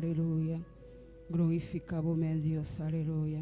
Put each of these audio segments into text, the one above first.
aleluya. Glorifica bo mes Dios, aleluya.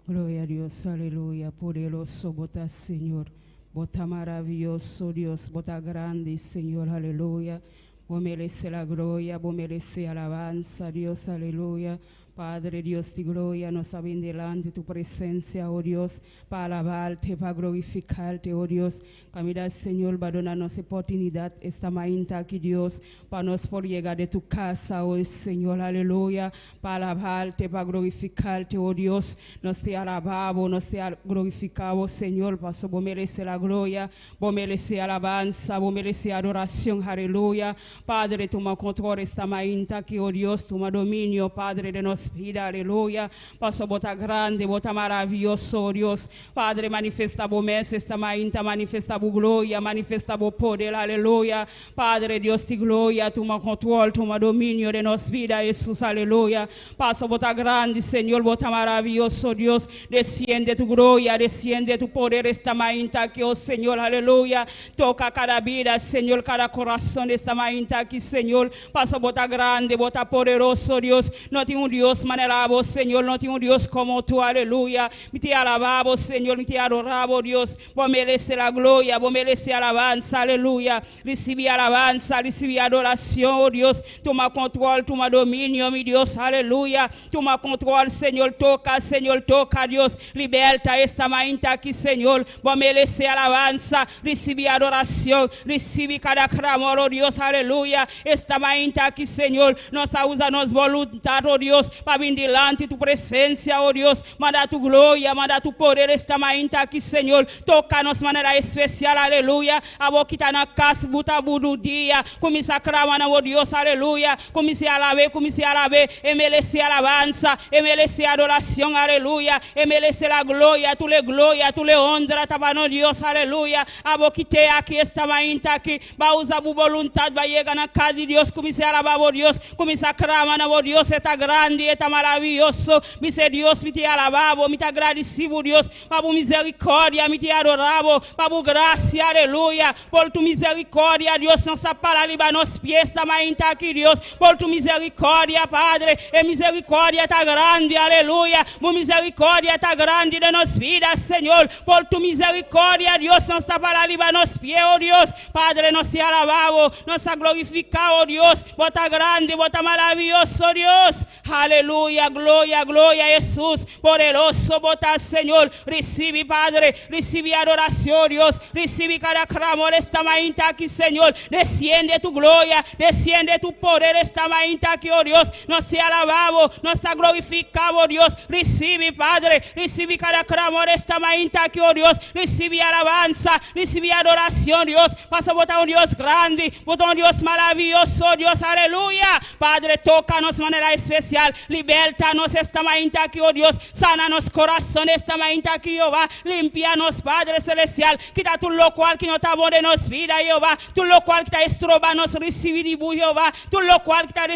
Gloria a Dios, aleluya. Poderoso bo ta, Señor. Bo ta maraviyoso, Dios. Bo ta grandi, Señor, aleluya. Bo merece la gloria, bo merece alabanza, Dios, aleluya. Padre Dios di gloria, nos a bin delante tu presencia, oh Dios, pa alabarte, pa glorificarte, oh Dios. Camida, Señor, ba duna nos oportunidad esta mainta aki, Dios, pa nos por yega den tu casa, oh Señor, aleluya, pa alabarte, pa glorificarte, oh Dios. Nos te alabamos, nos te glorificamos, Señor, paso bo merece la gloria, bo merece alabanza, bo merece adoracion, aleluya. Padre, tuma control esta mainta aki, oh Dios, tuma dominio, Padre, di nos bida, aleluya. Paso bo ta grandi, bo ta maraviyoso, oh Dios. Padre, manifesta bo mes esta mainta, manifesta bo gloria, manifesta bo poder, aleluya. Padre, Dios di gloria, tuma control, tuma dominio di nos bida, Jesus, aleluya. Paso bo ta grandi, Señor, bo ta maraviyoso, Dios. Desciende tu gloria, desciende tu poder esta mainta aki, oh Señor, aleluya. Toca cada bida, Señor, cada corazon esta mainta aki, Señor. Paso bo ta grandi, bo ta poderoso, Dios. No tin un Dios manera bo, Señor, no tin un Dios como tu, aleluya. Mi te alababo, Señor, mi te adorabo, Dios. Bo merece la gloria, bo merece alabanza, aleluya. Recibi alabanza, recibi adoracion, oh Dios. Tuma control, tuma dominio, mi Dios, aleluya. Tuma control, Señor, toca, Señor, toca, Dios. Liberta esta mainta aki, Señor. Bo merece alabanza, recibi adoracion, recibi cada clamor, oh Dios, aleluya. Esta mainta aki, Señor, nos a usa nos voluntad, oh Dios, pa bin dilanti tu presencia, oh Dios. Manda tu gloria, manda tu poder esta mainta aki, Señor. Toca nos manera especial, aleluya. Abo cu ta na cas, buta bo rudia, cuminsa clama na Dios, aleluya. Cuminsa alaba, cuminsa alaba. E merece alabanza, e merece adoracion, aleluya. E merece la gloria, tur e gloria, tur e honra, ta pa nos Dios, aleluya. Abo cu ta aki, esta mainta aki, ba usa bo voluntad, ba yega na cas di Dios, cuminsa alaba Dios, cuminsa clama na Dios, ta grandi, ta maraviyoso. Bisa Dios, mi ta alaba, mi ta gradici Dios, pa bo misericordia, mi ta adora, pa bo gracia, aleluya. Pa tu misericordia, Dios, nos a para riba nos pia mainta aki, Dios. Pa tu misericordia, Padre, e misericordia ta grandi, aleluya. Bo misericordia ta grandi den nos bida, Señor. Pa tu misericordia, Dios, nos ta para riba nos pia, oh Dios. Padre, nos ta alaba, nos ta glorifica, oh Dios. Bo ta grandi, bo ta maraviyoso, Dios. Aleluya, gloria, gloria, Jesus. Poderoso bo ta, Señor. Recibi, Padre, recibi adoracion, Dios. Recibi cada clamor esta mainta aki, Señor. Desciende tu gloria, desciende tu poder esta mainta aki, oh Dios. Nos ta alabamos, nos ta glorificamos, Dios. Recibi, Padre, recibi cada clamor esta mainta aki, oh Dios. Recibi alabanza, recibi adoracion, Dios. Paso bo ta un Dios grandi, bo ta un Dios maraviyoso, Dios, aleluya. Padre, toca nos manera especial, liberta nos esta mainta aki, oh Dios. Sana nos corazon esta mainta aki, Jehová. Limpia nos, Padre Celestial. Kita tur locual cu no ta bon den nos bida, Jehová. Tur locual cu ta stroba nos recibi di bo, Jehová. Tur locual cu ta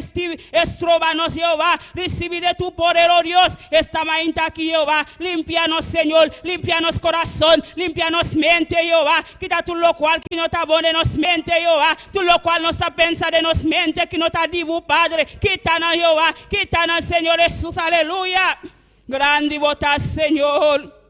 stroba nos, Jehová. Recibi di tu poder, oh Dios. Esta mainta aki, Jehová. Limpia nos, Señor. Limpia nos corazon. Limpia nos mente, Jehová. Kita tur locual cu no ta bon den nos mente, Jehová. Tur locual nos ta pensa den nos mente cu no ta di bo, Padre. Kita nan, Jehová. Kita nan, Señor Jesus. Aleluya. Grandi bo ta, Señor.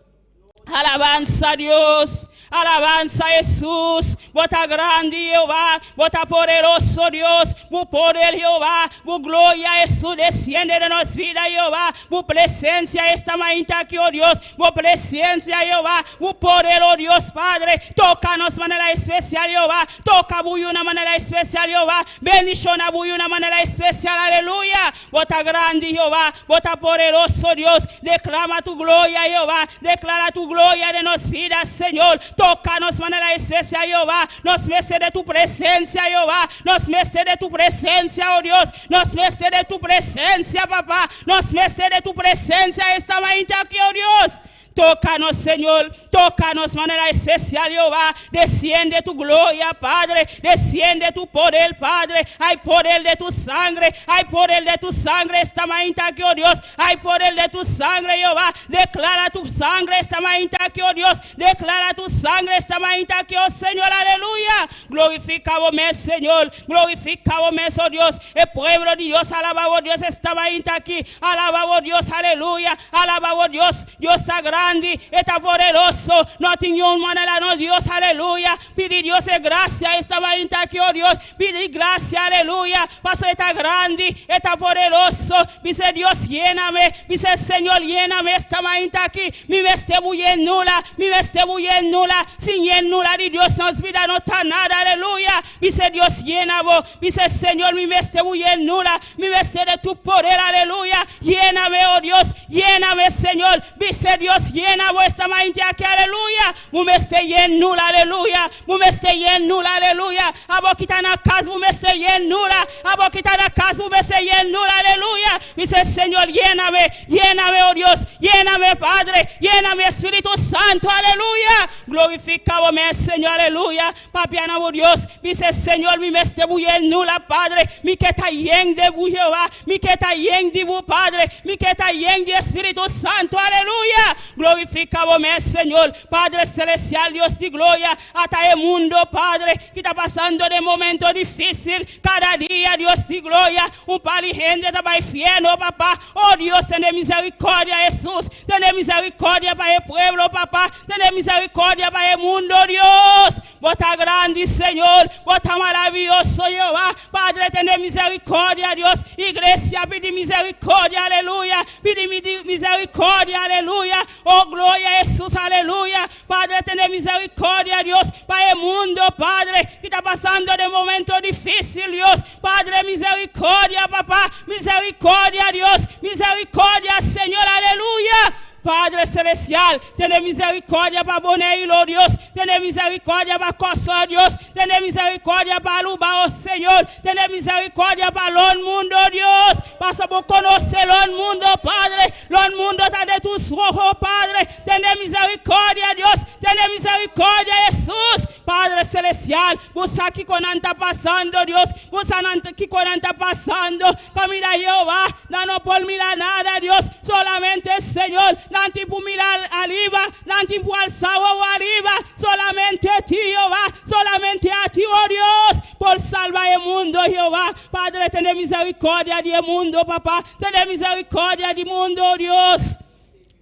Alabanza Dios, alabanza Jesus, bo ta grandi Jehová, bo ta poderoso Dios, bo poder Jehová, bo gloria Jesus desciende den nos bida Jehová, bo presencia esta mainta aki, oh Dios, bo presencia Jehová, bo poder, oh Dios Padre, toca nos manera especial Jehová, toca bo di un manera especial Jehová, bendiciona bo di un manera especial, aleluya, bo ta grandi Jehová, bo ta poderoso Dios, declama tu gloria Jehová, declara tu gloria den nos bida, Señor, toca nos manera especial Jehová, nos merece di tu presencia Jehová, nos merece di tu presencia, oh Dios, nos merece di tu presencia, papá, nos merece di tu presencia esta mainta aki, oh Dios. Tócanos, Señor. Tócanos manera especial, Jehová. Desciende tu gloria, Padre. Desciende tu poder, Padre. Hay poder de tu sangre. Hay poder de tu sangre esta mañana aquí, oh Dios. Hay poder de tu sangre, Jehová. Declara tu sangre esta mañana aquí, oh Dios. Declara tu sangre esta mañana aquí, oh Señor. Aleluya. Glorifica, oh Señor. Glorifica, oh oh Dios. El pueblo de Dios, alaba, oh Dios, esta mañana aquí. Alaba, oh Dios, aleluya. Alaba, oh Dios. Dios está grande, está poderoso. No tiene un manera, no, Dios, aleluya. Pide Dios gracia esta mañana aquí, oh Dios. Pide gracia, aleluya. Paso está grande, está poderoso. Dice Dios, lléname. Dice Señor, lléname esta mañana aquí. Mi veste nula, mi veste nula. Sin nula de Dios nos vida no está nada, aleluya. Dice Dios, llena vos. Dice Señor, mi veste nula, mi veste de tu poder, aleluya. Lléname, oh Dios, lléname, Señor. Dice Dios, llena vuestra mente aquí, aleluya. Meste nula, aleluya. Meste nula, aleluya. Abo kita na casa, meste nula. Abo kita na casa, meste nula, aleluya. Dice Señor, lléname, lléname, oh Dios, lléname, Padre, lléname, Espíritu Santo, aleluya. Glorifica, oh Señor, aleluya. Papiana, oh Dios, dice Señor, mi meste nula, Padre, mi que está yen de Jehová, mi que está yen de Padre, mi que está yen de Espíritu Santo, aleluya. Glorifica, oh Señor, Padre Celestial, Dios de gloria, hasta el mundo, Padre, que está pasando de momento difícil, cada día, Dios de gloria, un par de gente está infierno, papá. Oh Dios, ten misericordia, Jesús, ten misericordia para el pueblo, papá, ten misericordia para el mundo, Dios. Bota grande, Señor, bota maravilloso, Jehová. Padre, ten misericordia, Dios. Iglesia, pide misericordia, aleluya. Pide misericordia, aleluya. Oh, gloria a Jesús, aleluya. Padre, ten misericordia, Dios, para el mundo, Padre, que está pasando de momento difícil, Dios. Padre, misericordia, papá. Misericordia, Dios. Misericordia, Señor, aleluya. Padre Celestial, ten misericordia para Boneiro, Dios. Ten misericordia para Costa, Dios. Ten misericordia para Luba, oh Señor. Ten misericordia para el mundo, Dios. Pasa por conocer el mundo, Padre. El mundo está de tus ojos, Padre. Ten misericordia, Dios. Ten misericordia, Jesús. Padre Celestial, busca aquí con está pasando, Dios. Busca aquí con está pasando. Camina Jehová, no por mirar nada, Dios. Solamente, Señor, nanti por mirar arriba, nanti por alzar arriba. Solamente a ti, Jehová. Solamente a ti, oh Dios. Por salvar el mundo, Jehová. Padre, ten misericordia del mundo, papá. Ten misericordia del mundo, Dios.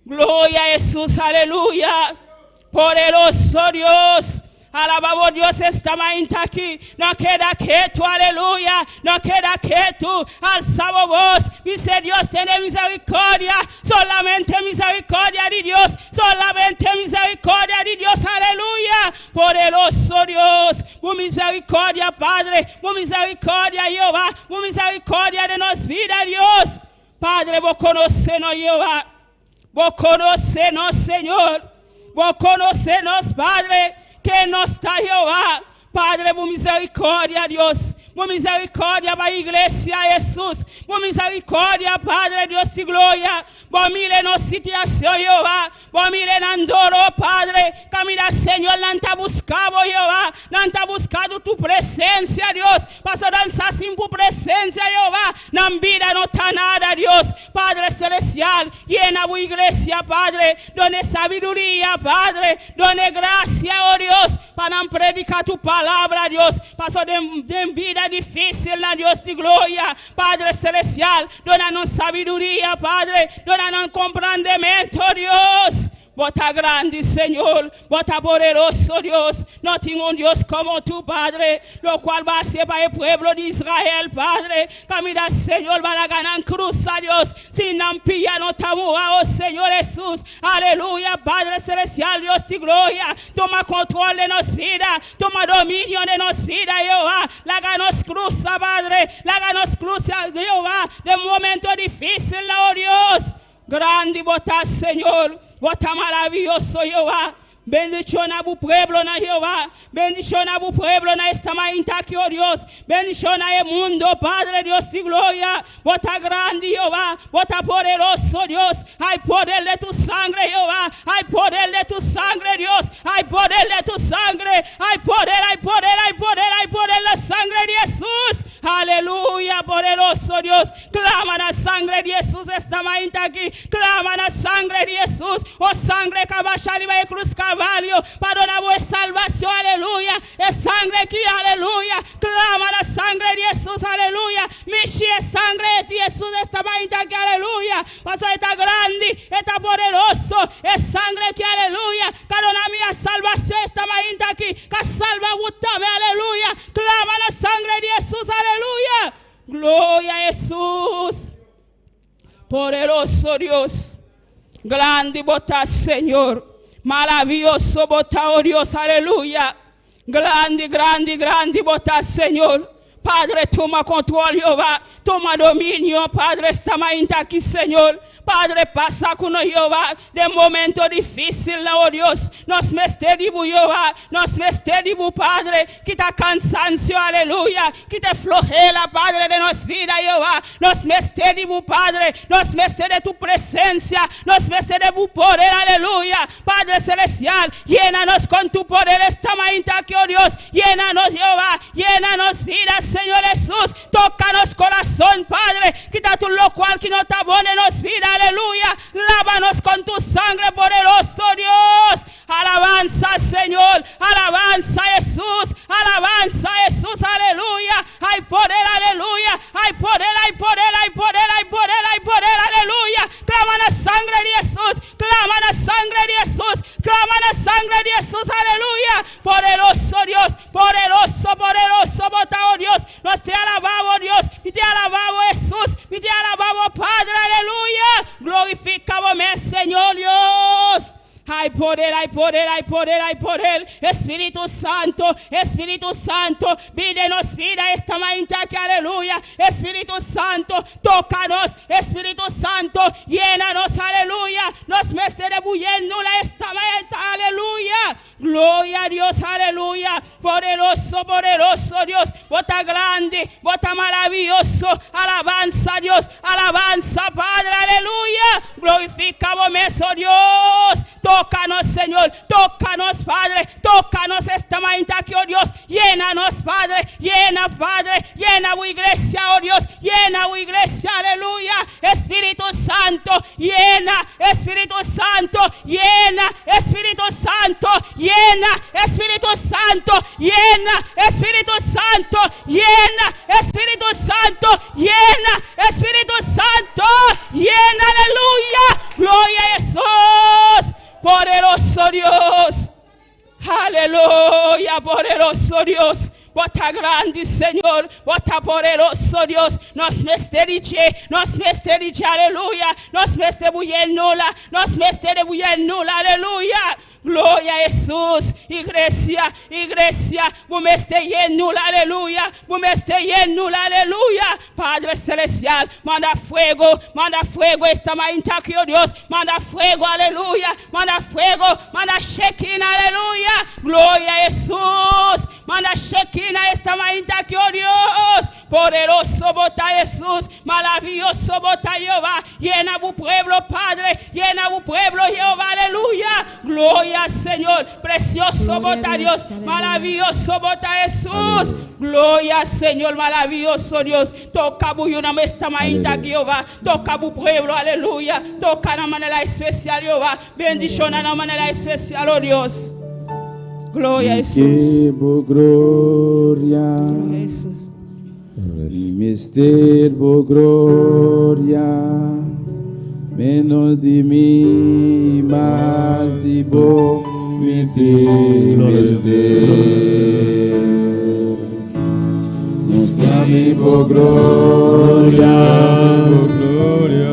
Gloria a Jesús, aleluya. Poderoso Dios. Alabamos Dios esta mañana aquí. No queda quieto, aleluya. No queda quieto. Alzamos voz. Dice Dios, tiene misericordia. Solamente misericordia de Dios. Solamente misericordia de Dios, aleluya. Poderoso Dios. Por misericordia, Padre. Por misericordia, Jehová. Por misericordia de nos vida, Dios. Padre, vos conocenos, Jehová. Vos conocenos, Señor. Vos conocenos, Padre que nos está Jehová. Padre, por misericordia, Dios. Por misericordia para a iglesia, Jesús. Por misericordia, Padre, Dios y gloria. Por mire nos situación, Jehová. Por mire nandoro, Padre. Camina, Señor, nanta buscado, Jehová. Nanta buscado tu presencia, Dios. Pasa danzar sin tu presencia, Jehová. Nan vida no está nada, Dios. Padre celestial, llena tu iglesia, Padre. Done sabiduría, Padre. Done gracia, oh Dios, para predicar tu palabra, Dios. Paso de vida difícil, na Dios de gloria. Padre celestial, donanos sabiduría, Padre. Donanos comprendimiento, Dios. Bota grande, Señor. Bota poderoso, Dios. No tengo un Dios como tu, Padre. Lo cual va a ser para el pueblo de Israel, Padre. Camina, Señor, va a ganar cruz a Dios. Sin ampilla no estamos, oh Señor Jesús. Aleluya, Padre Celestial, Dios de gloria. Toma control de nuestra vida. Toma dominio de nuestra vida, Jehová. Láganos cruza, Padre. Láganos cruza, Jehová. De momento difícil, oh Dios. Grande bota, Señor. Bota maravilloso, Jehová. Bendiciona bo pueblo na Jehová. Bendiciona bo pueblo na esta mainta aki, oh Dios. Bendiciona e mundo, Padre Dios di gloria. Bo ta grandi, Jehová. Bo ta poderoso, Dios. Hay poder de tu sangre, Jehová. Hay poder de tu sangre, Dios. Hay poder de tu sangre. Hay poder, hay poder, hay poder, hay poder la sangre de Jesús. Aleluya, poderoso Dios. Clama na sangre di Jesús esta mainta aki. Clama na sangre di Jesús. Oh sangre cu a basha riba e cruz Calvario. Pa duna bo salvacion, aleluya. E sangre aki, aleluya. Clama na sangre di Jesús, aleluya. Mishi e sangre di Jesús esta mainta aki, aleluya. Paso e ta grandi, e ta poderoso. E sangre aki, aleluya. Cu a duna mi salvacion esta mainta aki. Cu a salva bo tambe, aleluya. Clama na sangre di Jesús, aleluya. Gloria a Jesús. Poderoso Dios. Grandi bo ta, Señor. Maraviyoso bo ta, oh Dios, aleluya. Grandi, grandi, grandi bo ta, Señor. Padre, tuma control, Jehová. Tuma dominio, Padre, esta mainta aki, Señor. Padre, pasa cu nos, Jehová. Den momento dificil, oh Dios. Nos mester di bo, Jehová. Nos mester di bo, Padre. Kita cansancio, aleluya. Kita flojera, Padre, di nos bida, Jehová. Nos mester di bo, Padre. Nos mester di tu presencia. Nos mester di bo poder, aleluya. Padre Celestial, yénanos cu tu poder esta mainta aki, oh Dios. Yénanos, Jehová. Yena nos bida, Señor Jesús. Toca nos curason, Padre. Kita tur locual cu no ta bon den nos bida, aleluya. Lávanos cu tu sangre poderoso, Dios. Alabanza, Señor. Alabanza, Jesús. Alabanza, Jesús. Aleluya. Hay poder, aleluya. Hay poder, hay poder, hay poder, hay poder, hay poder, aleluya. Clama na sangre di Jesús. Clama na sangre di Jesús. Clama na sangre di Jesús. Aleluya. Poderoso Dios. Poderoso, poderoso, bo ta, oh Dios. Nos te alabamos, Dios. Y te alabamos, Jesús. Y te alabamos, Padre. Aleluya. Glorificamos, Señor Dios. Hay poder, hay poder, hay poder, hay poder. Espíritu Santo, Espíritu Santo, bin den nos bida esta mainta aki, aleluya. Espíritu Santo, tócanos. Espíritu Santo, llénanos, aleluya. Nos mester di esta mainta, aleluya. Gloria a Dios, aleluya. Poderoso, poderoso Dios. Bo ta grandi, bo ta maraviyoso. Alabanza a Dios, alabanza, Padre, aleluya. Glorificamos, oh Dios. Tócanos, Señor. Tócanos, Padre. Tócanos esta mainta aki, oh Dios. Llénanos, Padre. Llena, Padre. Llena tu iglesia, oh Dios. Llena tu iglesia, aleluya. Espíritu Santo, llena. Espíritu Santo, llena. Espíritu Santo, llena. Espíritu Santo, llena. Espíritu Santo, llena. Espíritu Santo, llena. Espíritu Santo, llena, aleluya. Gloria a Jesús. Poderoso Dios. Aleluya, poderoso Dios. Bo ta grandi, Señor. Bo ta poderoso, Dios. Nos mester di dje, nos mester di dje, aleluya. Nos mester nula, nos mester nula, aleluya. Gloria a Jesús. Iglesia, iglesia, bo mester nula, aleluya. Bo mester nula, aleluya. Padre Celestial, manda fuego esta mainta aki, oh Dios. Manda fuego, aleluya. Manda fuego, manda Shekinah, aleluya. Gloria a Jesús. Manda Shekinah esta mainta aki, oh Dios. Poderoso bo ta, Jesús. Maraviyoso bo ta, Jehová. Yena tu pueblo, Padre. Yena tu pueblo, Jehová. Aleluya. Gloria, Señor. Precioso Gloria a bo ta, Dios, Dios. aleluya. Maraviyoso bo ta, Jesús. Gloria, Señor. Maraviyoso Dios. Toca bo esta mainta, Aleluya. Jehová. Toca tu pueblo, aleluya. Toca di manera especial, Jehová. Bendiciona di manera especial, oh Dios. Gloria a Jesús. Ke bo gloria, Gloria a Jesús. Mi mester bo gloria, menos di mi, mas di bo, mi tin mester. Mustra mi bo gloria, Gloria.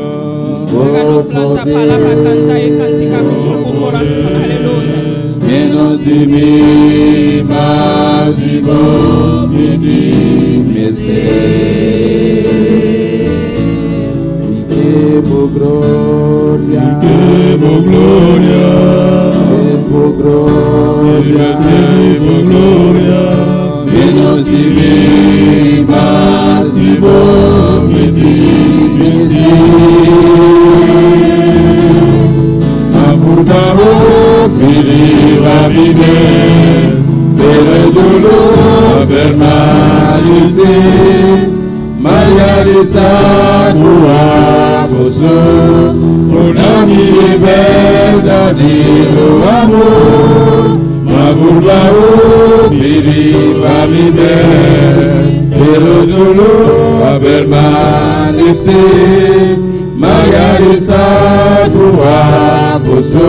Háganos la palabra, canta y cantica con tu corazón, aleluya. Menos di mi, mas di bo, mi tin mester. Mi ke bo gloria, Ke bo gloria, ke bo gloria. Gloria, bo gloria, Menos di mi, mas di bo mi tin mester. Ma purba hopi riba mi mes, pero e doló a permanesé. M'a realisá ku abo so por da mi e berdadero amor. M'a purba hopi riba mi mes, pero doló a permanesé. M'a realisá ku abo so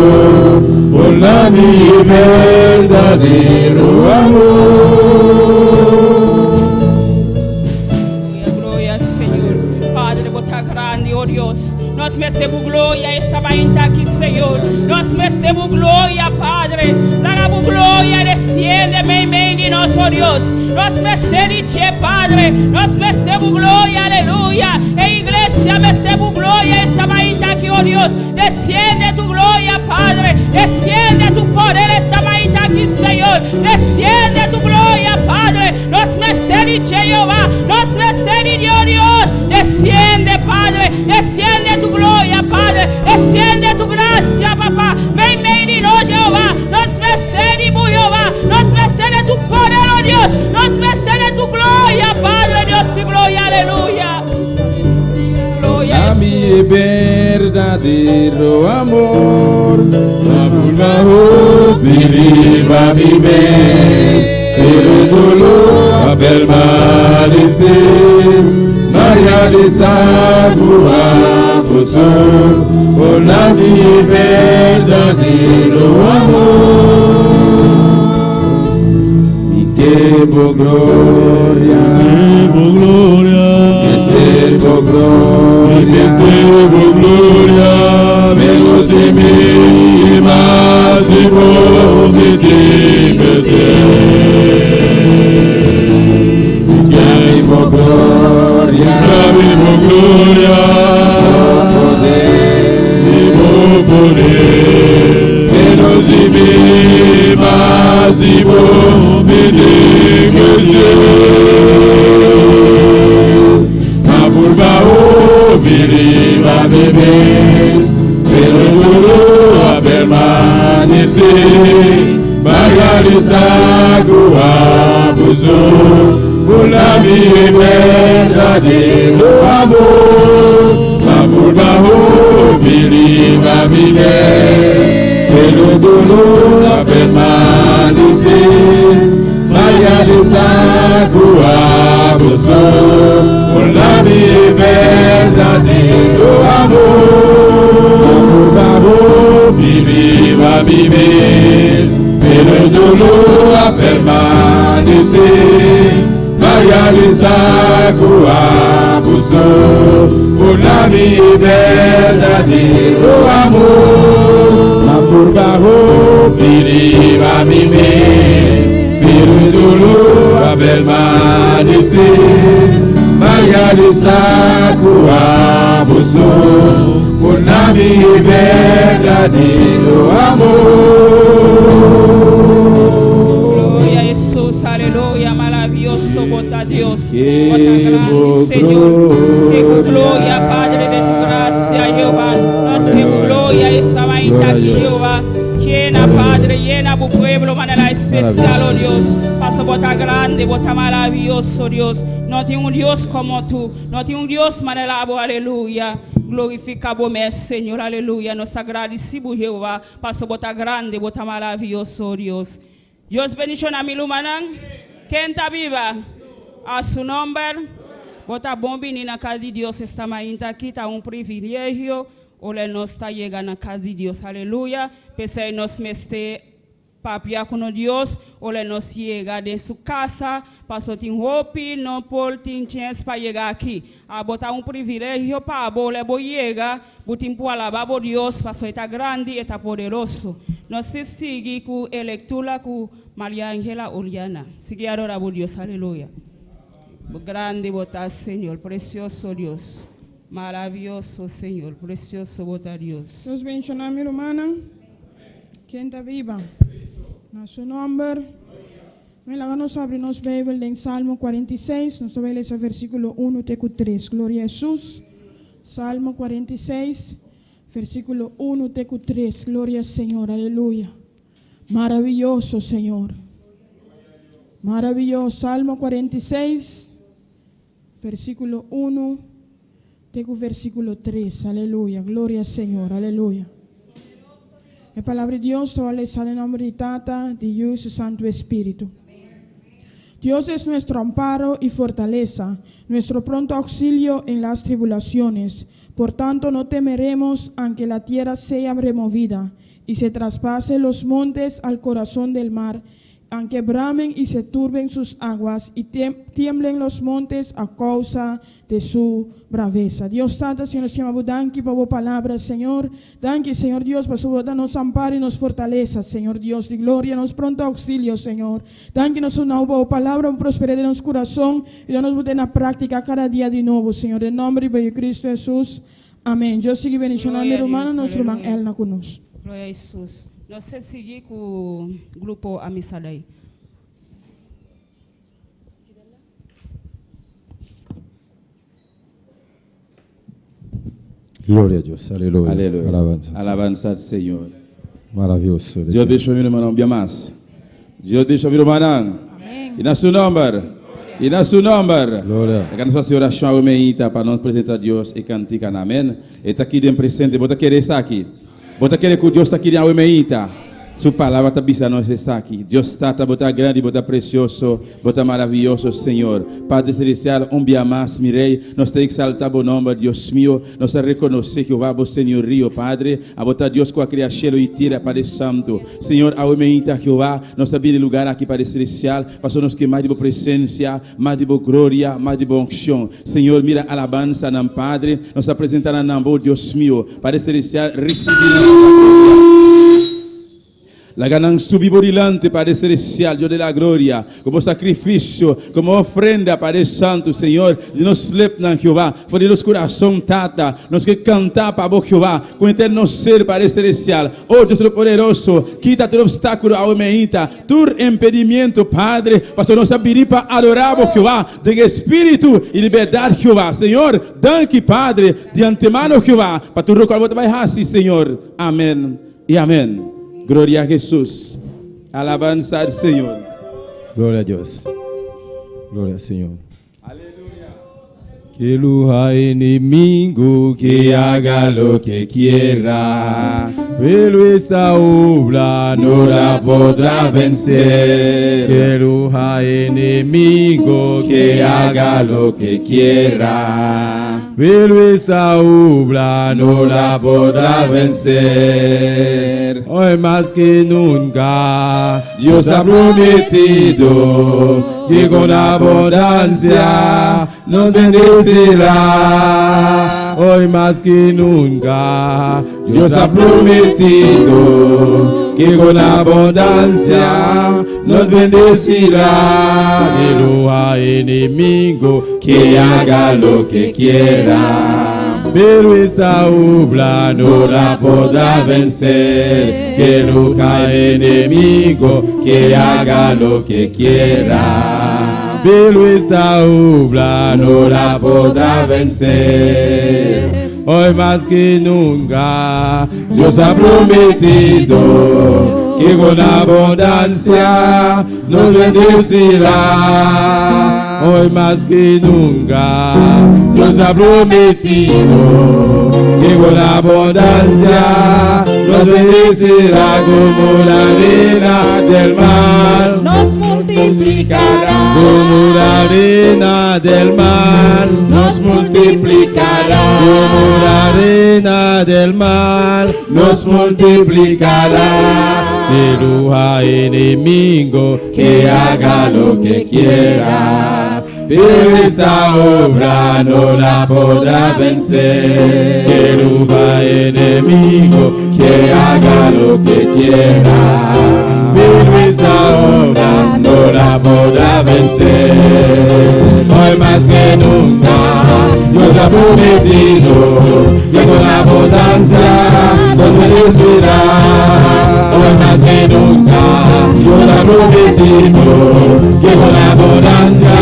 por da mi e berdadero amor. Gloria, gloria, Señor. Padre, bo ta grandi, oh Dios. Nos mester bo gloria e mainta aki, Señor. Nos mester bo gloria, Padre. Laga bo gloria descende meimei di nos, oh Dios. Nos mester di dje, Padre. Nos mester bo gloria, aleluya. E iglesia mester bo gloria e mainta aki, oh Dios. Desciende tu gloria, Padre. Desciende tu poder e mainta aki, Señor. Desciende tu gloria, Padre. Nos mester di Jehová. Nos mester di Dios, Dios. Desciende, Padre. Desciende tu gloria, Padre. Desciende tu gracia, Papá. Meimei di nos, Jehová. Nos mester di Jehová. Nos mester di tu poder, oh Dios. Nos mester di tu gloria, Padre. Dios di gloria, aleluya. Gloria A mi Jesús. berdadero amor, M'a purba hopi riba mi mes, pero doló a permanesé. M'a realisá ku abo so por da mi berdadero amor. Mi ke bo gloria, Bo gloria, mester bo gloria, bo gloria, Menos di mi, mas di bo mi tin mester. Mi bo gloria, mi bo gloria, poder, bo poder. Menos di mi, mas di bo mi tin mester. Ma purba hopi riba mi mes, pero doló a permanesé. M'a realisá ku abo so por da mi berdadero amor. Ma purba hopi riba mi mes, pero doló a permanesé. M'a realisá ku abo so por da mi berdadero amor. Ma hopi riba mi mes, pero doló a permanesé. M'a realisá ku abo so por da mi berdadero amor. Ma purba hopi riba mi mes, pero doló a permanesé. M'a realisá ku abo so por da mi berdadero amor. Gloria a Jesús, aleluya, maravilloso, bo ta Dios, Que bo ta grandi, bo Señor. Que gloria. gloria, Padre de tu gracia, Jehová. Nos ke gloria e mainta Gloria a aki, Dios. Jehová. Llena, Padre, llena tu pueblo, manera especial, oh Dios. Paso bo ta grandi, bo ta maravioso, Dios. No tin un Dios como tú. No tin un Dios manera bo, aleluya. Glorifiká bo mes, Señor, aleluya. Nos ta gradisí, Jehová. Paso bo ta grandi, bo ta maravioso, Dios. Dios bendishoná mi rumannan. Ken ta biba? A su nòmber. Bo ta bon bini na kas di Dios e mainta aki, ta un privilegio. Ora nos ta yega na kas di Dios, aleluya. P'esei nos mester papia ku Dios, ora nos yega den su kas, paso tin hopi, no por tin chèns pa yega aki. Abo ta un privilegio pa bo, bo yega, bo tin pa alabá Dios, paso e ta grandi, e ta poderoso. Nos ta sigui ku e lektura ku Maria Angela Oriana. Sigui adorá Dios, aleluya. Grandi bo ta Señor, presioso Dios. Maravioso Señor, presioso bo ta Dios. Dios bendishoná mi rumannan. Ken ta biba? Na su nòmber. Amèn. Laga nos habri nos Beibel den Salmo 46. Nos ta bai lesa versíkulo 1 te ku 3. Gloria a Hesus. Salmo 46, versíkulo 1 te ku 3. Gloria al Señor. Aleluya. Maravioso, Señor. Maravioso. Salmo 46, versíkulo 1 te ku versíkulo 3. Aleluya. Gloria al Señor. Aleluya. E palabra di Dios ta lesa den nòmber di Tata, di Yu i Santu Spiritu. Dios es nuestro amparo y fortaleza, nuestro pronto auxilio en las tribulaciones. Por tanto, no temeremos aunque la tierra sea removida y se traspase los montes al corazón del mar, aunque bramen y se turben sus aguas y tiemblen los montes a causa de su braveza. Dios Tata, Señor, nos yama danki pa bo palabra, Señor. Danki, Señor Dios, pa bo nos amparo i nos fortalesa, Señor Dios di gloria, nos pronto ousilio, Señor. Danki nos una bo palabra, prosperá den nos kurason i nos pone na práktika kada dia di nobo, Señor. Den nòmber di Kristu Hesus. Amèn. Dios sigui bendishoná mi Gloria a ruman, Dios, nos ruman aleluya. Elna ku nos. Gloria a Hesus. Nos ta sigui ku grupo Amisadai. Gloria a Dios, aleluya. Aleluya. Alabanza. Alabanza al Señor. Maravioso. Dios bendishoná mi ruman bia mas. Dios bendishoná mi ruman. I na su nòmber. I na su nòmber. Gloria. Ku nos hasi orashon ainda pa nos presentá Dios e kantika. Amèn. E ta aki den presente. Bo ta kere esaki. Bo ta kere ku Dios ta aki ainda. Su palabra ta bisa nos esaki. Dios Tata, bo ta grandi, bo ta presioso, bo ta maravioso, Señor. Padre Selestial, un dia mas, mi Rei, nos ta eksaltá bo nòmber, Dios mio. Nos ta rekonosé Jehová, bo señorio, Padre. Abo ta Dios ku a krea shelu i tera, Padre Santu. Señor, awe mainta, Jehová, nos ta bin na e lugá aki, Padre Selestial, pasobra nos ke mas di bo presensia, mas di bo gloria, mas di bo unshon. Señor, mira alabansa, nan Padre, nos ta presentá na bo, Dios mio. Padre Selestial, risibí nan. Laga nan subi bo dilanti, Padre Selestial, Dios di la gloria, komo sakrifisio, komo ofrenda, Padre Santu, Señor, di nos lepnan, Jehová, for di nos kurason, Tata, nos ke kanta pa bo, Jehová, ku eterno ser, Padre Selestial, oh Dios Todopoderoso, kita tur opstákulo, awe mainta, tur impedimentu, Padre, pasobra nos a bini pa adorá bo, Jehová, den spiritu i libertat, Jehová. Señor, danki, Padre, di antemano, Jehová, pa tur loke bo ta bai hasi, Señor. Amèn i amèn. Gloria a Hesus. Alabanza al Señor. Gloria a Dios. Gloria al Señor. Que luja enemigo que haga lo que quiera, pero esta obra no la podrá vencer. Que luja enemigo que haga lo que quiera, pero esta obra no la podrá vencer. Hoy más que nunca, Dios ha prometido que con abundancia nos bendecirá. Hoy más que nunca, Dios ha prometido que con abundancia nos bendecirá. Pero enemigo que haga lo que quiera. Pero esta obra no la podrá vencer. Que nunca enemigo que haga lo que quiera. Pero esta obra no la podrá vencer. Hoy más que nunca, Dios ha prometido que con abundancia nos bendecirá. Hoy más que nunca, Dios ha prometido que con abundancia nos bendecirá como la arena del mar. Nos multiplicará. Como la arena del mar, Nos multiplicará. Como la arena del mar, nos multiplicará. Pero enemigo que haga lo que quiera, pero esta obra no la podrá vencer. Pero enemigo que haga lo que quiera, pero esta obra no la podrá vencer. Hoy más que nunca, Dios ha prometido que con abundancia nos bendecirá. Hoy más que nunca, Dios Dios ha prometido que con abundancia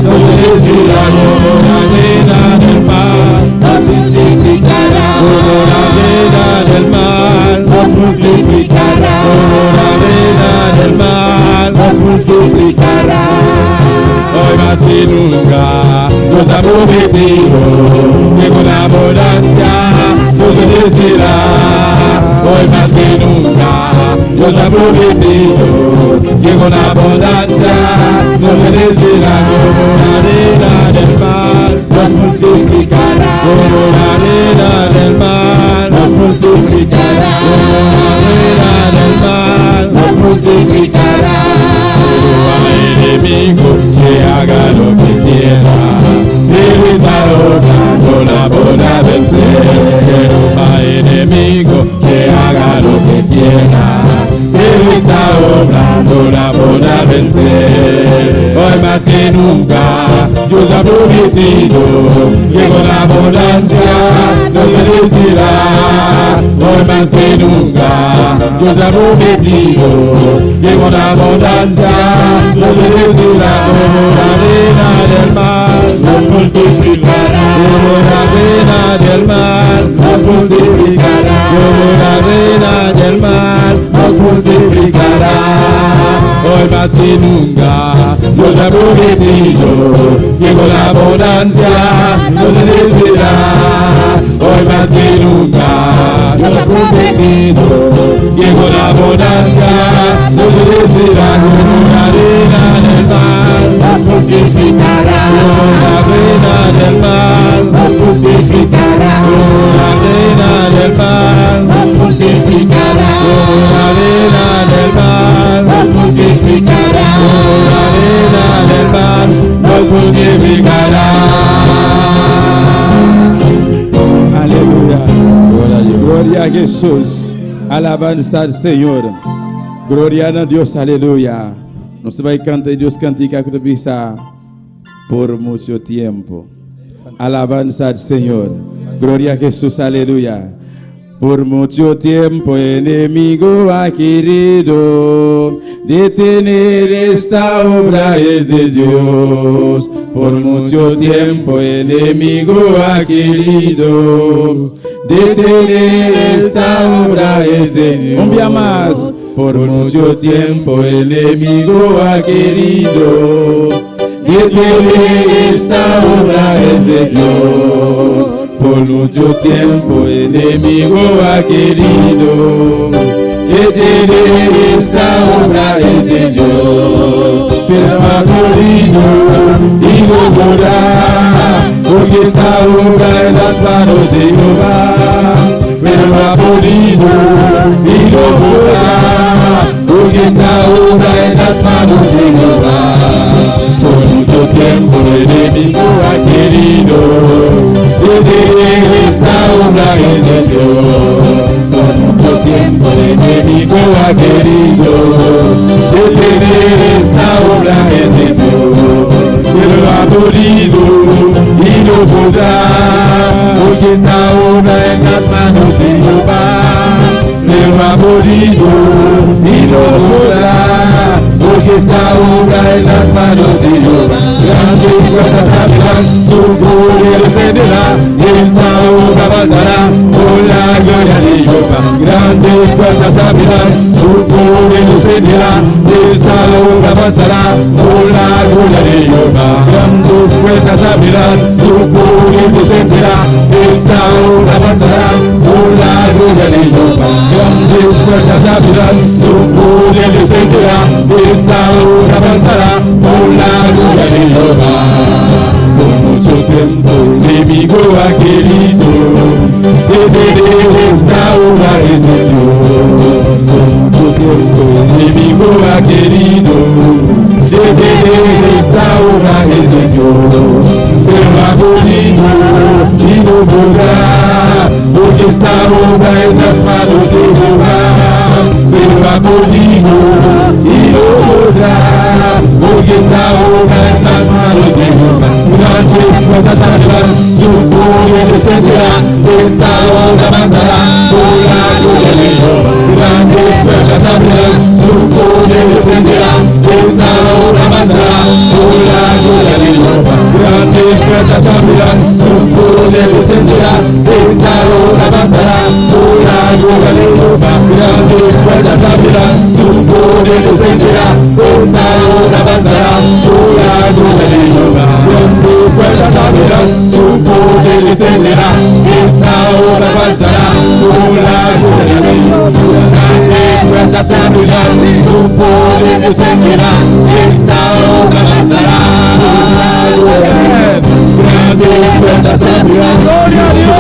nos bendecirá como la arena del mar. Nos multiplicará. Como la arena del mar. Nos multiplicará. Como la arena del mar. Nos multiplicará. Hoy más que nunca nos ha prometido que con abundancia nos bendecirá. Hoy más que nunca nos ha prometido que con abundancia nos bendecirá. Como la arena del mar Nos multiplicará. Como la arena del mar. Nos multiplicará. Como la arena del mar. Nos multiplicará. Al enemigo que haga lo que quiera. Pero esta obra no la podrá vencer. Al enemigo que haga lo que quiera. Pero esta obra no la podrá vencer. Hoy más que nunca Dios ha prometido que con abundancia nos bendecirá. Hoy más que nunca Dios ha prometido que con abundancia nos bendecirá. Como la arena del mar Nos multiplicará. Como la arena del mar Nos multiplicará. Como la arena del mar Nos multiplicará. Hoy más que nunca Dios ha prometido que con abundancia nos bendecirá. Hoy más que nunca Dios ha prometido que con abundancia nos bendecirá. Como la arena del mar Nos multiplicará. Como la arena del mar Nos multiplicará. Como la arena del mar Nos multiplicará. Como la arena del mar Nos multiplicará. Como la arena del mar nos multiplicará. Aleluya. Gloria a Dios. Gloria a Jesús. Alabanza al Señor. Gloria a Dios. Aleluya. Nos ta bai kanta Dios kantika ku bisa por mucho tiempo. Alabanza al Señor. Gloria a Jesús. Aleluya. Por mucho tiempo enemigo ha querido detener esta obra es de Dios. Por mucho tiempo enemigo ha querido detener esta obra es de Dios. Un día más. Por mucho tiempo enemigo ha querido detener esta obra es de Dios. Por mucho tiempo enemigo ha querido detener esta obra es de Dios. Pero ha podido y no podrá, porque esta obra en las manos de Jehová. Pero no ha podido y no podrá, porque esta obra en las manos de Jehová. Por mucho tiempo el enemigo ha querido detener esta obra es de Dios. Por mucho tiempo el enemigo ha querido detener esta obra es de Dios. Pero no ha podido y no podrá, porque esta obra en las manos de Jehová. Pero no ha podido y no podrá, porque esta obra en las manos de Jehová. Grande puertas abrirán, su poder descenderá, y esta obra avanzará con la gloria de Jehová. Grandes puertas abrirán, su poder descenderá, esta obra avanzará con la gloria de Jehová. Grandes puertas abrirán, su poder descenderá, esta obra avanzará con la gloria de Jehová. Grandes puertas abrirán, su poder descenderá, esta obra avanzará con la gloria de Jehová. Por mucho tiempo el enemigo ha querido detener esta obra es de Dios. Por mucho tiempo el enemigo ha querido detener esta obra es de Dios. Pero ha podido y no podrá, porque esta obra en las manos de Jehová. Pero ha podido y no podrá, porque esta obra en las manos de Jehová. Grandes puertas abrirán, su poder descenderá, esta obra avanzará con la gloria de Jehová. Grandes puertas abrirán, su poder descenderá. poder descenderá, esta obra avanzará por la gloria de Jehová. Grandes puertas abrirán, su poder descenderá, esta obra avanzará por la gloria de Jehová. Grandes puertas abrirán, su poder descenderá, esta obra avanzará por la gloria de Jehová. Grandes puertas abrirán, Gloria a Dios.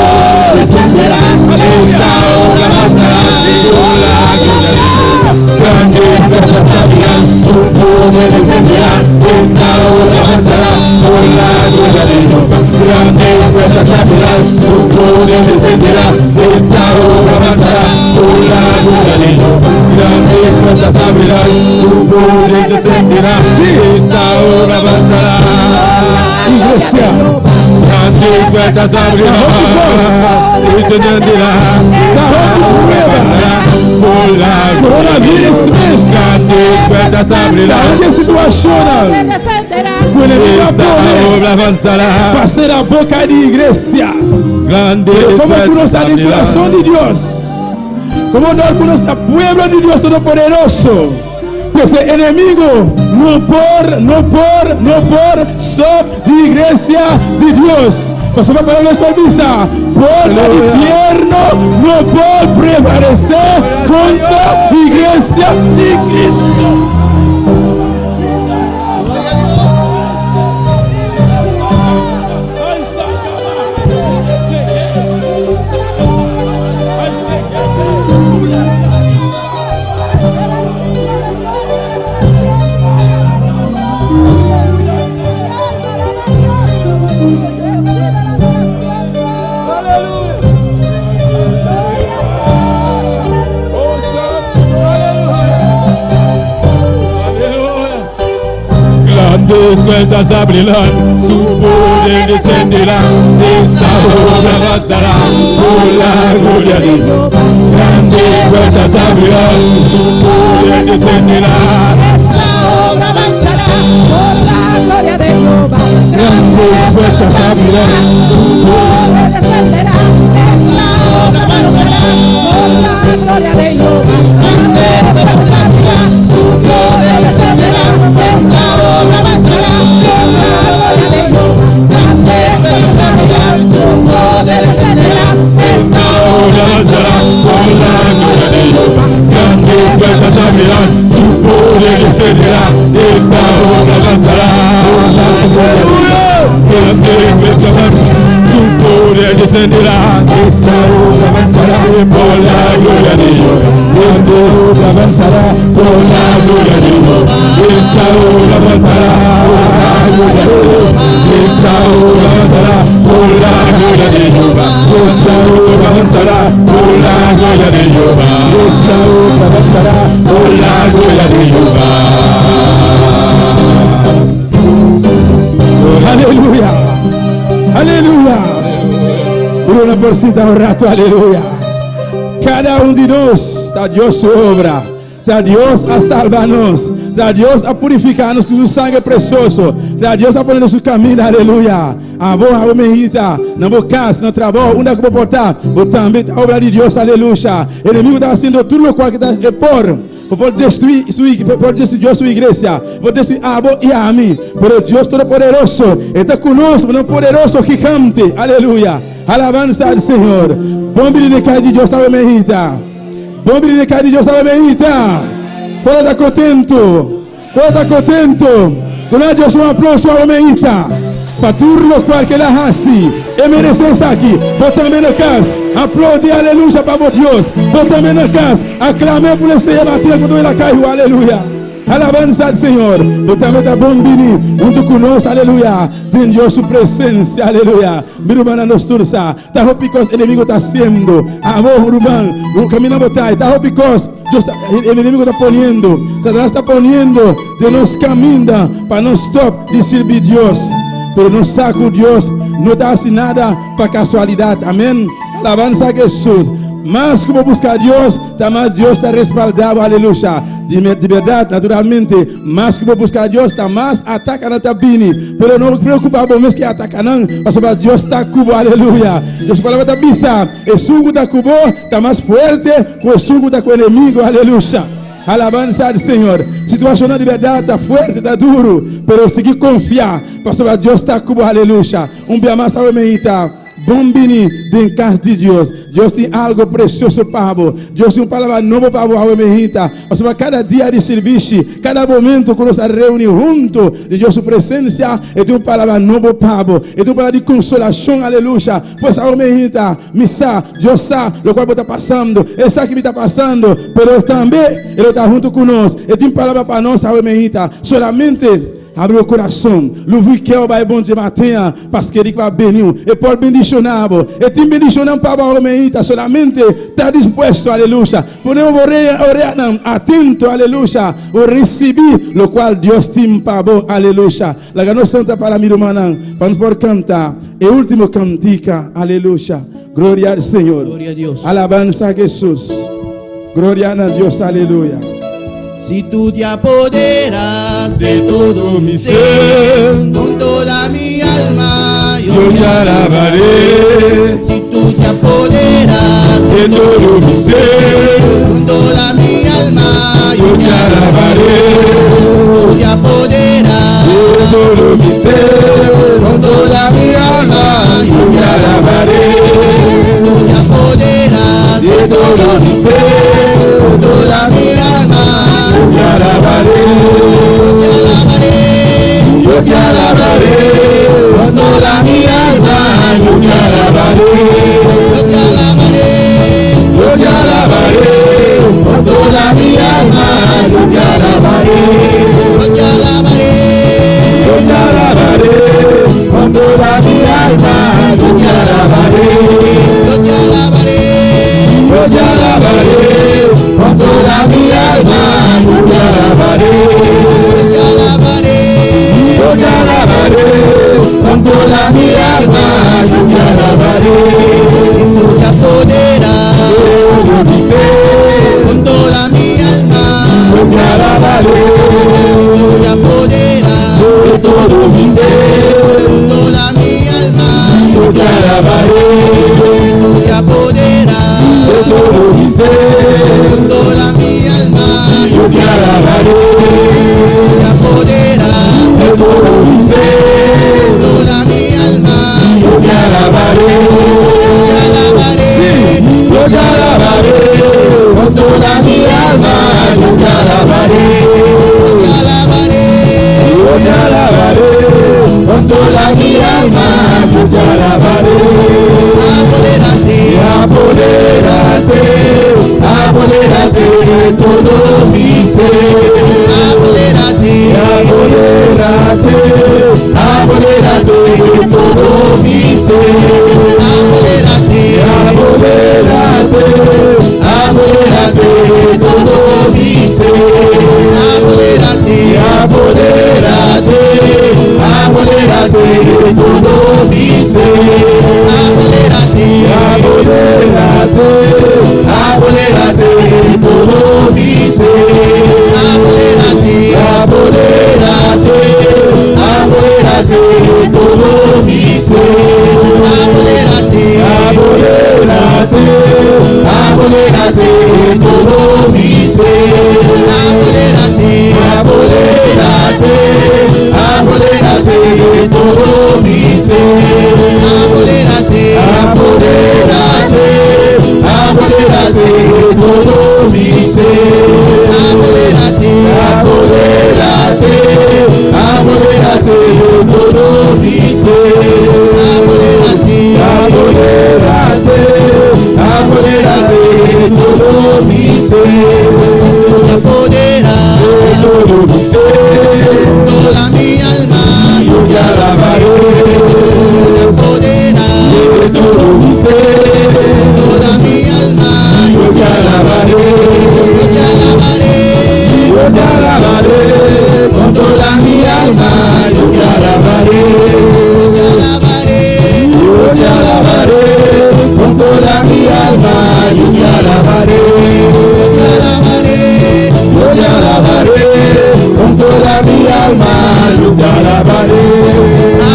descenderá, esta obra avanzará por la gloria de Dios. Grandes puertas abrirán, su poder descenderá, esta obra avanzará por la gloria de Jehová. Grandes puertas abrirán, su poder descenderá, esta obra avanzará por la gloria de Jehová. Grandes puertas abrirán, su poder descenderá, esta obra avanzará. Iglesia. Grandes puertas abrirán, descenderá, Pruebas. por la Coronavirus mes. Grandes puertas abrirán, Grande situacion. Cu enemigo a esta pone obra avanzará. pa cera boca di iglesia. Grandes Pero como cu nos puertas ta den abrirán. curason di Dios, como nos cu nos ta pueblo di Dios Todopoderoso, pues e enemigo no por, no por, no por stop di iglesia di Dios. Pasobra palabra di Dios ta bisa, porta di infierno no por prevalece contra iglesia di Cristo. Grandes puertas abrirán, su poder descenderá, esta obra avanzará por la gloria de Dios. Grandes puertas abrirán, su poder descenderá. Esta obra avanzará por la gloria de Jehová. Grandes puertas abrirán, su poder descenderá. Esta obra avanzará por la gloria de Jehová. Grandes puertas abrirán, su poder descenderá. Esta obra avanzará por la gloria de Jehová. Grandes puertas abrirán, su poder descenderá. Esta obra avanzará por la gloria de Jehová. Grandes puertas abrirán, su poder descenderá. Esta obra avanzará por la gloria de Jehová. Grandes puertas abrirán, su poder descenderá. Esta obra avanzará por la gloria de Jehová. Esta obra avanzará por la gloria de Jehová. Esta obra avanzará por la gloria de Jehová. Esta obra avanzará por la gloria de Jehová. Esta obra avanzará por la gloria de Jehová. Esta obra avanzará por la gloria de Jehová. Aleluya. Aleluya. Bruna por sinta un rato, aleluya. Cada un di nos ta Dios su obra. Ta Dios a salba nos. Ta Dios a purifica nos cu su sanger precioso. Ta Dios a pone nos su caminda, aleluya. Abo, abo mehita, na bo cas, na trabou, unda cu bo por ta, bo tambe ta obra di Dios, aleluya. Enemigo ta haciendo tur loke cu e por. Por destrui su por destrui Dios su iglesia, por destrui abo y ami. Pero Dios Todopoderoso ta cu nos, un poderoso gigante. Aleluya. Alabanza al Señor. Bon bini den cas di Dios awe mehita. Bon bini den cas di Dios awe mehita. Cuanto ta contento? Cuanto ta contento? Duna Dios un aplauso awe mehita. Pa tur loke cu el a hasi. E merece esaki. Bo tambe na cas. Aplaudi, aleluya, pa Dios. Bo tambe na cas. Aclame por este bater cuando el a cay. Aleluya. Alabanza al Señor. Bo tambe ta bon bini. Hunto cu nos, aleluya. Den Dios su presencia, aleluya. Mi ruman nos tur sa. Ta hopi cos enemigo ta haciendo. Abo, ruman. Camina bo ta. Ta hopi cos. Dios ta, e enemigo ta poniendo. Satanás ta poniendo den nos caminda pa nos stop di sirbi Dios. Pero nos sa cu Dios no ta haciendo nada pa casualidad. Amén. Alabanza a Jesús. Mas cu bo busca Dios, ta mas Dios ta respaldado. Aleluya. Di berdad, naturalmente, mas cu bo busca Dios, ta mas atake nan ta bini. Pero no preocupa, bo mes cu atake nan, pasobra Dios ta cu bo, aleluya. Dios palabra ta bisa, esun cu ta cu bo, ta mas fuerte cu esun cu ta cu enemigo, aleluya. Alabansa al Señor. Situashonnan di bèrdat ta fuerte, ta duru, pero sigui konfia, pasobra Dios ta ku bo. Aleluya. Un bia mas awe meita. Bon bini den kas di Dios. Dios tin algo presioso pa bo. Dios tin un palabra nobo pa bo awe mehita. Pasobra kada dia di sirbishi, kada momento ku nos a reuni huntu di Dios su presensia, e tin un palabra nobo pa bo. E tin un palabra di konsolashon, aleluya. Pues awe mehita, mi sa, Dios sa lokual bo ta pasando. E sa ki mi ta pasando, pero tambe E lo ta huntu ku nos. E tin palabra pa nos awe mehita. Solamente. Abri bo kurason, louvri kè w bay Bondye maten an, paske li kapab beni w e pòl bendishona bo. E tin bendishonnan pa bo awor meita, solamente ta dispuesto, aleluya. Pone bo oreanan atento, aleluya, bo risibi lokual Dios tin pa bo, aleluya. Laga nos santa para mi rumannan, pa nos por kanta e ultimo kantika, aleluya. Gloria al Señor. Gloria a Dios. Alabansa a Jesus. Gloria na Dios, aleluya. Si tú te apoderas de todo mi ser, con toda mi alma yo, Yo te alabaré. Si tú te apoderas De todo mi ser, con toda mi alma yo te alabaré. Tú te apoderas De todo mi ser, con toda mi alma yo te alabaré. Tú te apoderas De todo mi ser, con toda mi alma yo te alabaré. Yo te alabaré, Yo te alabaré. con toda mi alma Yo te alabaré. Yo te alabaré, Yo te alabaré. con toda mi alma Yo te alabaré. Yo te alabaré, Yo te alabaré. Con toda mi alma. Yo te alabaré. yo te alabaré, Yo te alabaré. Con toda mi alma. Yo te alabaré. yo te alabaré, Yo te alabaré. Con toda mi alma. Yo te alabaré. Si tú te apoderas Todo mi ser. con toda mi alma, Yo te alabaré. tú te apoderas De todo mi ser. con toda mi alma, Yo te alabaré. tú te apoderas De todo mi ser. con toda mi alma, Yo te alabaré. tú te apoderas De todo mi ser. con toda mi alma, Yo te alabaré. yo te alabaré, Yo te alabaré. Con toda mi alma. Yo te alabaré. yo te alabaré, Yo te alabaré. Con toda mi alma. Yo te alabaré. apodérate, Apodérate, apodérate de todo mi ser. apodérate, Apodérate, apodérate de todo mi ser. apodérate, Apodérate, apodérate de todo mi ser. apodérate, Apodérate, apodérate de todo mi ser. apodérate, Apodérate, apodérate de todo mi ser. apodérate, Apodérate, apodérate de todo mi ser. apodérate, Apodérate, apodérate de todo mi ser. apodérate, Apodérate, apodérate de todo mi ser. apodérate, Apodérate, apodérate de todo mi ser. apodérate, Apodérate, apodérate de todo mi ser. apodérate, Apodérate, apodérate de todo mi ser. Si tú te apoderas De todo mi ser. toda mi alma, Yo te alabaré. tú te apoderas De todo mi ser. toda mi alma, Yo te alabaré. yo te alabaré, Yo te alabaré. Con toda mi alma. Yo te alabaré. yo te alabaré, Yo te alabaré. Con toda mi alma. Yo te alabaré. yo te alabaré, Yo te alabaré. Con toda mi alma. Yo te alabaré.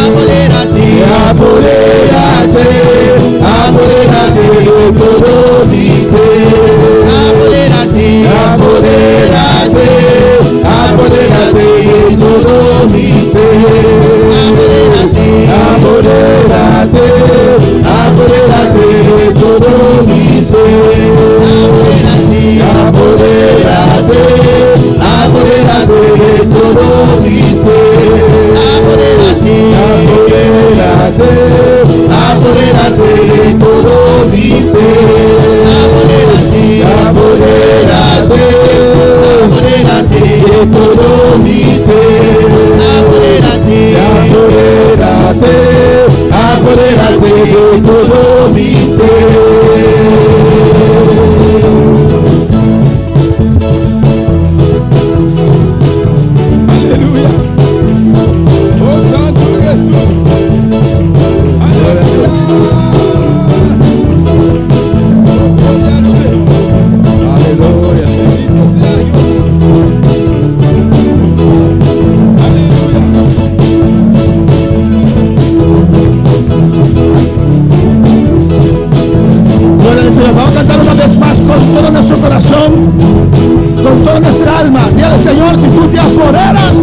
apodérate, Apodérate, apodérate de todo mi ser. apodérate, Apodérate, Apodérate, apodérate de todo mi ser. Apodérate, apodérate, apodérate de todo mi ser. Apodérate, apodérate, apodérate de todo mi ser. Aleluya. Oh Santo Jesús. Aleluya. Aleluya. Bendito sea Dios. Aleluya. Gloria al Señor. Vamos a cantar una vez más con todo nuestro corazón, con toda nuestra alma. Dígale, Señor, si tú te apoderas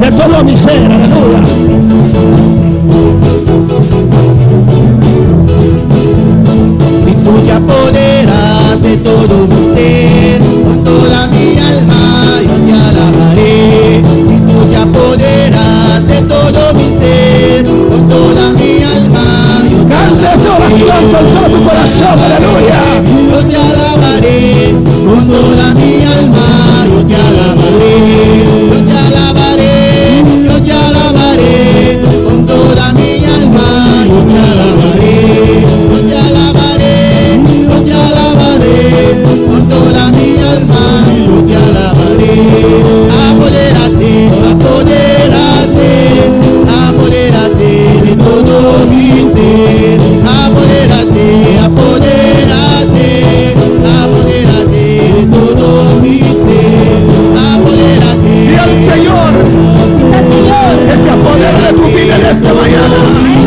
de todo mi ser. Aleluya. Si tú te apoderas de todo mi ser, con toda mi alma yo te alabaré. Si tú te apoderas de todo mi ser, con toda mi alma yo te Canta esta oración con todo tu corazón. Aleluya. Yo te alabaré, con toda mi alma yo te alabaré. Yo te alabaré, yo te alabaré, con toda mi alma yo te alabaré. Yo te alabaré, yo te alabaré, con toda mi alma yo te alabaré. Apodérate, apodérate, apodérate de todo mi ser. Apodérate, apodérate, apodérate de todo mi ser. Apodérate. Di al Señor Bisa Señor. que se apodere de tu vida en esta mañana.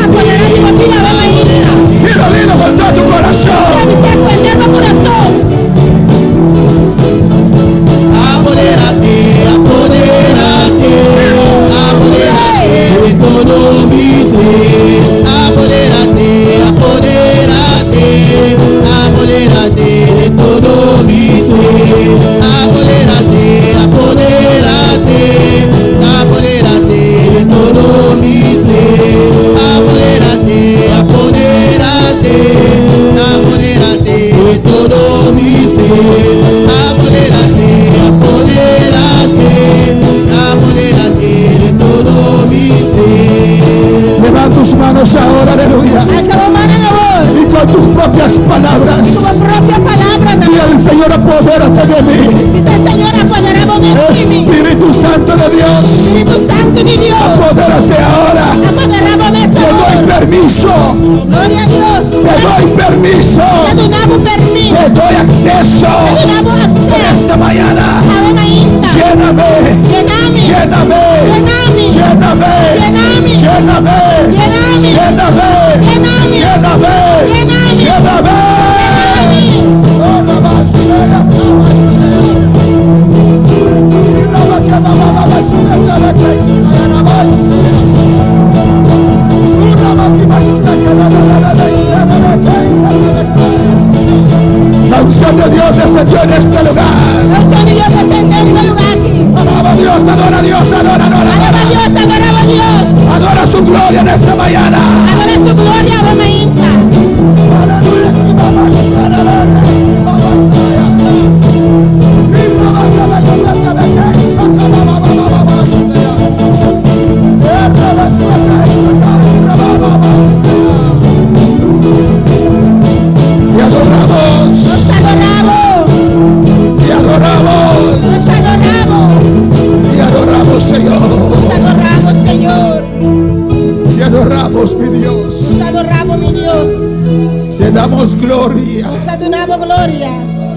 Apoderá di bo bida awe mainta. Dilo, dilo con todo tu corazón. Bis'é ku henter bo kurason. Apodérate, apodérate, apodérate de todo mi ser. Apodérate, apodérate, apodérate de todo mi ser. Apodérate, apodérate, apodérate de todo mi ser. Apodérate, apodérate, apodérate de todo mi ser. Apodérate, apodérate, apodérate de todo mi ser. Levanta tus manos ahora, aleluya. Alsa bo mannan awor. Y con tus propias palabras. Ku bo propio palabranan. Di al Señor, apodérate de mí. Bisa Señor, apoderá bo mes di mi. Espíritu Santo de Dios, Spiritu Santu di Dios. apodérate ahora. Apoderá bo mes Te doy awor. permiso. Gloria na Dios. Te doy permiso. Ta duna bo pèrmit. Te doy acceso. Ta duna bo akseso. Esta mañana. Awe mainta. Lléname. Yena mi. Lléname. Yena mi. Lléname. Yena mi. Lléname. Yena mi. Lléname. Yena mi. Lléname. Yena mi. Lléname. Yena mi. La unción de Dios descendió en este lugar. Unshon di Dios a desendé den e lugá aki. Alaba a Dios, adora a Dios, adora, adora. Alabá Dios, adorá Dios. Adora su gloria en esta mañana. Adorá su gloria, awe mainta. Aleluya. Te adoramos, Nos ta adorá bo. te adoramos, Nos ta adorá bo. te adoramos, Señor. Nos ta adorá bo, Señor. Te adoramos, mi Dios. Nos ta adorá bo, mi Dios. Te damos gloria. Nos ta duna bo gloria.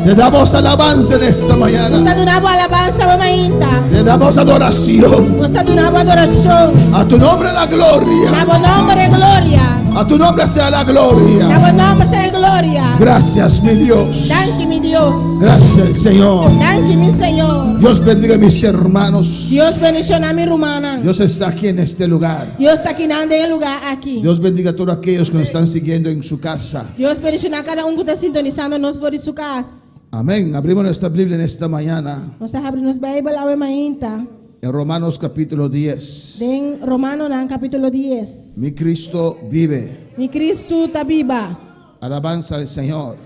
Te damos alabanza en esta Nos mañana. ta duna bo alabansa, awe mainta. Te damos adoración. Nos ta duna bo adorashon. A tu nombre la gloria. Na bo nòmber gloria. A tu nombre sea la gloria. Na bo nòmber sea gloria. Gracias, mi Dios. Danki, mi Dios. Gracias, Señor. Danki, mi Señor. Dios bendiga a mis hermanos. Dios bendishoná mi rumannan. Dios está aquí en este lugar. Dios ta aki den e lugá aki. Dios bendiga a todos aquellos que nos están siguiendo en su casa. Dios bendishoná kada un ku ta sintonisando nos for di su kas. Amén. Abrimos nuestra Biblia en esta mañana. Nos ta habri nos Beibel awe mainta. En Romanos capítulo 10. Den Romanonan kapítulo 10. Mi Cristo vive. Mi Kristu ta biba. Alabanza al Señor.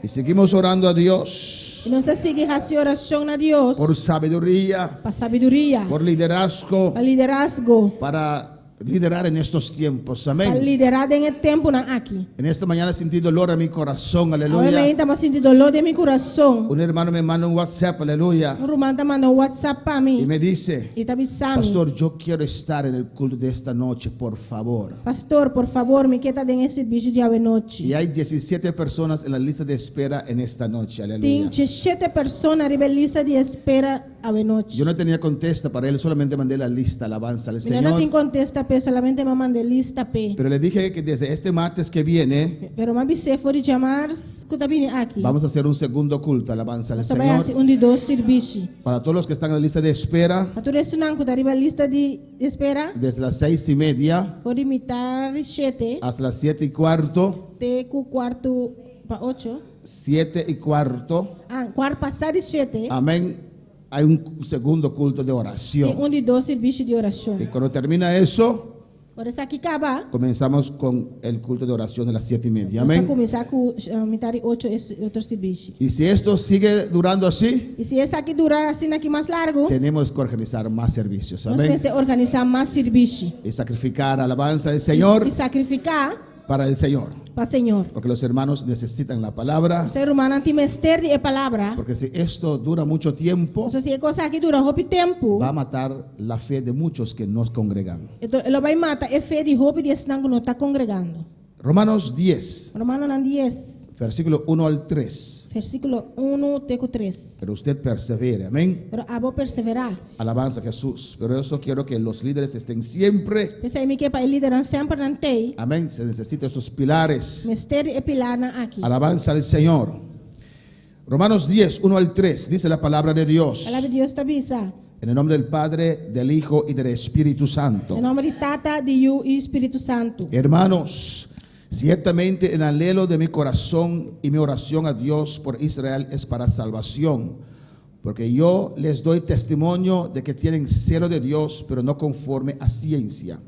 Y seguimos orando a Dios I nos ta sigui hasi orashon na Dios por sabiduría, pa sabiduria, por liderazgo, pa liderazgo, para liderar en estos tiempos. pa Amén. liderá den e tempunan aki. En esta mañana sentí dolor en mi corazón, Awe aleluya. mainta m'a sinti doló den mi kurason. Un hermano me manda un WhatsApp, aleluya, Un ruman ta manda un WhatsApp pa y mi me dice, i ta bisa mi, pastor, yo quiero estar en el culto de esta noche, por favor. Pastor, por fabor, mi ke ta den e servisio di awe nochi. Y hay 17 personas en la lista de espera en esta noche, Tin aleluya. 17 persona riba e lista di espera awe nochi. Yo no tenía contesta para él, solamente mandé la lista, alabanza al Mi no tin Señor. kontesta p'e, solamente m'a manda e lista p'e. Pero le dije que desde este martes que viene Pero m'a bis'é for di djamars ku ta bini aki. vamos a hacer un segundo culto, alabanza al Nos ta bai hasi Señor. un di dos sirbishi. Para todos los que están en la lista de espera, Pa tur esnan ku ta riba lista di espera, desde las 6:30 for di mitar di shete hasta las 7:15, te ku kuartu pa ocho. 7:15, Ah, kuart pasá di shete, amén. Hay un segundo culto de tin oración. un di dos sirbishi di orashon. Y cuando termina eso, Ora esaki kaba, comenzamos con el culto de oración de las 7:30. nos ta Amén. kuminsá ku mitar di ocho e otro sirbishi. Y si esto sigue durando así, I si esaki dura asina aki mas largu, tenemos que organizar más servicios. nos Amén. mester organisá mas sirbishi. Y sacrificar alabanza al Señor I sakrifiká para el Señor. pa Señor. Porque los hermanos necesitan la palabra. E rumannan tin mester di e palabra. Porque si esto dura mucho tiempo, So, si e kos aki dura hopi tempu, va a matar la fe de muchos que no congregan. e lo bai mata e fe di hopi di esnan ku no ta kongregando. Romanos 10, Romanonan 10, versículo 1 al 3. versíkulo 1 te ku 3. Pero usted persevere, amén. Pero abo perseverá. Alabanza a Jesús. Pero eso quiero que los líderes estén siempre. P'esei mi ke pa e lidernan semper nan t'ei. Amén. Se necesitan esos pilares. Mester e pilarnan aki. Alabanza al Señor. Romanos 10, 1 al 3, dice la palabra de Dios. Palabra di Dios ta bisa. En el nombre del Padre, del Hijo y del Espíritu Santo. Den nòmber di Tata, di Yu i Spiritu Santu. Hermanos, ciertamente el anhelo de mi corazón y mi oración a Dios por Israel es para salvación, porque yo les doy testimonio de que tienen celo de Dios, pero no conforme a ciencia.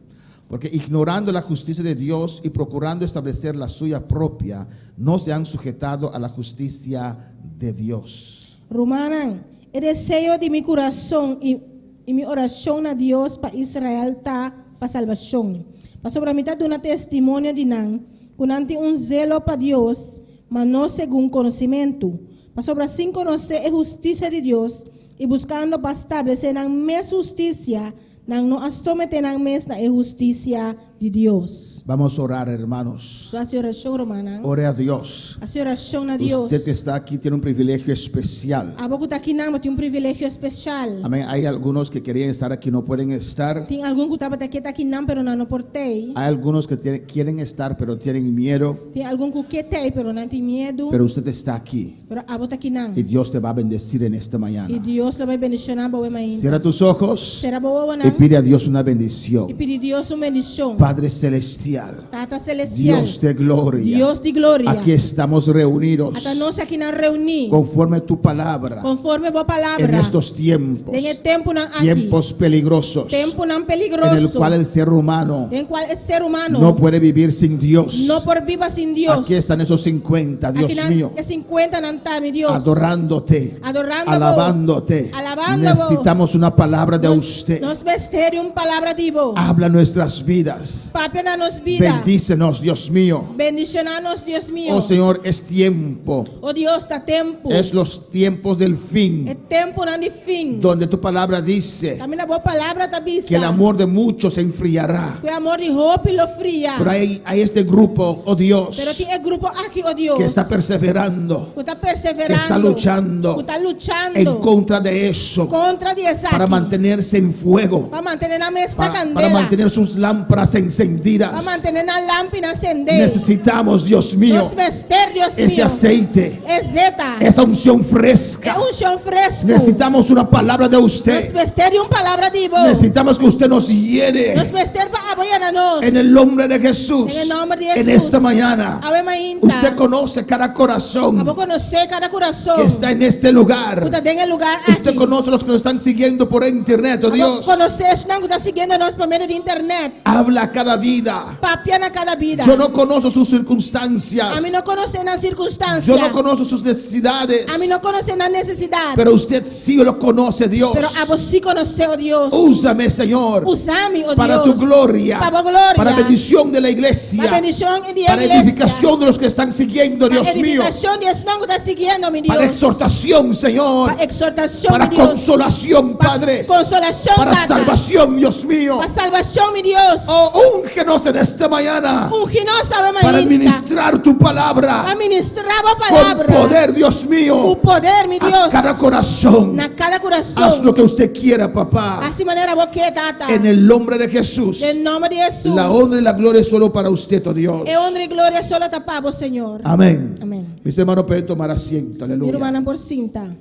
Porque ignorando la justicia de Dios y procurando establecer la suya propia, no se han sujetado a la justicia de Dios. Rumannan, e deseo di mi kurason i, i mi orashon na Dios pa Israel ta pa salbashon. Pasobra mi ta duna testimonio di nan, ku nan tin un zelo pa Dios, ma no segun konosementu. Pasobra sin konosé e hustisia di Dios i buskando pa establesé nan mes hustisia, nan no a someté nan mes na e hustisia di Dios. Vamos a orar, hermanos. Hasi orashon, rumannan. Ore a Dios. Hasi orashon na Dios. Usted que está aquí tiene un privilegio especial. Abo ku ta akinan tin un privilegio spesial. Amén. Hay algunos que querían estar aquí, no pueden estar. Tin algun ku tabata ke ta akinan, pero nan no por t'ei. Hay algunos que quieren estar, pero tienen miedo. Tin algun ku ke t'ei, pero nan tin miedu. Pero usted está aquí Pero abo ta akinan. y Dios te va a bendecir en esta I mañana. Dios lo bai bendishoná bo mainta. Cierra tus ojos Sera bo y wowonan. pide a Dios una bendición. I pidi Dios un bendishon. Padre Celestial, Tata Selestial. Dios de gloria, Dios di gloria. aquí estamos reunidos Ata nos akinan reuní. conforme a tu palabra Konforme bo palabra. en estos tiempos, Den e tempunan aki. tiempos peligrosos, Tempunan en el peligroso. cual el ser humano Den kua e ser humano no puede vivir sin Dios. no por biba sin Dios. Aquí están esos 50, Dios Akinan mío, e 50 nan ta, mi Dios. adorándote, Adorando alabándote. Alabando Necesitamos una palabra de Nos, usted. Nos mester di un palabra di bo. Habla nuestras vidas. Papia na nos bida. Bendícenos, Dios mío. Bendishoná nos, Dios mio. Oh Señor, es tiempo. Oh Dios, ta tempu. Es los tiempos del E fin, tempunan di fin. donde tu palabra dice Kaminda bo palabra ta bisa. que el amor de muchos se enfriará. Ku e amor di hopi lo fria. Pero hay este grupo, oh Dios, Pero tin e grupo aki, oh Dios. que está perseverando Ku ta perseverando. que está luchando Ku ta luchando. en contra de eso, Kontra di esaki. para mantenerse en fuego, Pa mantené nan mes na para kandela. mantener sus lámparas encendidas. Pa mantené nan lampinan sendé. Necesitamos, Dios mío, Nos mester, Dios ese mio. aceite, E zeta. esa unción fresca. E unshon fresku. Necesitamos una palabra de Nos usted. mester di un palabra di bo. Necesitamos que usted nos llene Nos mester pa Abo yena nos. En el nombre de Jesús. Den nòmber di En Hesus. esta mañana. Awe mainta. Usted conoce cada corazón Abo konosé kada kurason. que está en este lugar. Ku ta den e lugá aki. Usted conoce los que nos están siguiendo por internet, oh Abo Dios. konosé esnan ku ta siguiendo nos pa medio di internet. Habla a cada vida. Papia na kada bida. Yo no conozco sus circunstancias. Ami no konosé nan sirkunstansia. Yo no conozco sus necesidades. Ami no konosé nan nesesidat. Pero usted sí lo conoce, Dios. Pero abo sí konosé, oh Dios. Úsame, Señor. Usa mi, oh Para Dios. tu gloria. Pa bo gloria. Para bendición de la iglesia. Pa bendishon di Para iglesia. edificación de los que están siguiendo, Pa Dios mío. edifikashon di esnan ku ta siguiendo, mi Dios. Para exhortación, Señor. Pa ekshortashon, Para mi Dios. consolación, Pa Padre. Konsolashon, Para Tata. salvación, Dios mío. Pa salbashon, mi Dios. Oh, úngenos en esta mañana. Ungi nos awe Para mainta. ministrar tu palabra. Pa ministrá bo Con palabra. poder, Dios mío. Ku poder, mi A Dios. cada corazón. Na kada kurason. Haz lo que usted quiera, papá. Hasi manera bo ke, Tata. En el nombre de Jesús. Den nòmber di Hesus. La honra y la gloria es solo para usted, oh Dios. E honra i gloria solo ta pa bo, Señor. Amén. Amén. Mis hermanos pueden tomar asiento. Mi Aleluya. rumannan por sinta.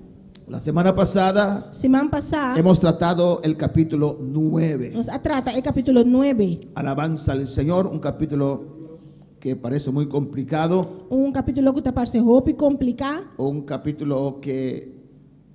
La semana pasada Siman pasá, hemos tratado el capítulo 9. nos a trata e kapítulo 9. Alabanza al Señor, un capítulo que parece muy complicado, Un kapítulo ku ta parse hopi kompliká. un capítulo que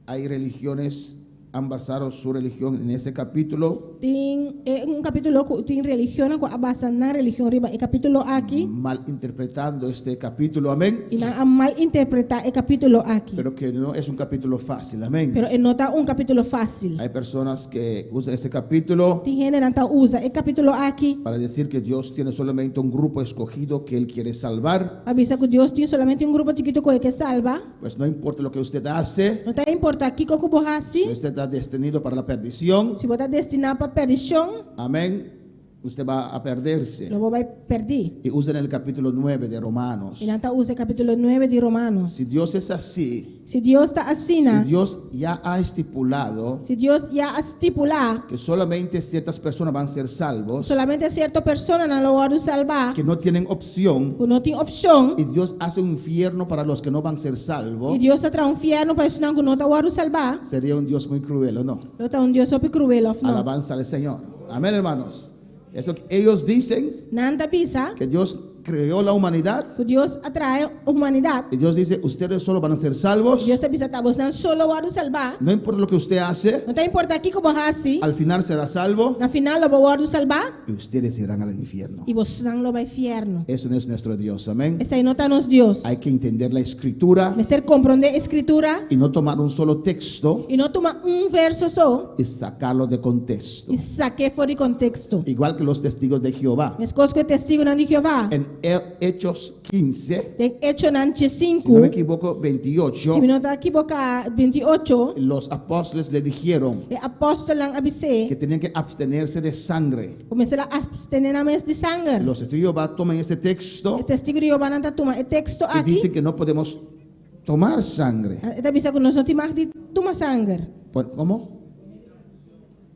hay religiones han basado su religión en ese capítulo, Tin eh, un kapítulo ku tin religion ku a basa nan religion riba e kapítulo aki mal interpretando este capítulo, amén, i nan a mal interpretá e kapítulo aki. pero que no es un capítulo fácil, amén. Pero e no ta un kapítulo fásil. Hay personas que usan ese capítulo Tin hendenan ta usa e kapítulo aki para decir que Dios tiene solamente un grupo escogido que Él quiere salvar. pa bisa ku Dios tin solamente un grupo chikitu ku e ke salba. Pues no importa lo que usted hace, No ta importá kiko ku bo hasi, si usted está destinado para la perdición, si bo ta destiná pa perdishon, amén, usted va a perderse. lo bo bai pèrdè. Y usan el capítulo 9 de Romanos. I nan ta usa kapítulo 9 di Romano. Si Dios es así, Si Dios ta asina, si Dios ya ha estipulado si Dios ya a stipulá, que solamente ciertas personas van a ser salvos, solamente sierto personanan lo wòrdu salbá, que no tienen opción, ku no tin opshon, y Dios hace un infierno para los que no van a ser salvos, i Dios ta traha un fièrnu pa esnan ku no ta wòrdu salbá, sería un Dios muy cruel, ¿o no? lo ta un Dios hopi kruel òf no. Alabanza al Señor. Amén, hermanos. Eso que ellos dicen Nan ta bisa, que Dios creó la humanidad ku Dios a traha humanidat. y Dios dice, ustedes solo van a ser salvos. Dios ta bisa ta bosnan so lo wòrdu salbá. No importa lo que usted hace, No ta importá kiko bo hasi, al final será salvo na final lo bo wòrdu salbá y ustedes irán al infierno. i bosnan lo bai fièrnu. Eso no es nuestro Dios, amén. Esei no ta nos Dios. Hay que entender la escritura Mester komprondé skritura y no tomar un solo texto i no tuma un verso so y sacarlo de contexto. i sak'é for di konteksto. Igual que los testigos de Jehová. Meskos ku e testigunan di Jehová. En Hechos 15, Den Echonan si 5, no me equivoco, 28, si mi no ta ekivoká, 28, los apóstoles le dijeron e apòstelnan a bis'é, que tenían que abstenerse de sangre. ku mester a apstené nan mes di sanger. Los testigos de Jehová toman este texto E testigu di Jehová nan ta tuma e teksto y aki, dicen que no podemos tomar sangre. e ta bisa ku nos no tin mag di tuma sanger. ¿Cómo?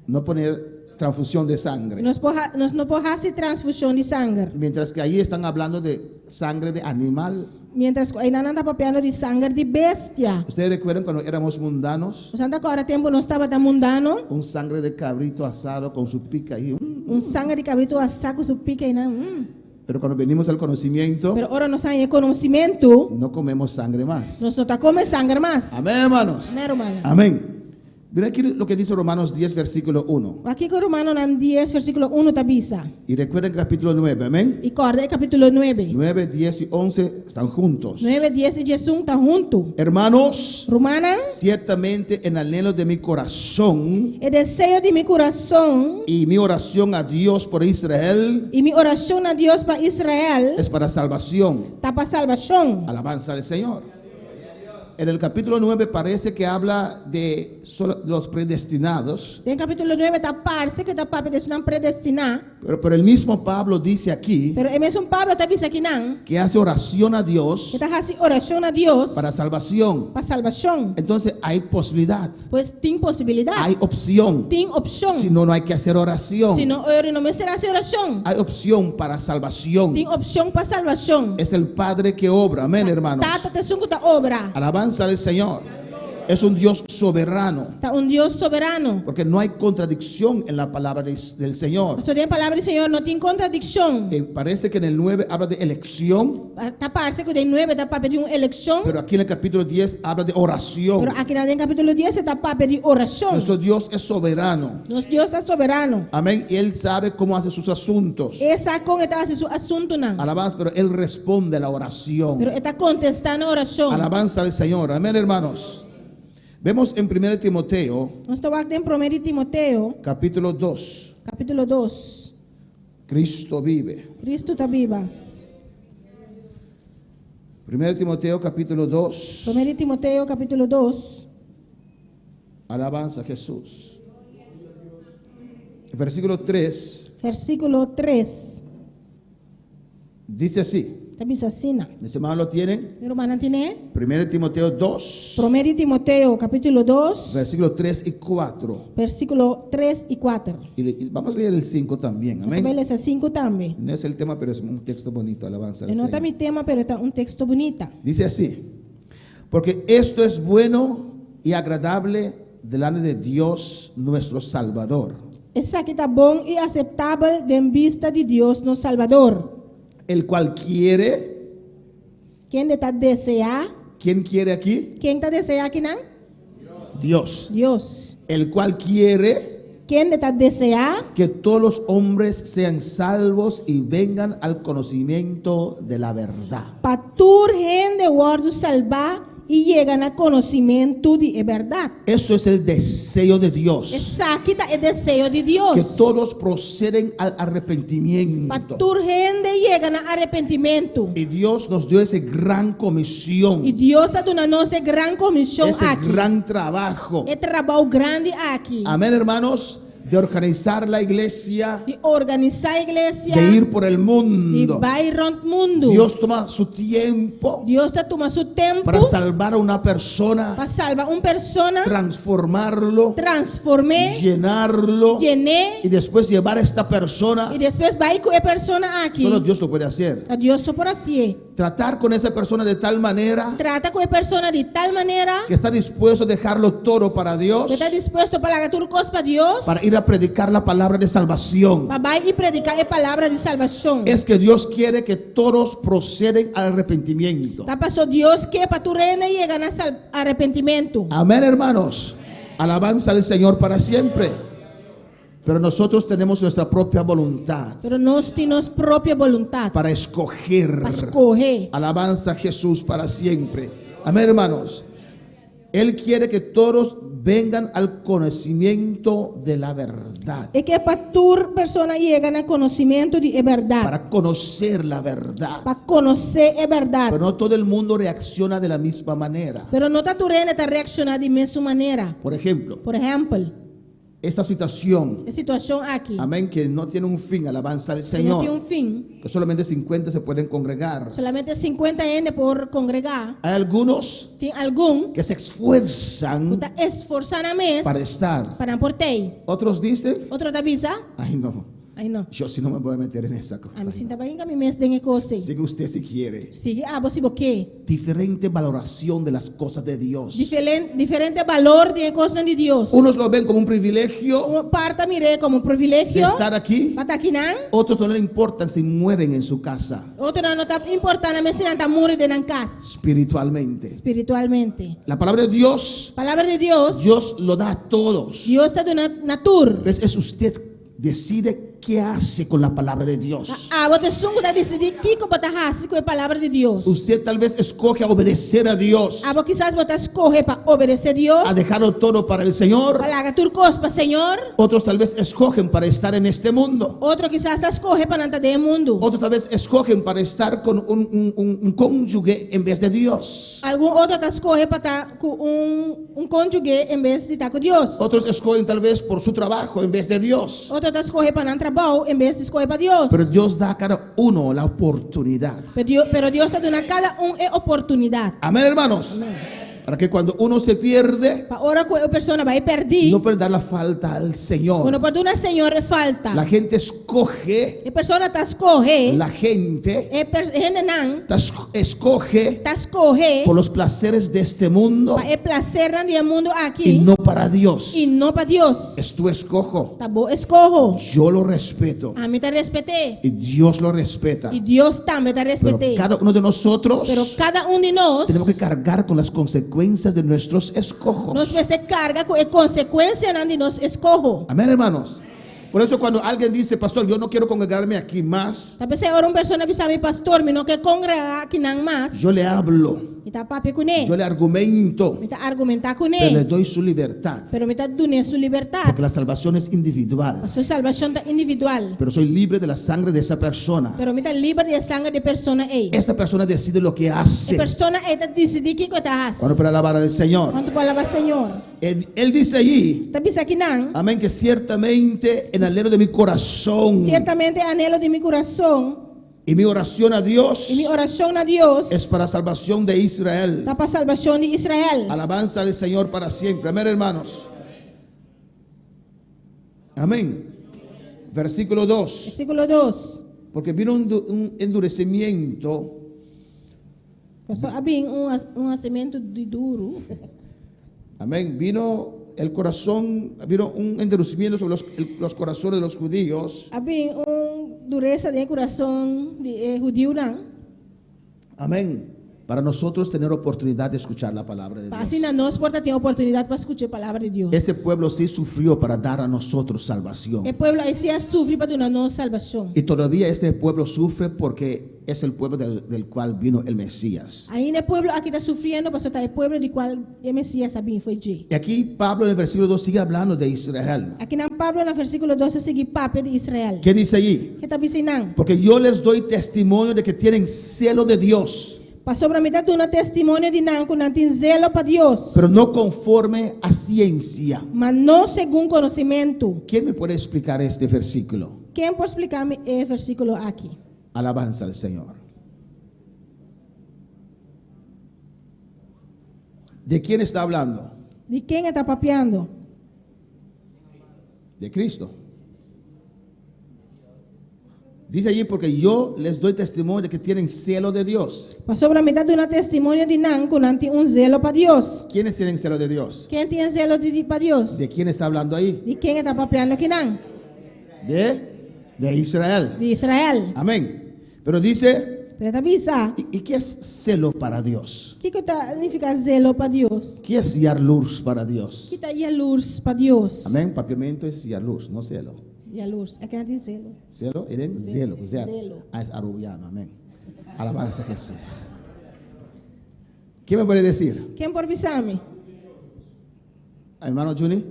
No poner transfusión de sangre. Nos, por, nos no por hasi transfushon di sanger. Mientras que ahí están hablando de sangre de animal. Mientras ku einan nan ta papiando di sanger di bestia. Ustedes recuerdan cuando éramos mundanos, Boso ta kòrda tempu nos tabata mundano, un sangre de cabrito asado con su pica ahí. un sanger di kabritu asá ku su pika einan. Pero cuando venimos al conocimiento, Pero ora nos haña konosementu, no comemos sangre más. nos no ta kome sanger mas. Amén, hermanos. Amèn, ruman. Amén. Mira aquí lo que dice Romanos 10, versículo 1. Wak kiko Romanonan 10, versíkulo 1 ta bisa. Y recuerden el capítulo 9, amén. I kòrda e kapítulo 9. 9, 10 y 11 están juntos. 9, 10 i 11 ta huntu. Hermanos, Rumannan, ciertamente en anhelo de mi corazón e deseo di mi kurason y mi oración a Dios por Israel i mi orashon na Dios pa Israel es para salvación. ta pa salbashon. Alabanza al Señor. En el capítulo 9 parece que habla de solo los predestinados, Den kapítulo 9 ta parse ku e ta papia di esnan predestiná, pero el mismo Pablo dice aquí pero e mesun Pablo ta bisa akinan, que hace oración a Dios e ta hasi orashon na Dios para salvación. pa salbashon. Entonces hay posibilidad, Pues tin posibilidat, hay opción. tin opshon. Si no, no hay que hacer oración. Si no, ora no mester hasi orashon. Hay opción para salvación. Tin opshon pa salbashon. Es el Padre que obra. Amén, hermanos. Tata ta esun ku ta obra. Alabanza al Señor. Es un Dios soberano. Ta un Dios soberano. Porque no hay contradicción en la palabra del Señor. Pasobra den palabra di Señor no tin kontradikshon. Parece que en el 9 habla de elección, Ta parse ku den nuebe ta papia di un elekshon, pero aquí en el capítulo 10 habla de oración. pero akinan den kapítulo dies e ta papia di orashon. Nuestro Dios es soberano. Nos Dios ta soberano. Amén. Y Él sabe cómo hace sus asuntos. E sa kon e ta hasi su asuntunan. Alabanza, pero Él responde a la oración. Pero e ta kontestá na orashon. Alabanza al Señor. Amén, hermanos. Vemos en 1 Timoteo, Nos ta wak den Promé di Timoteo, capítulo 2. kapítulo 2. Cristo vive. Kristu ta biba. 1 Timoteo, capítulo 2. Promé di Timoteo, kapítulo 2. Alabanza a Jesús. Versículo 3 Versíkulo 3. dice así. Ta bisa asina. Mis hermanos lo tienen. Mi rumannan tin'é? 1 Timoteo 2, Promé di Timoteo, kapítulo 2, versículo 3 y 4. versíkulo 3 i 4. Y vamos a leer el 5 también. Nos ta Amén. bai lesa 5 tambe. No es el tema, pero es un texto bonito. Alabanza al E no ta Señor. mi tema, pero ta un teksto bunita. Dice así, porque esto es bueno y agradable delante de Dios nuestro Salvador, Esaki ta bon i aseptabel den bista di Dios nos Salbador. el cual quiere, Kende ta deseá? ¿quién quiere aquí? Ken ta deseá akinan? Dios. Dios. El cual quiere Kende ta deseá? que todos los hombres sean salvos y vengan al conocimiento de la verdad. Pa tur hende wòrdu salbá i yega na konosementu di e bèrdat. Eso es el deseo de Dios. Esaki ta e deseo di Dios. Que todos proceden al arrepentimiento. Pa tur hende yega na arepentimentu. Y Dios nos dio esa gran comisión, I Dios a duna nos e gran komishon ese aki. gran trabajo. E trabou grandi aki. Amén, hermanos, de organizar la iglesia, Di organisá iglesia. de ir por el Di mundo. bai rònt mundu. Dios toma su tiempo Dios ta tuma su tempu para salvar a una persona, pa salba un persona, transformarlo, transform'é, llenarlo yen'é y después llevar a esta persona. i despues bai ku e persona aki. Solo Dios lo puede hacer. Ta Dios so por hasié. Tratar con esa persona de tal manera Trata ku e persona di tal manera que está dispuesto a dejarlo todo para Dios, ku e ta dispuesto pa laga tur kos pa Dios, para ir a predicar la palabra de salvación. pa bai i prediká e palabra di salbashon. Es que Dios quiere que todos proceden al arrepentimiento. Ta paso Dios ke pa tur hende yega na arepentimentu. Amén, hermanos. Alabanza al Señor para siempre. Pero nosotros tenemos nuestra propia voluntad Pero nos tin nos propio boluntat para escoger. pa skohe. Alabanza a Jesús para siempre. Amén, hermanos. Él quiere que todos vengan al conocimiento de la verdad. E ke pa tur persona yega na konosementu di e bèrdat. Para conocer la verdad. Pa konosé e bèrdat. Pero no todo el mundo reacciona de la misma manera. Pero no ta tur hende ta reakshoná di mesun manera. Por ejemplo, Por ehèmpel, esta situación, e situashon aki, amén, que no tiene un fin, alabanza al ku no tin Señor, un fin, que solamente 50 se pueden congregar. solamente 50 hende por kongregá. Hay algunos Tin algun que se esfuerzan ku ta esforsá nan mes para estar. pa nan por t'ei. Otros dicen, Otro ta bisa, ay no, ai no, yo sí no me voy a meter en esa cosa. ami sí n'ta bai hinka mi mes den e kos ei. Sigue usted si quiere. Sigui abo si bo ke. Diferente valoración de las cosas de Dios. Diferente, diferente balor di e kosnan di Dios. Unos lo ven como un privilegio Un par ta mir'é komo un de privilegio estar aquí. pa ta akinan. Otros no le importan si mueren en su casa Otronan no ta importá nan mes si nan ta muri den nan kas. espiritualmente. Spiritualmente. La palabra de Dios, Palabra di Dios, Dios lo da a todos. Dios ta duna na tur. Entonces es usted decide qué hace con la palabra de Dios. Abo ta esun ku ta disidí kiko bo ta hasi ku e palabra di Dios. Usted tal vez escoge a obedecer a Dios, Abo kisas bo ta skohe pa obedesé Dios, a dejarlo todo para el Señor. pa laga tur kos pa Señor. Otros tal vez escogen para estar en este mundo. Otro kisas ta skohe pa nan ta den mundu. Otros tal vez escogen para estar con un cónyuge en vez de Dios. Algun otro ta skohe pa ta ku un kónyuge en bes di ta ku Dios. Otros escogen tal vez por su trabajo en vez de Dios. Otro ta skohe pa nan trabou en bes di skohe pa Dios. Pero Dios da a cada uno la oportunidad. Pero Dios, pero Dios ta duna kada un e oportunidat. Amén, hermanos. Para que cuando uno se pierde, Pa ora ku e persona bai pèrdí, no puede dar la falta al Señor. bo no por duna Señor e falta. La gente escoge, E persona ta skohe, la gente e hendenan escoge ta skohe por los placeres de este mundo pa e plasernan di e mundu y aki no para Dios. i no pa Dios. Es tu escojo. Ta bo eskoho. Yo lo respeto Ami ta respet'é y Dios lo respeta. i Dios tambe ta Pero respet'é. cada uno de nosotros Pero kada un di nos, tenemos que cargar con las consecuencias de nuestros escojos. nos mester karga ku e konsekuensianan di nos eskoho. Amén, hermanos. Por eso cuando alguien dice, pastor, yo no quiero congregarme aquí más, Ta p'esei ora un persona bisa mi, Pastor, mi no ke kongregá akinan mas, yo le hablo, mi ta papia kuné, yo le argumento, mi ta argumentá pero le kuné, doy su libertad. pero mi ta dun'é su libertat. Porque la salvación es individual. Pasobra salbashon ta individual. Pero soy libre de la sangre de esa persona. Pero mi ta liber di e sanger di e persona ei. Esa persona decide lo que E hace. persona ei ta disidí kiko e ta hasi. Bueno, para alabar al Señor. Kuantu por alabá Señor? Él, él dice allí, Ta bisa akinan, amén, que ciertamente en anhelo de mi corazón Siertamente anhelo di mi kurason y mi oración a Dios i mi orashon na Dios es para salvación de Israel. ta pa salbashon di Israel. Alabanza al Señor para siempre. Amén, hermanos. Amén. Versículo 2. Versíkulo 2. Porque vino un, un endurecimiento Paso a bin un, un hasimentu di duru. Amén. Vino el corazón, vino un endurecimiento sobre los, los corazones de los judíos. A bin un duresa den kurason di e hudiunan. Amén. Para nosotros tener oportunidad de escuchar la palabra de Pa Dios. asina nos por tin oportunidat pa skucha e palabra di Dios. Ese pueblo sí sufrió para dar a nosotros salvación. E pueblo ei sí a sufri pa duna nos salbashon. Y todavía este pueblo sufre porque es el pueblo del, del cual vino el Mesías. Ainda e pueblo aki ta sufriendo, pasobra ta e pueblo di kual e Mesias a bin for di dje. Y aquí Pablo en el versículo 2 sigue hablando de Israel. Akinan Pablo na versíkulo 2 ta sigui papia di Israel. ¿Qué dice allí? Kiko e ta bisa einan? Porque yo les doy testimonio de que tienen celo de Dios, Pasobra mi ta duna testimonio di nan ku nan tin zelo pa Dios, pero no conforme a ciencia. ma no segun konosementu. ¿Quién me puede explicar este versículo? Ken por splika mi e versíkulo aki? Alabanza al Señor. ¿De quién está hablando? Di ken e ta papiando? De Cristo. Dice allí, porque yo les doy testimonio de que tienen celo de Dios. Pasobra mi ta duna testimonio di nan ku nan tin un zelo pa Dios. ¿Quiénes tienen celo de Dios? Ken tin zelo di pa Dios? ¿De quién está hablando ahí? Di ken e ta papiando akinan? De, de Israel. Di Israel. Amén. Pero dice, Pero e ta bisa, ¿y, y qué es celo para Dios? kiko ta nifiká zelo pa Dios? ¿Qué es luz para Dios? Kiko ta yalurs pa Dios? Amén. Papiamento es luz, no celo. Yalurs. Aki tin zelo. Celo, Eden, zelo, o sea, Zelo. ah, es arubiano, amén. Alabanza a Jesús. ¿Quién me puede decir? Ken por bisa mi? Hermano Juni.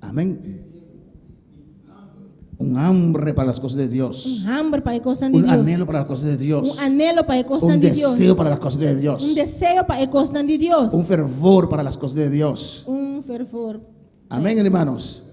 Amén. Un hambre para las cosas de Dios. Un hamber pa e kosnan di Un Dios. anhelo para las cosas de Dios. Un anhelo pa e kosnan Un di Dios. deseo para las cosas de Dios. Un deseo pa e kosnan di Dios. Un fervor para las cosas de Dios. Un fervor. Amén, hermanos.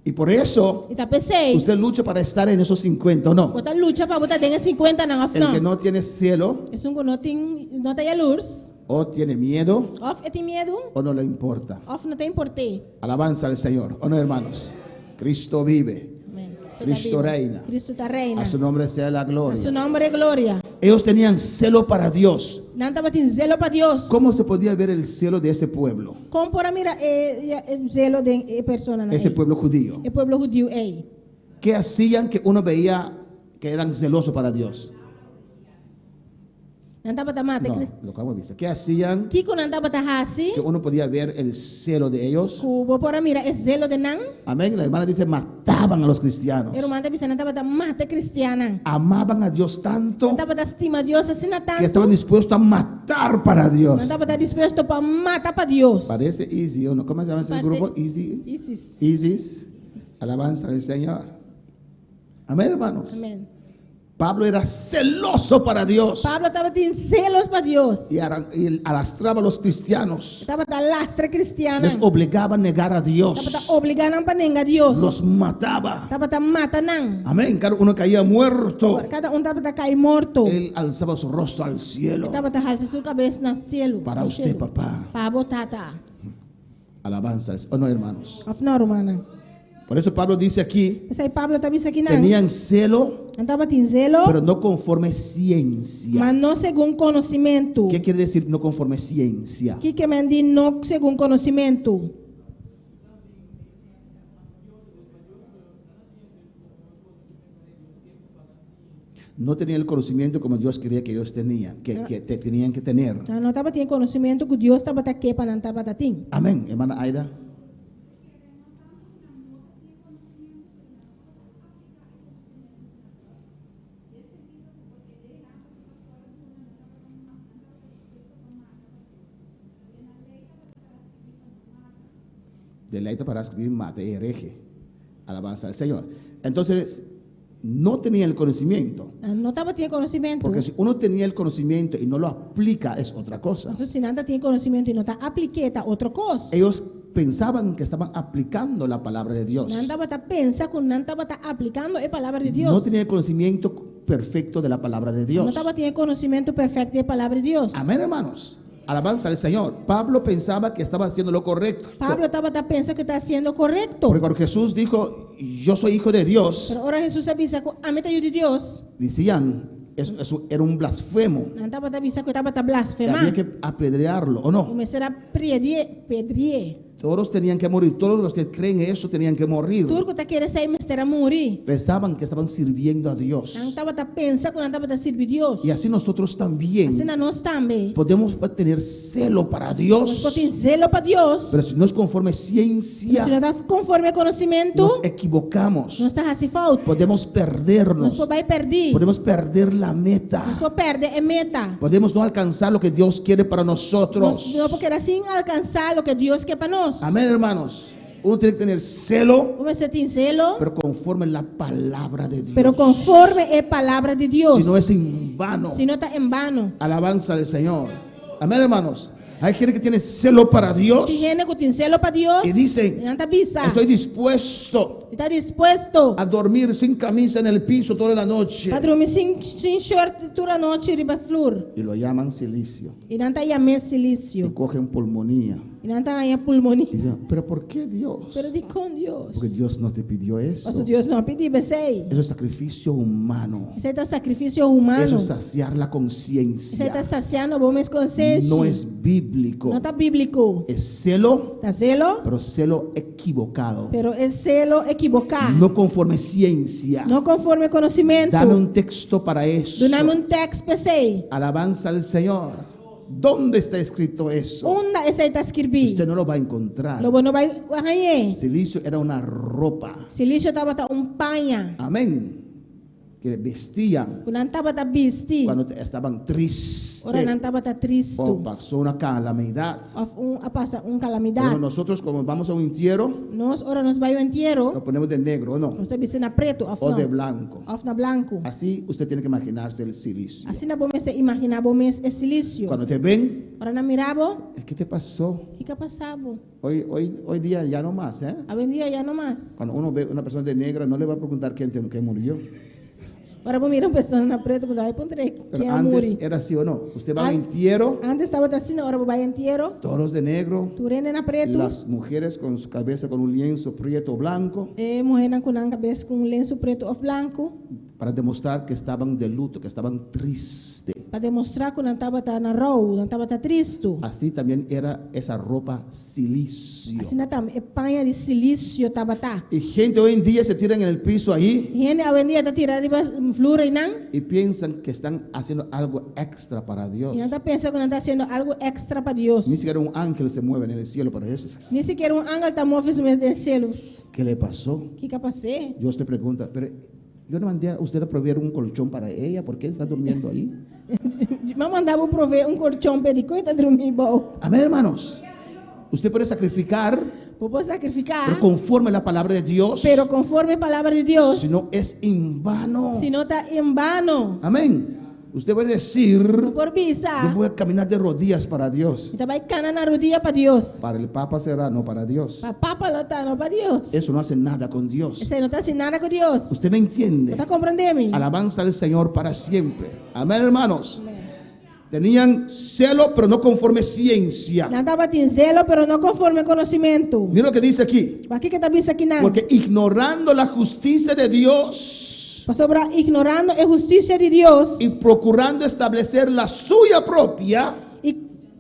Y por eso I ta p'esei. usted lucha para estar en esos 50 o no. Bo ta lucha pa bo ta den e 50 nan òf El que no. no tiene celo Esun ku no tin no ta yalurs, o tiene miedo òf e tin miedu, o no le importa. òf no ta import'é. Alabanza al Señor. ¿O no, hermanos? Cristo vive. Amèn. Cristo reina. Cristo ta reina. A su nombre sea la A su gloria. nòmber gloria. Ellos tenían celo para Dios. Nan tabatin zelo pa Dios. ¿Cómo se podía ver el celo de ese pueblo? Kon por a mira e, e zelo di e personanan Ese ei? pueblo judío. E pueblo hudiu ei. ¿Qué hacían que uno veía que eran celosos para Dios? Nan tabata mata. No, lo que hemos visto. ¿Qué hacían Kiko nan tabata hasi? que uno podía ver el celo de ellos? Ku bo por a mira e zelo di nan. Amén. La hermana dice, mataban a los cristianos. E ruman ta bisa nan tabata mata kristiannan. Amaban a Dios tanto Nan tabata stima Dios asina que tantu. estaban dispuestos a matar para Dios. Nan tabata dispuesto pa mata pa Dios. Parece easy, ¿o no? ¿Cómo se llama ese Parece- grupo? Easy. ISIS. ISIS. Alabanza al Señor. Amén, hermanos. Amèn. Pablo era celoso para Dios Pablo tabatin zelo pa Dios. y y arrastraba a los cristianos. Tabata lastra kristiannan. Les obligaba a negar a Tabata Dios. obligá nan pa nenga Dios. Los mataba. Tabata mata nan. Amén. Cada uno caía muerto. Kada un tabata kai morto. Él alzaba su rostro al cielo. Tabata halsa su kabes na shelu. Para usted, papá. Pa bo tata. Alabanza. Oh, no, hermanos. Òf no, rumannan. Por eso Pablo dice aquí, P'esei Pablo ta bisa akinan. tenían celo, Nan tabatin zelo, pero no conforme ciencia. ma no segun konosementu. ¿Qué quiere decir no conforme ciencia? Kiko ke men di no segun konosementu? No tenían el conocimiento como Dios quería que ellos tenían, que tenían que tener. Nan no tabatin konosementu ku Dios tabata ke pa nan tabata tin. Amén, hermana Aida. Deleita para escribir mate hereje. Alabanza al Señor. Entonces, no tenía el conocimiento. Nan no tabatin konosementu. Porque si uno tenía el conocimiento y no lo aplica, es otra cosa. Anto, si nan tin konosementu i no ta aplik'é, ta otro kos. Ellos pensaban que estaban aplicando la palabra de Dios. Nan tabata pensa ku nan tabata aplikando e palabra di Dios. No tenía el conocimiento perfecto de la palabra de Dios. No tabatin konosementu perfekto di e palabra di Dios. Amén, hermanos. Alabanza al Señor. Pablo pensaba que estaba haciendo lo correcto. Pablo tabata pensa ku e ta hasiendo korekto. Porque cuando Jesús dijo, yo soy hijo de Dios, Pero ora Hesus a bisa ku ami ta yu di Dios, decían, eso era un blasfemo. Nan tabata bisa ku e tabata blasfemá. Había que apedrearlo, ¿o no? Mester a piedri'é, piedri'é. Todos tenían que morir, todos los que creen eso tenían que morir. Tur ku ta kere esei mester a muri. Pensaban que estaban sirviendo a Dios. Nan tabata pensa ku nan tabata sirbi Dios. Y así nosotros también Asina nos tambe. podemos tener celo para Dios. Nos por tin zelo pa Dios. Pero si no es conforme ciencia, Si no ta konforme konosementu, nos equivocamos. nos ta hasi fout. Podemos perdernos. Nos por bai pèrdí. Podemos perder la meta. Nos por pèrdè e meta. Podemos no alcanzar lo que Dios quiere para nosotros. Nos no por keda sin alkansá loke Dios ke pa nos. Amén, hermanos. Uno tiene que tener celo, Bo mester tin zelo, pero conforme la palabra de Dios. pero konforme e palabra di Dios. Si no es en vano. Si no ta en vano. Alabanza al Señor. Amén, hermanos. Hay gente que tiene celo para Dios. Tin hende ku tin zelo pa Dios. Y dicen, Nan ta bisa. Estoy dispuesto Mi ta dispuesto a dormir sin camisa en el piso toda la noche. pa drumi sin sin short tur anochi riba flur. Y lo llaman cilicio. I nan ta yam'é Y silicio. cogen pulmonía. I nan ta haña pulmonía. Y dicen, pero ¿por qué Dios? Pero dikon Dios? Porque Dios no te pidió eso. Pasobra Dios no a pidi bo esei. Eso es sacrificio humano. Esei ta sakrifisio humano. Eso es saciar la Esei conciencia. ta sasiando bo mes konsenshi. No es bíblico. No ta bíbliko. Es celo, Ta zelo, pero celo equivocado. pero e zelo ekivoká. No conforme ciencia. No konforme konosementu. Dame un texto para eso. Duna mi un teksto p'esei. Alabanza al Señor. ¿Dónde está escrito eso? Unda esei ta skirbí? Usted no lo va a encontrar. Lo bo no bai hañ'é. Cilicio era una ropa. Silicio tabata un paña. Amén. Que vestían Ku nan tabata bisti. cuando estaban tristes. Ora nan tabata tristu. O pasó una calamidad. Òf un a pasa un kalamidat. Bueno, nosotros como vamos a un entierro, Nos ora nos bai un entiero, nos ponemos de negro, ¿o no? nos ta bisti na pretu òf O no. de blanco. Òf na blanku. Así usted tiene que imaginarse el cilicio. Asina bo mester imaginá bo mes e silicio. Cuando te ven, Ora nan mira bo, ¿qué te pasó? Kiko a pasa bo? Hoy, hoy, hoy día ya no más, ¿eh? Awendia ya no mas. Cuando uno ve una persona de negra, no le va a preguntar quién, quién murió. Ora bo mira un persona na pretu, bo ta bai puntra Pero ken a antes muri. era así o no. Usted va a un An- entierro, Antes tabata asina, ora bo bai entiero, todos de negro, tur hende na pretu. las mujeres con su cabeza con un lienzo prieto blanco, E muhénan ku nan kabes ku un lensu pretu òf blanku, para demostrar que estaban de luto, que estaban tristes. pa demostrá ku nan tabata na rou, nan tabata tristu. Así también era esa ropa cilicio. Asina tambe e paña di silicio tabata. Y gente hoy en día se tiran en el piso ahí Hende awendia ta tira riba flur einan. y piensan que están haciendo algo extra para Dios. I nan ta pensa ku nan ta hasiendo algu extra pa Dios. Ni siquiera un ángel se mueve en el cielo para eso. Ni sikiera un angel ta move su mes den shelu. ¿Qué le pasó? Kiko a pas'é? Dios le pregunta, pero yo no mandé a usted a proveer un colchón para ella, ¿por qué está durmiendo ahí? Mi a manda bo provee un kolchon p'e, dikon e ta drumi bou. Amén, hermanos. Usted puede sacrificar. Bo por sakrifiká. Pero conforme a la palabra de Dios. Pero konforme palabra di Dios. Si no es en vano. Sino ta en vano. Amén. Usted puede decir, Bo por bisa. yo voy a caminar de rodillas para Dios. Mi ta bai kana na rudia pa Dios. Para el Papa será, no para Dios. Pa Papa lo ta, no pa Dios. Eso no hace nada con Dios. Esei no ta hasi nada ku Dios. Usted me entiende. Bo ta komprondé mi? Alabanza al Señor para siempre. Amén, hermanos. Tenían celo, pero no conforme ciencia. Nan tabatin zelo, pero no konforme konosementu. Mira lo que dice aquí. Wak kiko e ta bisa akinan. Porque ignorando la justicia de Dios Pasobra ignorando e hustisia di Dios. y procurando establecer la suya propia. I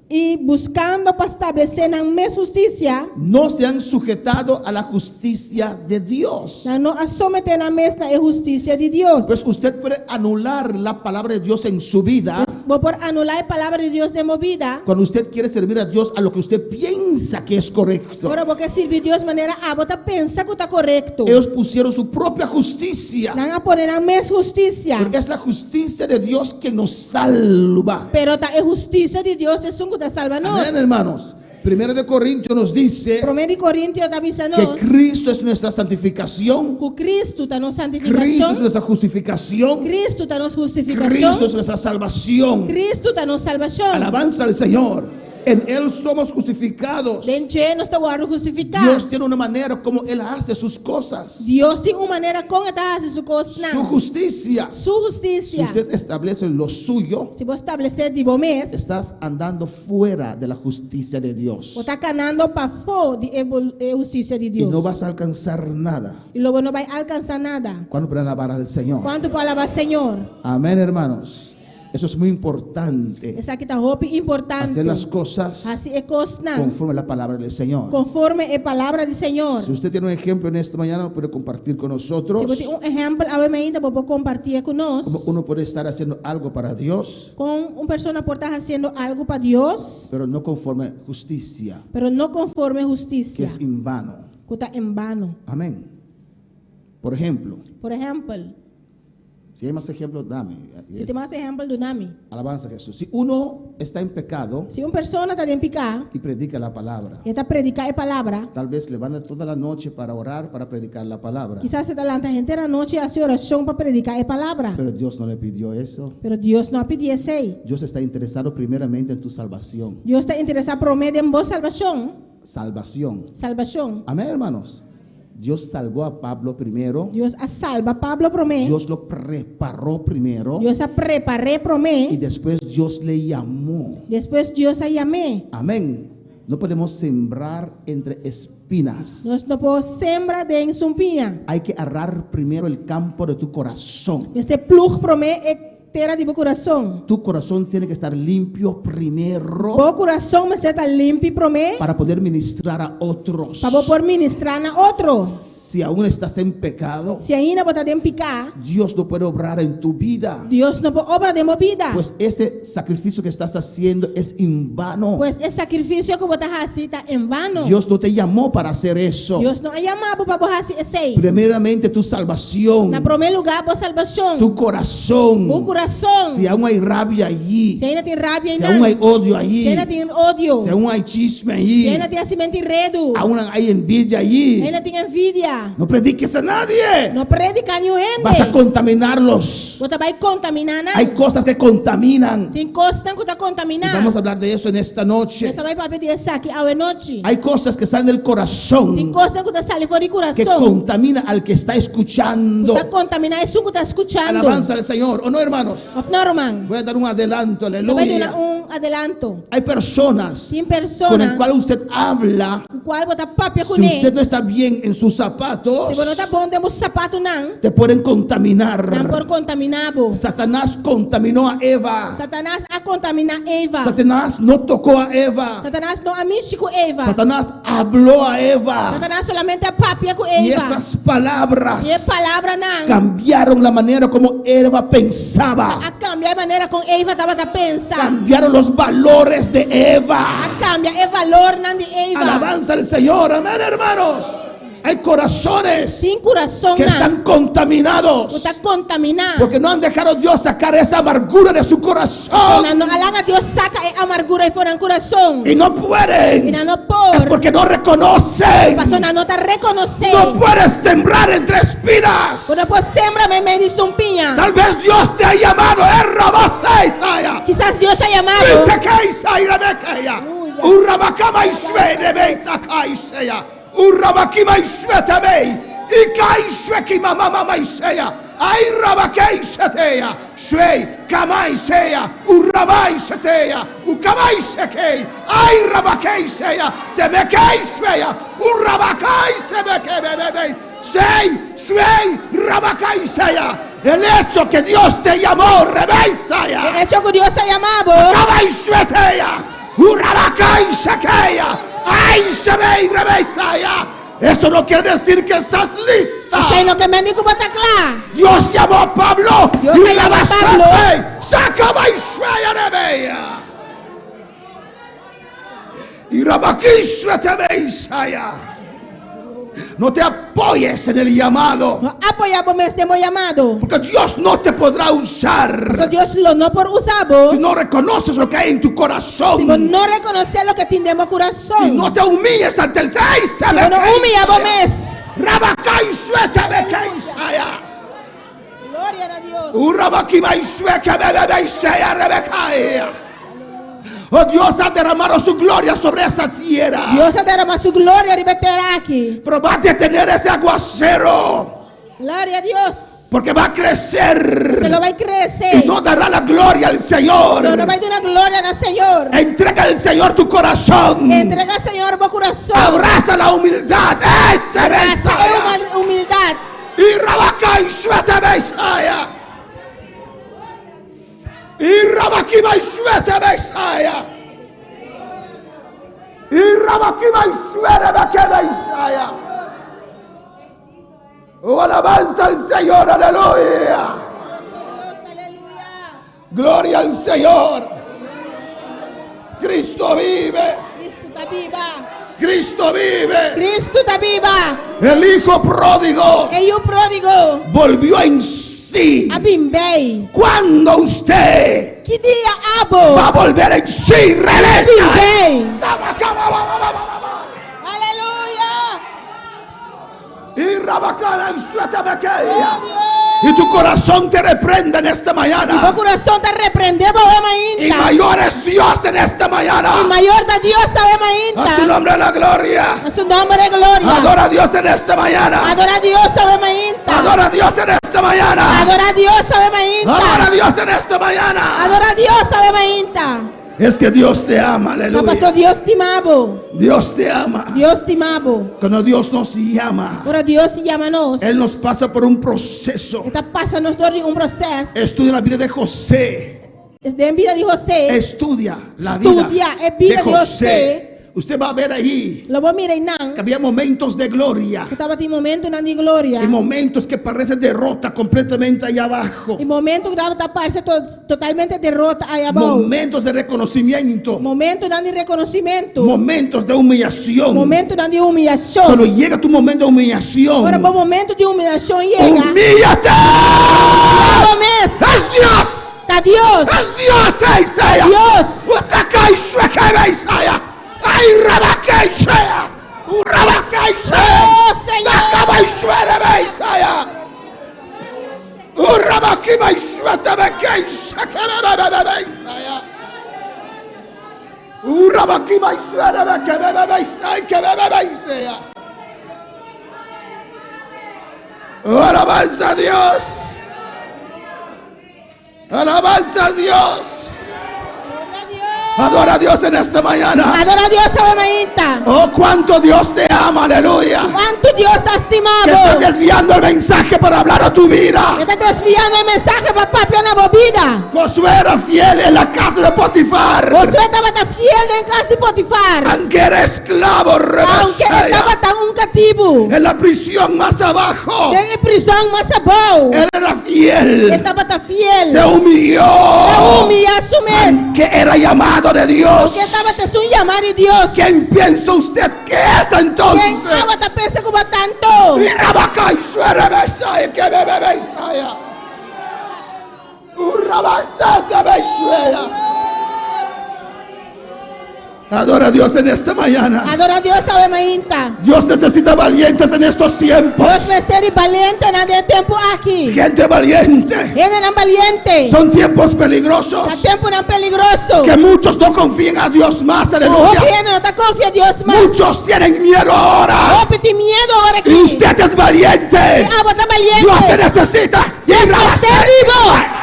i buskando pa stablesé nan mes hustisia. No se han sujetado a la justicia de Dios. Nan no a someté nan mes na e hustisia di Dios. Pues usted puede anular la palabra de Dios en su vida. Pues bo por anulá e palabra di Dios den bo bida. Cuando usted quiere servir a Dios a lo que usted piensa que es correcto. Ora bo ke sirbi Dios manera abo ta pensa ku ta korekto. Ellos pusieron su propia justicia. Nan a pone nan mes hustisia. Pero es la justicia de Dios que nos salva. Pero ta e hustisia di Dios esun ku ta salba nos. Amén, hermanos. Primera de Corintios nos dice Promé di Korintio ta bisa nos. Que Cristo es nuestra santificación. Ku Cristo ta nos santifikashon. Cristo es nuestra justificación. Cristo ta nos hustifikashon. Cristo es nuestra salvación. Cristo ta nos salbashon. Alabanza al Señor. En Él somos justificados. Den dje nos ta wòrdu hustifiká. Dios tiene una manera como Él hace sus cosas. Dios tin un manera kon e ta hasi su kosnan. Su justicia. Su hustisia. Si usted establece lo suyo. Si bo establesé di bo mes. Estás andando fuera de la justicia de Dios. Bo ta kanando pafó di e hustisia di Dios. Y no vas a alcanzar nada. I lo bo no bai alkansá nada. Kuantu por alabar al Señor? Kuantu por alabá Señor? Amén, hermanos. Eso es muy importante. Esaki ta hopi importante. Hacer las cosas Hasi e kosnan. conforme la palabra del Señor. Konforme e palabra di Señor. Si usted tiene un ejemplo en esta mañana, puede compartir con nosotros. Si bo tin un ehèmpel awe mainta, bo por kompartié ku nos. Como uno puede estar haciendo algo para Dios. Kon un persona por ta hasiendo algu pa Dios. Pero no conforme justicia. Pero no konforme hustisia. Que es en vano. Ku ta en bano. Amén. Por ejemplo. Por ehèmpel. Si hay más ejemplos, dame. Si tin mas ehèmpel, duna mi. Alabanza a Jesús. Si uno está en pecado. Si un persona ta den piká. Y predica la palabra. I e ta prediká e palabra. Tal vez levanta toda la noche para orar, para predicar la palabra. Kisas e ta lanta henter anochi hasi orashon pa prediká e palabra. Pero Dios no le pidió eso. Pero Dios no a pidi esei. Dios está interesado primeramente en tu salvación. Dios ta interesá promé den bo salbashon. Salvación. Salbashon. Amén, hermanos. Dios salvó a Pablo primero. Dios a salba Pablo promé. Dios lo preparó primero. Dios a prepar'é promé. Y después Dios le llamó. Despues Dios a yam'é. Amén. No podemos sembrar entre espinas. Nos no por sembra den sumpiña. Hay que arar primero el campo de tu corazón. Mester plug promé e tera di bo kurason. Tu corazón tiene que estar limpio primero. Bo kurason mester ta limpi promé. Para poder ministrar a otros. Pa bo por ministrá na otro. Si aún estás en pecado. Si ainda bo ta den piká. Dios no puede obrar en tu vida. Dios no por obra den bo bida. Pues ese sacrificio que estás haciendo es en vano. Pues e sakrifisio ku bo ta hasi ta en vano. Dios no te llamó para hacer eso. Dios no a yama bo pa bo hasi esei. Primeramente tu salvación. Na promé lugá bo salbashon. Tu corazón. Bo kurason. Si aún hay rabia allí. Si ainda tin rabia Si einan. aún hay odio allí. Si ainda tin odio. Si aún hay chisme allí. Si ainda tin hasimentu di redu. Aún hay envidia allí. Ainda tin envidia. No prediques a nadie. No prediká niun hende. Vas a contaminarlos. Bo ta bai kontaminá nan. Hay cosas que contaminan. Tin kosnan ku ta kontaminá. Y vamos a hablar de eso en esta noche. Nos ta bai papia di esaki awe nochi. Hay cosas que salen del corazón. Tin kosnan ku ta sali for di kurason. Que contamina al que está escuchando. Ku ta kontaminá esun ku ta skuchando. Alabanza al Señor. ¿O no, hermanos? Of no, ruman? Voy a dar un adelanto, Ta bai aleluya. duna un adelanto. Hay personas Tin persona con el cual usted habla. Ku kual bo ta papia Si kuné. usted no está bien en sus zapatos, Si bo no ta bon den bo sapatunan, te pueden contaminar. Nan por kontaminá bo. Satanás contaminó a Eva. Satanas a kontaminá Eva. Satanás no tocó a Eva. Satanas no a mishi ku Eva. Satanás habló a Eva. Satanas solamente a papia ku Y Eva. esas palabras Y e palabranan cambiaron la manera como Eva pensaba. A kambia e manera kon Eva tabata pensa. Cambiaron los valores de Eva. A kambia e valornan di Eva. Alabanza al Señor. Amén, hermanos. Hay corazones Tin kurason que nan están ku contaminados ta kontaminá. porque no han dejado a Dios sacar esa amargura de su Nan corazón no a laga Dios saka e amargura for di nan kurason. y no I pueden. nan no Es por. porque no reconocen. Paso nan no ta rekonosé. No puedes sembrar entre espinas. Bo no por sembra meimei di sumpiña. Tal vez Dios te ha llamado. Eh, rabasa, Isaiah. Kisas Dios a yama bo. El hecho que Dios te llamó, Rebeisaya. E echo ku Dios a yama bo. Eso no quiere decir que estás lista. Esei no ke men ku bo ta kla. Dios llamó a Pablo. Dios y llamó a Pablo. Pablo. Y Rabaquishuetebeisaya. No te apoyes en el llamado. No apoyá bo mes den bo yamado. Porque Dios no te podrá usar Paso Dios lo no por usa bo. si no reconoces lo que hay en tu corazón. Si bo no rekonosé loke tin den bo kurason. Si no te humilles ante el Seis. Si bo no humiliá bo mes. Rabacaishuetebekeisaya. Gloria na Dios. Urabakimaishuekebebebeisaya, Oh Dios ha derramado su gloria sobre esa tierra. Dios a deramá su gloria riba e tera aki. Pero va a detener ese aguacero. Gloria na Dios. Porque va a crecer. E lo bai krese. Y no dará la gloria al Señor. Lo no bai duna gloria na Señor. Entrega al Señor tu corazón. Entregá Señor bo kurason. Abraza la humildad. Ese Abrasa Mesías. e humildat. Y Rabaca y suete Mesaya. Y Rabakiba y suete Mesaya. Y Rabakiba y suere Mesaya. Oh, alabanza al Señor, aleluya. Gloria al Señor. Cristo vive. Kristu ta biba. Cristo vive. Kristu ta biba. El hijo pródigo E yu pródigo. volvió en sí. A bin bei. Cuando usted Ki dia abo. va a volver en sí, regresa. Bin bei. Aleluya. Y Rabacana y suerte me Oh, quería. Dios. Y tu corazón te reprenda en esta I bo mañana. kurason ta reprendé bo Y mainta. mayor es Dios en esta mañana. I mayor ta Dios awe A mainta. su nombre la gloria. Na su nòmber gloria. Adora a Dios en esta mañana. Adorá Dios awe mainta. Adora a Dios en esta mañana. Adorá Dios awe mainta. Adora a Dios en esta mañana. Adorá Dios awe mainta. Es que Dios te ama, Ta paso aleluya. Dios stima bo. Dios te ama. Dios stima bo. Cuando Dios nos llama, Ora Dios yama nos. Él nos pasa por un proceso. E ta pasa nos dor di un proseso. Estudia la vida de José. Den bida di José. Estudia la vida Estudia e bida de di José. José. Usted va a ver ahí Lo bo mira einan. que había momentos de gloria Tabatin momentonan di gloria. y momentos que parecen derrota completamente allá abajo. I momento ku tabata parse to, totalmente derota ei abou. Momentos de reconocimiento, Momentonan di rekonosementu. momentos de humillación. Momentonan di humiliashon. Cuando llega tu momento de humillación, Ora bo momento di humiliashon yega. humíllate. Bo mes. Es Dios, Ta Dios. es Dios, Isaías. Dios. Isaías. Ay, Rabacaisea. Rabacaisea. Oh, Señor. Isaías. Urabakiba Isaías. Urabakiba Isaías. Alabanza a Dios. Alabanza a Dios. Adora a Dios en esta mañana. Adorá Dios awe mainta. Oh, cuánto Dios te ama, aleluya. Kuantu Dios ta Que stima bo. está desviando el mensaje para hablar a tu vida. E ta desviando e mensahe pa papia na bo bida. Josué era fiel en la casa de Potifar. Josué tabata fiel den kas di Potifar. Aunque era esclavo, Aunke e rebasaya, tabata un katibu. en la prisión más abajo, Den e prizòn mas abou. él era fiel. E tabata fiel. Se humilló. El a humiliá su mes. Que era llamado de Dios. Ku tabata esun yamá di Dios. ¿Quién piensa usted que es entonces? Ken abo ta pensa ku bo ta anto? bo. Y rabacay, suerebesaya, que bebebesaya. Urrabasete, besuea. Adora a Dios en esta mañana. Adora Dios awe mainta. Dios necesita valientes en estos tiempos. Dios mester di balientenan den e tempu aki. Gente valiente. Hendenan baliente. Son tiempos peligrosos. Ta tempunan peligroso. Que muchos no confíen a Dios más. Aleluya. Hopi hende no ta konfia Dios mas. Muchos tienen miedo ahora. Hopi tin miedu awor aki. Y usted es valiente. I abo ta baliente. Dios te necesita. Dios mester di bo.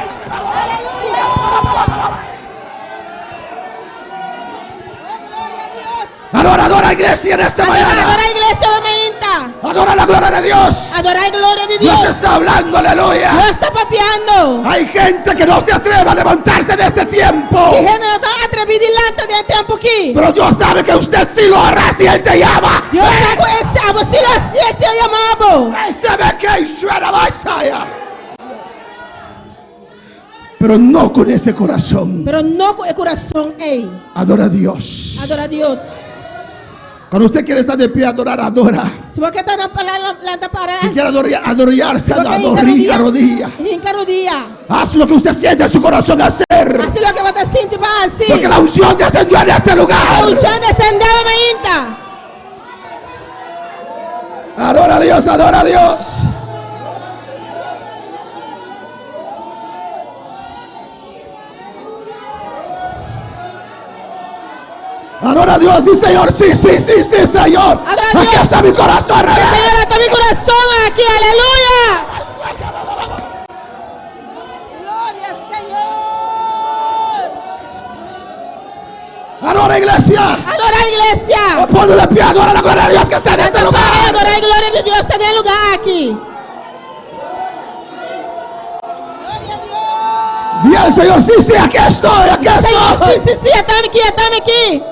Adora, adora iglesia en esta Adora, mañana. adora iglesia awe mainta. Adora la gloria de Dios. Adora e gloria di Dios Dios. está hablando, aleluya. Dios ta papiando. Hay gente que no se atreve a levantarse en este tiempo. Tin hende no ta atreví di lanta den e tempu aki. Pero Dios sabe que usted sí lo hará si Él te llama. Dios sa ku abo sí lo hasi si e yama bo. Ese ve que suena vaya. Pero no con ese corazón. Pero no ku e kurason ei. Adora a Dios. Adora Dios. Cuando usted quiere estar de pie, adorar, adora. Si bo ke ta na lanta para. Si quiere adorar, adorarse, Si bo ke hinka rodilla, rodilla. Hinka rudia. Haz lo que usted siente en su corazón hacer. Hasi loke bo ta sinti pa hasi. Porque la unción descendió en este lugar. E unshon a desendé awe mainta. Adora a Dios, adora a Dios. Adora a Dios, di Señor, sí, sí, sí, sí, Señor. Adora a Aquí Dios. está mi corazón. Sí, Señor, ata mi kurason aki. Aleluya. Gloria al Señor. Adora iglesia. Adora iglesia. Ponte de pie, adora la gloria de Dios que está en este lugar. Adora e gloria di Dios ta den e lugá aki. Di al Señor, sí, sí, aquí estoy, aquí Señor, estoy. sí, sí, sí, ata mi aki, ata mi aki.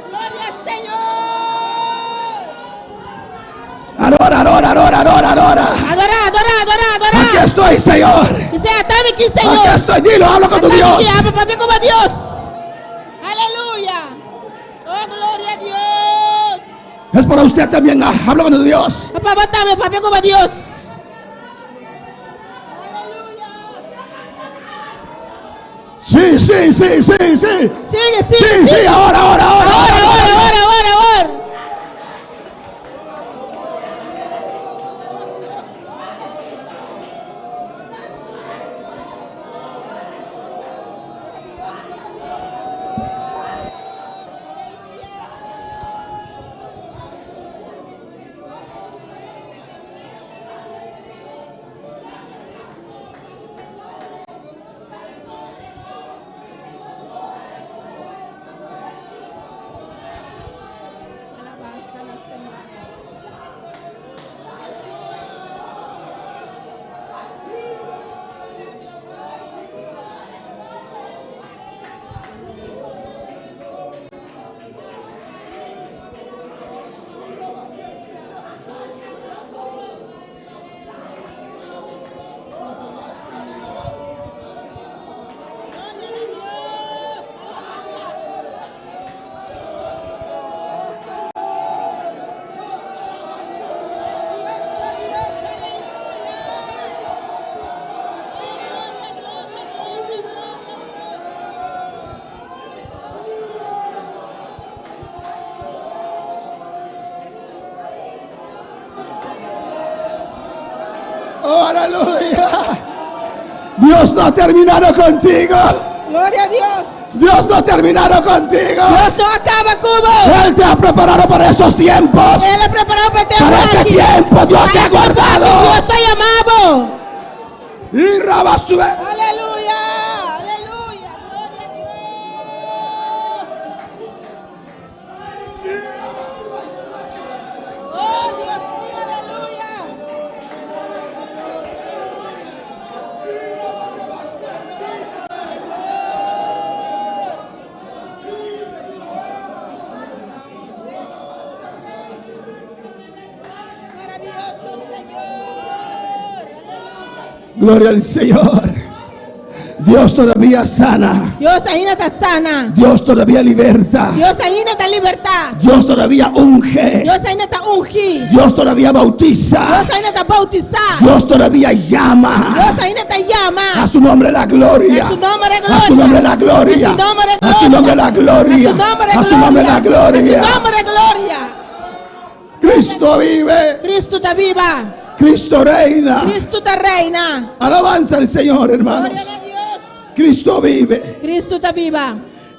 Gloria al Señor. Adora, adora, adora, adora, adora. Adora, adora, adora, adora. Aquí estoy, Señor. Bisa, ata mi aki, Señor. Aquí estoy, dilo, habla con tu Ata mi Dios. aki, habla papia ku bo Dios. Aleluya. Oh, gloria a Dios. Es para usted también, ah, habla con tu Dios. Pa bo tambe, papia ku bo Dios. Sí, sí, sí, sí, sí. Sigui, sigui, Sí, sí, ahora, ahora, ahora. Ahora, ahora, ahora, ahora, ahora. Oh, aleluya. Dios no ha terminado contigo. Gloria a Dios. Dios no ha terminado contigo. Dios no a kaba ku bo. Él te ha preparado para estos tiempos. El a prepará bo pa e tempu Para este aki. tiempo Dios te ha guardado. Dios a yama bo. Y Rabasue. Aleluya. Aleluya. Gloria a Dios. Oh, Dios mío, aleluya. Maravilloso Señor. Gloria al Señor. Dios todavía sana. Dios ainda ta sana. Dios todavía liberta. Dios ainda ta libertá. Dios todavía unge. Dios ainda ta ungi. Dios todavía bautiza. Dios ainda ta boutisá. Dios todavía llama. Dios ainda ta yama. A su nombre la gloria. A su nombre A su nombre la gloria. A su nombre A su nombre la gloria. A su nombre A su nombre la gloria. A su nombre gloria. Cristo vive. Cristo ta biba. Cristo reina. Cristo ta reina. Alabanza al Señor, hermanos. Gloria na Dios. Cristo vive. Cristo ta biba.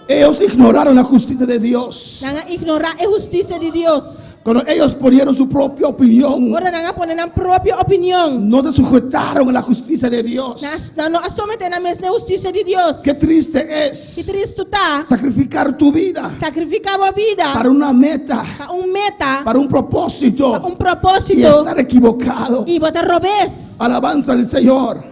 Ellos ignoraron la justicia de Dios. Nan a ignorá e hustisia di Dios. Cuando ellos ponieron su propia opinión, Ora nan a pone nan propio opinion. no se sujetaron a la justicia de Dios. Nan, nan no a someté nan mes na hustisia di Dios. Qué triste Ki es tristu ta sacrificar tu vida sakrifiká bo bida para una meta, pa un meta, para un propósito pa un y propósito estar equivocado. i bo ta robes. Alabanza al Señor.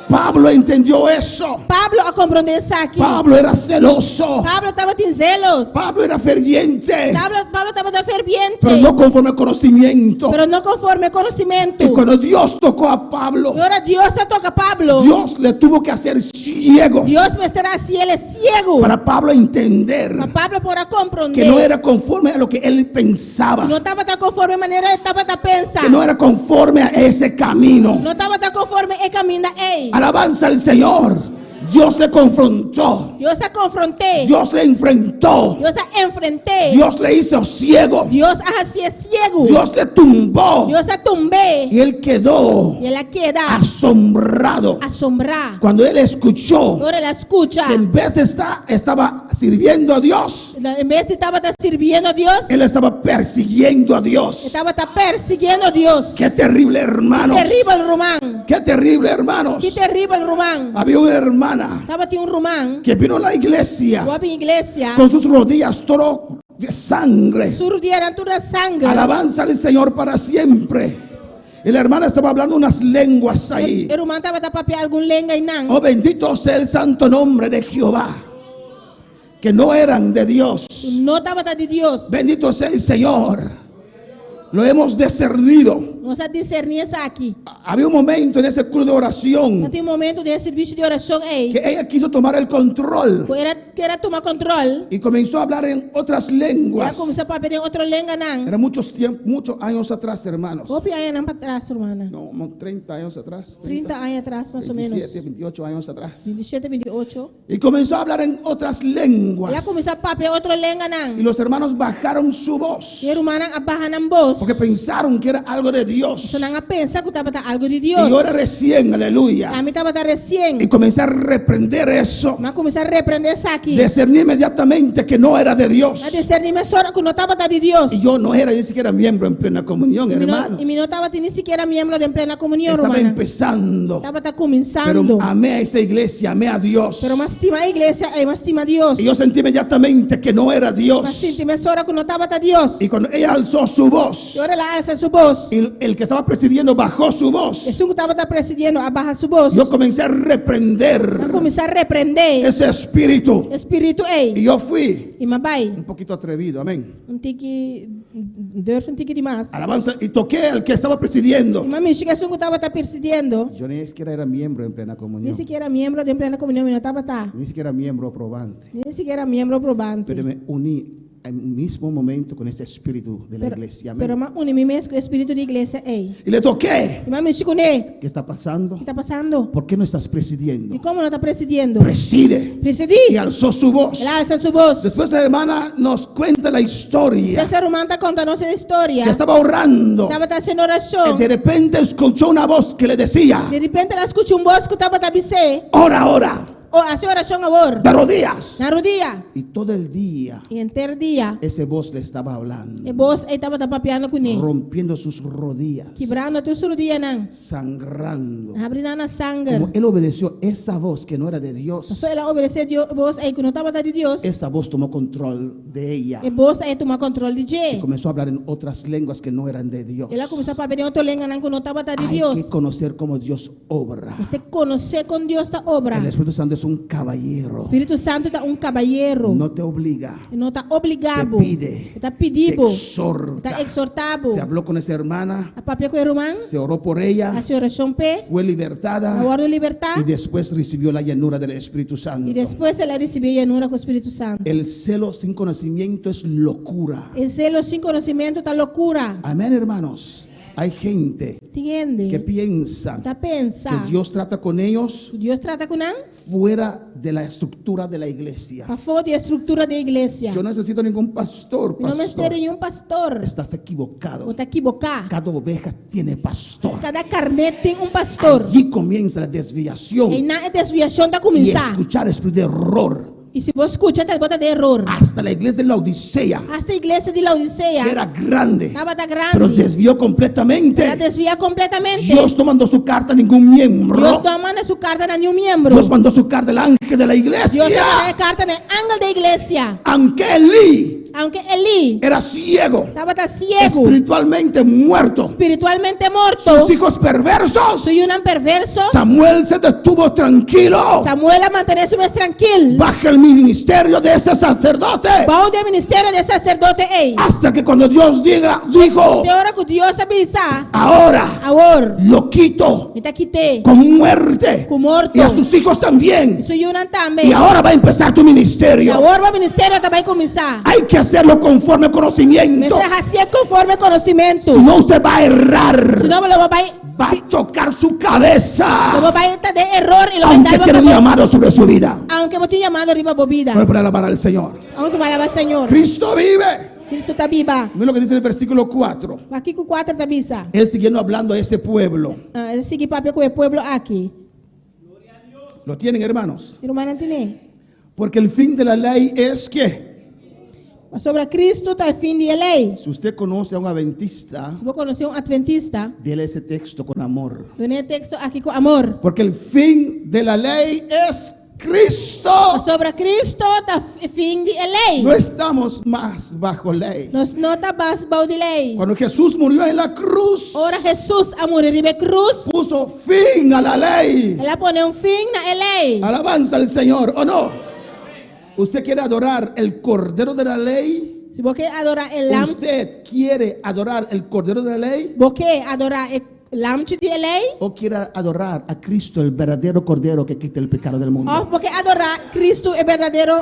Pablo entendió eso. Pablo a komprondé esaki. Pablo era celoso. Pablo tabatin zelo. Pablo era ferviente, Pablo, Pablo tabata ferviente. pero no conforme al conocimiento. Pero no konforme Y konosementu. cuando Dios tocó a Pablo, I ora Dios a toka Pablo. Dios le tuvo que hacer ciego Dios mester a hasié siegu. para Pablo entender Pa Pablo por a komprondé. que no era conforme a lo que él pensaba, No tabata konforme manera e tabata pensa. que no era conforme a ese camino. No tabata konforme e kaminda ei. Alabanza al Señor. Dios le confrontó, Dios a konfront'é. Dios le enfrentó, Dios a enfrent'é. Dios le hizo ciego, Dios a hasié siegu. Dios le tumbó Dios a tumb'é. y él quedó I el a keda asombrado asombrá. cuando él escuchó Ora el a skucha. que en vez de estar estaba sirviendo a Dios, En bes di tabata sirbiendo Dios, él estaba persiguiendo a Dios. tabata persiguiendo Dios. Qué terrible, hermanos. Teribel, ruman. Qué terrible, hermanos. Ki teribel, ruman. Había una hermana Tabatin un ruman. que vino a la iglesia Ku a bin iglesia. con sus rodillas todo de sangre. Su rudianan tur na sanger. Alabanza al Señor para siempre. Y la hermana estaba hablando unas lenguas ahí. E ruman tabata papia algun lenga einan. Oh, bendito sea el santo nombre de Jehová. Que no eran de Dios. No tabata di Dios. Bendito sea el Señor. Lo hemos discernido. Nos a diserní esaki. Había un momento en ese culto de oración Tabatin un momento den servisio di orashon ei. que ella quiso tomar el control Ku el a ker a tuma kontròl. y comenzó a hablar en otras El a lenguas. kuminsá papia den otro lenganan. Era muchos tiempos, muchos años atrás, hermanos. Hopi añanan patras, ruman. No, como 30 años atrás. 30 aña atras, mas o ménos. 27, 28 años atrás. 27, 28. Y comenzó a hablar en otras El a lenguas. kuminsá papia otro lenganan. Y los hermanos bajaron su voz. I e rumannan a baha nan bos. Porque pensaron que era algo de Dios. So nan a pensa ku tabata algu di Dios. Y yo era recién, aleluya. Ami tabata resien. Y comencé a reprender eso. M'a kuminsá reprendé esaki. Discerní inmediatamente que no era de Dios. A diserní mesora ku no tabata di Dios. Y yo no era ni siquiera miembro en plena comunión, I mi no, hermano. i mi no tabata ni sikiera miembro di Plena Komunion, Estaba ruman. empezando. Tabata Pero kuminsando. amé a esa iglesia, amé a Dios. Pero m'a stima e iglesia ei, m'a stima Dios. Y yo sentí inmediatamente que no era M'a Dios. sinti mesora ku no tabata Dios. Y cuando ella alzó su voz, I ora el a alsa su bos. y el que estaba presidiendo bajó su voz, Esun ku tabata presidiendo a baha su bos. yo comencé a reprender A kuminsá reprendé ese espíritu. spiritu Y ei. yo fui I m'a bai. un poquito atrevido, amén. Un tiki durf un tiki demas. Alabanza. Y toqué al que estaba presidiendo. I m'a mishi ku esun ku tabata presidiendo. Yo ni siquiera era miembro en plena Ni comunión. sikiera miembro di Plena Komunion, mi no tabata. Ni siquiera miembro probante. Ni sikiera miembro probante. Pero me uní al mismo momento con ese espíritu de la Pero, iglesia. Amén. pero m'a uni mi mes ku e spiritu di iglesia ei. Y le toqué. I m'a mishi kuné. ¿Qué está pasando? Kiko ta pasando? ¿Por qué no estás presidiendo? Dikon bo no ta presidiendo? Preside. Presidí. Y alzó su voz. El a alsa su bos. Después la hermana nos cuenta la historia. Despues e ruman ta konta nos historia. Que estaba orando. Tabata hasiendo orashon. De repente escuchó una voz que le decía: Di repente el a skucha un bos ku tabata bis'é. Ora, ora. O hasi orashon awor. De rodillas. Na rudia. Y todo el día I henter dia. ese voz le estaba hablando. E bos ei tabata papiando kuné. Rompiendo sus rodillas. Kibrando tur su rudianan. Sangrando. Habrinan na sanger. Como él obedeció esa voz que no era de Dios. Paso el a obedesé e bos ei ku no tabata di Dios. Esa voz tomó control de ella. E bos ei a tuma kontròl di Y dje. comenzó a hablar en otras lenguas que no eran de Dios. El a kuminsá papia den otro lenganan ku no tabata di Hay Dios. que conocer cómo Dios obra. Mester konosé kon Dios ta obra. El Espíritu Santo es un caballero. Spiritu Santu ta un kabayero. No te obliga. E no ta obligá bo. Te pide. E ta pidi Te bo. exhorta. E ta ekshortá bo. Se habló con esa hermana. A papia ku e ruman. Se oró por ella. A hasi orashon p'e. Fue libertada. A wòrdu libertá. Y después recibió la llenura del Espíritu Santo. I despues el a risibí e yenura ku Spiritu Santu. El celo sin conocimiento es locura. E zelo sin konosementu ta lokura. Amén, hermanos. Hay gente Tin hende que piensa ku ta pensa que Dios trata con ellos ku Dios trata ku nan fuera de la estructura de la iglesia. pafó di e struktura di e iglesia. Yo no necesito ningún pastor, Mi no mester pastor. niun pastor. Estás equivocado. Bo ta kiboká. Cada oveja tiene pastor. Kada karné tin un pastor. Allí comienza la desviación Einan e desviashon ta y kuminsá. escuchar espíritu de error. I si bo skucha ta bo ta den eror. Hasta la iglesia de la Odisea, Asta iglesia di Laodisea que era grande, tabata pero se grandi. desvió completamente. El a desviá kompletamente. Dios no mandó su carta a ningún miembro. Dios no a manda su karta na niun miembro. Dios mandó su carta al ángel de la iglesia. Dios a manda e karta na e angel di e iglesia. Aunque Elí Aunke Elí era ciego, tabata siegu, espiritualmente muerto, spiritualmente morto, sus hijos perversos, su yunan perverso, Samuel se detuvo tranquilo Samuel a mantené su mes trankil bajo el ministerio de ese sacerdote bou di e ministerio di e saserdote ei. hasta que cuando Dios diga, dijo, Te ora ku Dios a bisa, ahora Awor, lo quito mi ta kit'é con muerte ku morto y a sus hijos también. i su yunan tambe. Y ahora va a empezar tu I ministerio. awor bo ministerio ta bai kuminsá. Hay que hacerlo conforme conocimiento. Mester hasié konforme konosementu. Si no, usted va a errar. Si no, bo lo bo bai, Va a chocar su cabeza. lo bo bai ta den eror i lo bai Aunque dal bo tiene un kabes. llamado sobre su vida. Aunke bo tin yamado riba bo bida. Voy para alabar al Señor. Aunke bo alabá Señor. Cristo vive. Cristo ta biba. Mira lo que dice el versículo 4. Wak kiko kuater ta bisa. Él siguiendo hablando a ese pueblo. Ah, e ta sigui papia ku e pueblo aki. Lo tienen, hermanos. Mi rumannan tine. Porque el fin de la ley es que Pasobra Cristo ta e fin di e lei. Si usted conoce a un adventista, Si bo konosé un adventista, dele ese texto con amor. dun'é e teksto aki ku amor. Porque el fin de la ley es Cristo. Pasobra Cristo ta e fin di e lei. No estamos más bajo ley. Nos no ta mas bou di lei. Cuando Jesús murió en la cruz, Ora Hesus a muri riba e krus, puso fin a la ley. el a pone un fin na e lei. Alabanza al Señor, ¿o no? ¿Usted quiere adorar el Cordero de la Ley? Si bo ke adorá e lam, ¿Usted quiere adorar el Cordero de la Ley? bo ke adorá e Lamchi di e lei? ¿O quiere adorar a Cristo, el verdadero Cordero que quita el pecado del mundo? Òf bo ke adorá Kristu, e berdadero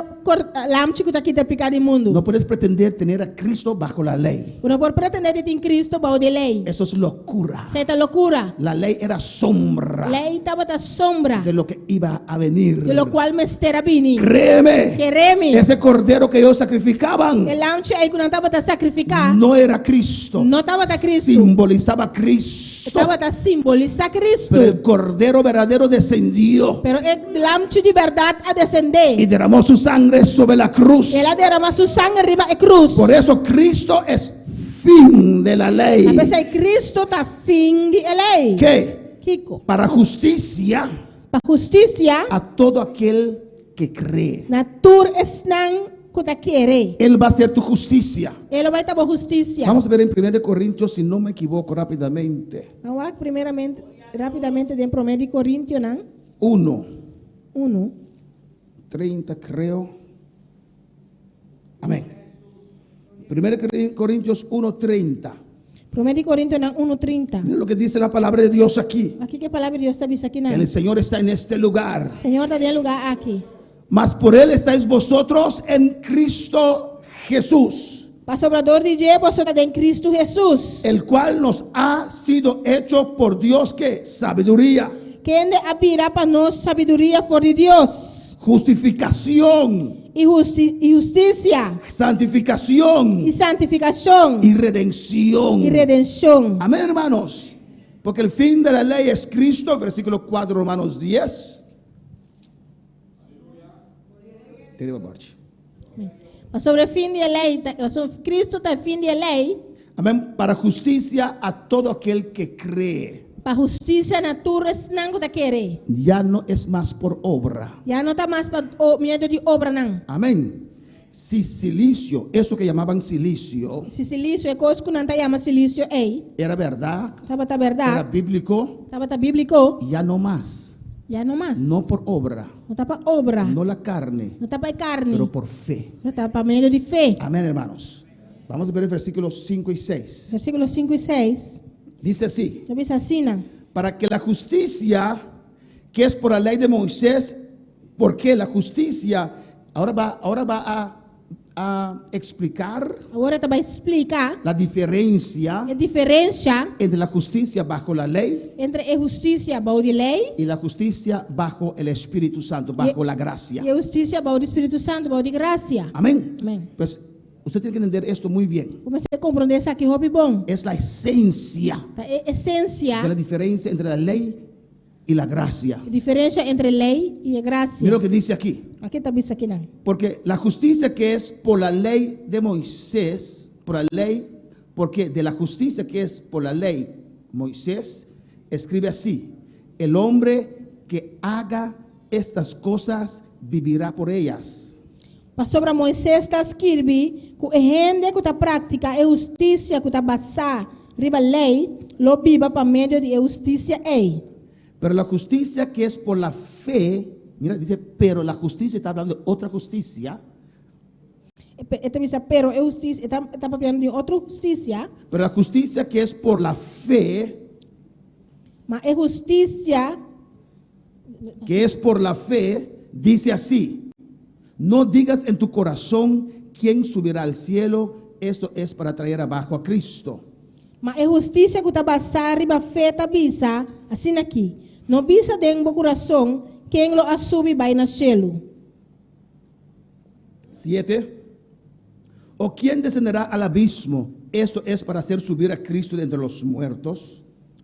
Lamchi ku ta kita piká di mundu? No puedes pretender tener a Cristo bajo la ley. Bo no por pretendé di tin Kristu bou di lei. Eso es locura. Esei ta lokura. La ley era sombra Lei tabata sombra de lo que iba a venir. di lokual mester a bini. Créeme, Kere mi, ese cordero que ellos sacrificaban e lamchi ei ku nan tabata sakrifiká no era Cristo. no tabata Kristu. Simbolizaba Cristo. Tabata simbolisá Kristu. Pero el cordero verdadero descendió Pero e lamchi di bèrdat a desendé. y derramó su sangre sobre la cruz. El a derramá su sanger riba e krus. Por eso Cristo es fin de la ley. Ta p'esei Kristu ta fin di e lei. ¿Qué? Kiko? Para justicia Pa hustisia a todo aquel que cree. na tur esnan ku ta kere. Él va a ser tu justicia. E lo bai ta bo hustisia. Vamos a ver en 1 Corintios, si no me equivoco rápidamente. Ban wak primeramente, rápidamente den Promé di Korintionan 1, unu. 30 creo. Amén. 1 Corintios 1, 30. Promé di Korintionan unu 30. Miren lo que dice la palabra de Dios aquí. Wak kiko e Palabra di Dios ta bisa akinan. El Señor está en este lugar. Señor ta den e lugá aki. Mas por Él estáis vosotros en Cristo Jesús, Pasobra dor di dje boso ta den Cristo Hesus. el cual nos ha sido hecho por Dios que sabiduría, Kende a bira pa nos sabiduria for di Dios. justificación, I husti i hustisia. santificación I santifikashon. y redención. I redenshon. Amén, hermanos. Porque el fin de la ley es Cristo, versículo 4, Romanos 10. Pasobra e fin di e lei, pasobra Cristo ta e fin di e lei. Amén. Para justicia a todo aquel que cree. Pa hustisia na tur esnan ku ta kere. Ya no es más por obra. Ya no ta mas pa medio di obranan. Amén. Si silicio, eso que llamaban silicio, Si silicio, e kos ku nan ta yama silicio ei, era verdad, tabata era bèrdat, bíblico, tabata bíbliko, ya no más. Ya no mas. No por obra, No ta pa obra. no la carne, No ta pa karni. pero por fe. No ta pa medio di fe. Amén, hermanos. Vamos a ver el versículo 5 y 6. Versíkulo 5 i 6. Dice así. Ta bisa asina. Para que la justicia que es por la ley de Moisés, porque la justicia, ahora va a explicar Awor e ta bai splika la diferencia e diferensia entre la justicia bajo la ley entre e hustisia bou di lei y la justicia bajo el Espíritu Santo, bajo la gracia. i e hustisia bou di Spiritu Santu, bou di grasia. Amén. Amèn. Pues usted tiene que entender esto muy bien. Bo mester komprondé esaki hopi bon. Es la esencia Ta e esensia, de la diferencia entre la ley y la gracia. diferensia entre lei i grasia. Mira lo que dice aquí. Kiko e ta bisa akinan. Porque la justicia que es por la ley de Moisés, por la ley, porque de la justicia que es por la ley, Moisés escribe así: el hombre que haga estas cosas vivirá por ellas. Pasobra Moises ta skirbi ku e hende ku ta praktiká e hustisia ku ta basá riba lei, lo biba pa medio di e hustisia ei. Pero la justicia que es por la fe, mira, dice, pero la justicia, está hablando de otra justicia, E ta bisa, pero e hustisia, ta papiando di otro hustisia, pero la justicia que es por la fe, ma e hustisia que es por la fe, dice así: no digas en tu corazón quién subirá al cielo, esto es para traer abajo a Cristo. Ma e hustisia ku ta basá riba fe ta bisa, asina aki. No bisa den bo kurason, ken lo a subi bai na shelu. 7. O quién descenderá al abismo, esto es para hacer subir a Cristo de entre los muertos.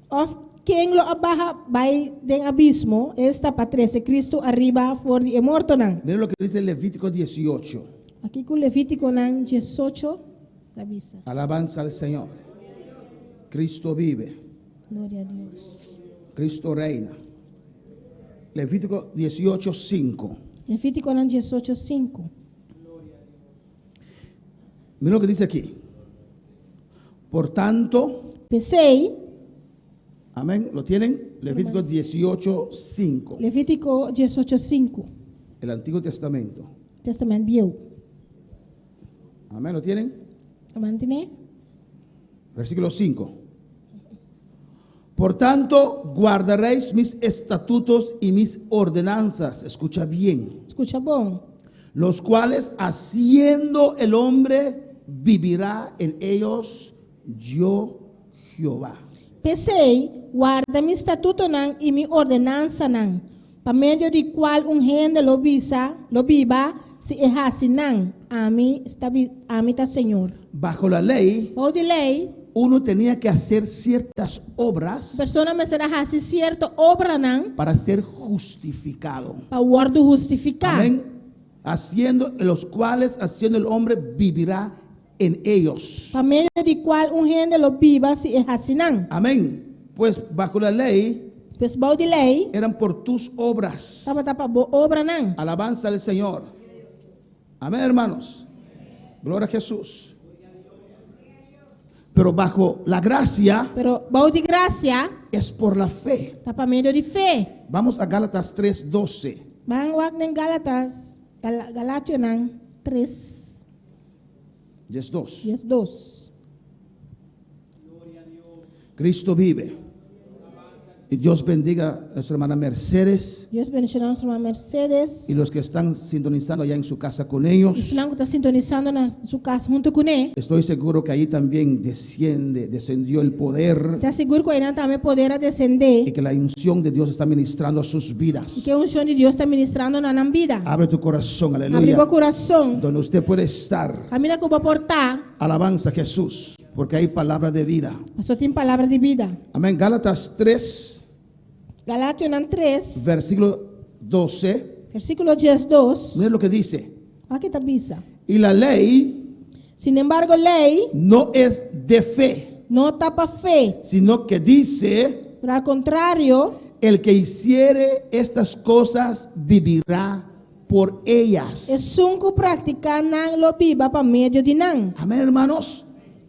Òf ken lo a baha bai den abismo, esta pa trese Kristu ariba for di e mortonan. Miren lo que dice Levítico 18. Wak kiko Levítikonan 18, ta bisa. Alabanza al Señor. Cristo vive. Gloria na Dios. Cristo reina. Levítico 18, 5. Levítikonan 18, 5. Miren lo que dice aquí. Por tanto, P'esei, amén, ¿lo tienen? Levítico 18, 5. Levítiko 18, 5. El Antiguo Testamento. Tèstamènt Bieu. Amén, ¿lo tienen? Amèn, tin? Versículo 5. Por tanto, guardaréis mis estatutos y mis ordenanzas. Escucha bien. Skucha bon. Los cuales haciendo el hombre vivirá en ellos, yo Jehová. P'esei, warda mi statutonan i mi ordenansanan, pa medio di kual un hende lo bisa, lo biba, si e hasi nan, ami, ami ta Señor. Bajo la ley, Bou di lei, uno tenía que hacer ciertas obras persona mester a hasi sierto obranan para ser justificado. pa wòrdu hustifiká. Amén. Haciendo los cuales, haciendo el hombre vivirá en ellos. Pa medio di kual un hende lo biba si e hasi nan. Amén. Pues bajo la ley Pues bou di lei, eran por tus obras. tabata pa bo obranan. Alabanza al Señor. Amén, hermanos. Gloria a Jesús. Pero bajo la gracia Pero bou di grasia, es por la fe. ta pa medio di fe. Vamos a Gálatas 3:12. Ban wak den Gálatas, Gal Galationan 3, 2. 12. Cristo vive. Y Dios bendiga a nuestra hermana Mercedes Dios bendishoná nos ruman Mercedes. y los que están sintonizando allá en su casa con ellos. Esnan ku ta sintonisando na su kas huntu kuné. Estoy seguro que allí también descendió el poder Ta sigur ku einan tambe poder a desendé. y que la unción de Dios está ministrando a sus vidas. I ku e unshon di Dios ta ministrando na nan bida. Abre tu corazón, Habri aleluya. bo kurason. Donde usted puede estar. Kaminda ku bo por ta. Alabanza a Jesús, porque hay palabra de vida. Paso tin palabra di bida. Amén. Gálatas 3, Galationan 3, versículo 12. versíkulo 12. Miren lo que dice. Kiko e ta bisa. Y la ley Sin embargo, lei no es de fe, no ta pa fe. sino que dice, Pero al kontrario, el que hiciere estas cosas vivirá por ellas. Esun ku praktiká nan lo biba pa medio di nan. Amén, hermanos.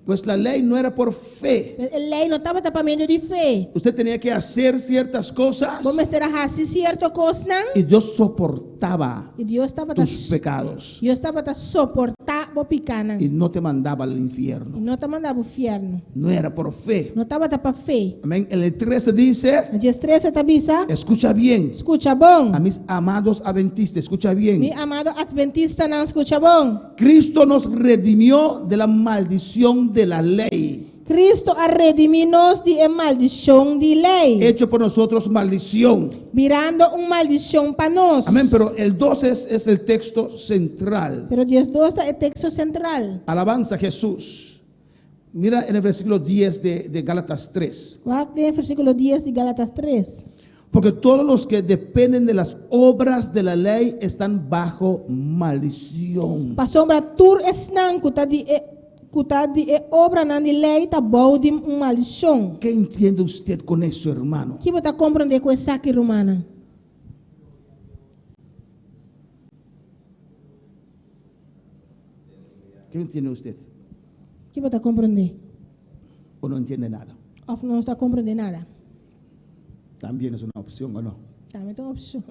Pues la ley no era por fe. E lei no tabata pa medio di fe. Usted tenía que hacer ciertas cosas Bo mester a hasi sierto kosnan. y Dios soportaba I Dios tabata tus pecados Dios tabata soportá bo pikánan. y no te mandaba al I infierno. no ta manda bo fièrnu. No era por fe. No tabata pa fe. Amén. El 13 dice, Na 13 ta bisa, escucha bien, skucha bon. a mis amados adventistas, escucha Mi bien. amado atventistanan, skucha bon. Cristo nos redimió de la maldición de la ley, Kristu a redimí nos di e maldishon di lei, hecho por nosotros maldición. birando un maldishon pa nos. Amén. Pero el 12 es el texto central. Pero 12 ta e teksto sentral. Alabanza a Jesús. Mira en el versículo 10 de Gálatas 3. Wak den versíkulo 10 di Gálatas 3. Porque todos los que dependen de las obras de la ley están bajo maldición. Pasobra tur esnan ku ta di e ku ta di e obranan di lei ta bou di un maldishon. ¿Qué entiende usted con eso, hermano? Ki bo ta komprondé ku esaki, rumannan? ¿Qué entiende usted? Ki bo ta komprondé? ¿O no entiende nada? Òf no ta komprondé nada? También es una opción, ¿o no? Tambe ta un opshon.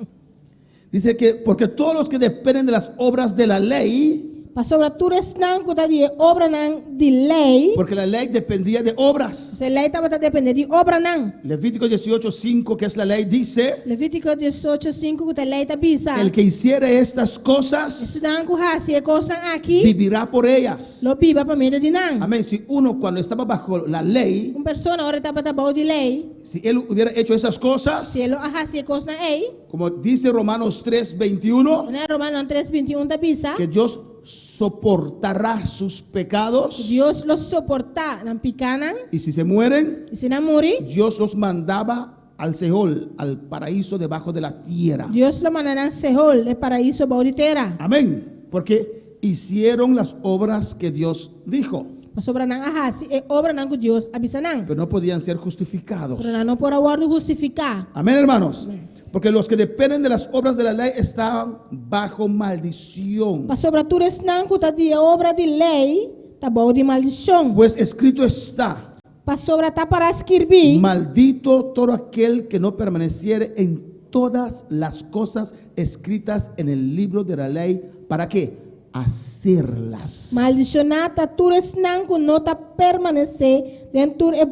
Dice que porque todos los que dependen de las obras de la ley, Pasobra tur esnan ku ta di e obranan di lei, porque la ley dependía de obras. e lei tabata dependé di obranan. Levítico 18, 5, que es la ley, dice, Levítiko 18, 5 ku ta e lei ta bisa, el que hiciere estas cosas, Esnan ku hasi e kosnan aki, vivirá por ellas. lo biba pa medio di nan. Amén. Si uno cuando estaba bajo la ley, Un persona ora tabata bou di lei, si él hubiera hecho esas cosas, si e lo a hasi e kosnan ei, como dice Romanos 3, 21, Manera Romanonan 3, 21 ta bisa, que Dios soportará sus pecados Dios lo soportá nan pikánan, y si se mueren, i si nan muri, Dios los mandaba al Seol, al paraíso debajo de la tierra. Dios lo manda nan Seol, e paraiso bou di tera. Amén. Porque hicieron las obras que Dios dijo, Pasobra nan a hasi e obranan ku Dios a bisa nan. pero no podían ser justificados. Pero nan no por a wòrdu hustifiká. Amén, hermanos. Porque los que dependen de las obras de la ley estaban bajo maldición. Pasobra tur esnan ku ta di e obra di lei ta bou di maldishon. Pues escrito está, Pasobra ta pará skirbí, maldito todo aquel que no permaneciere en todas las cosas escritas en el libro de la ley, ¿para qué? Hacerlas. Maldishoná ta tur esnan ku no ta permanesé den tur e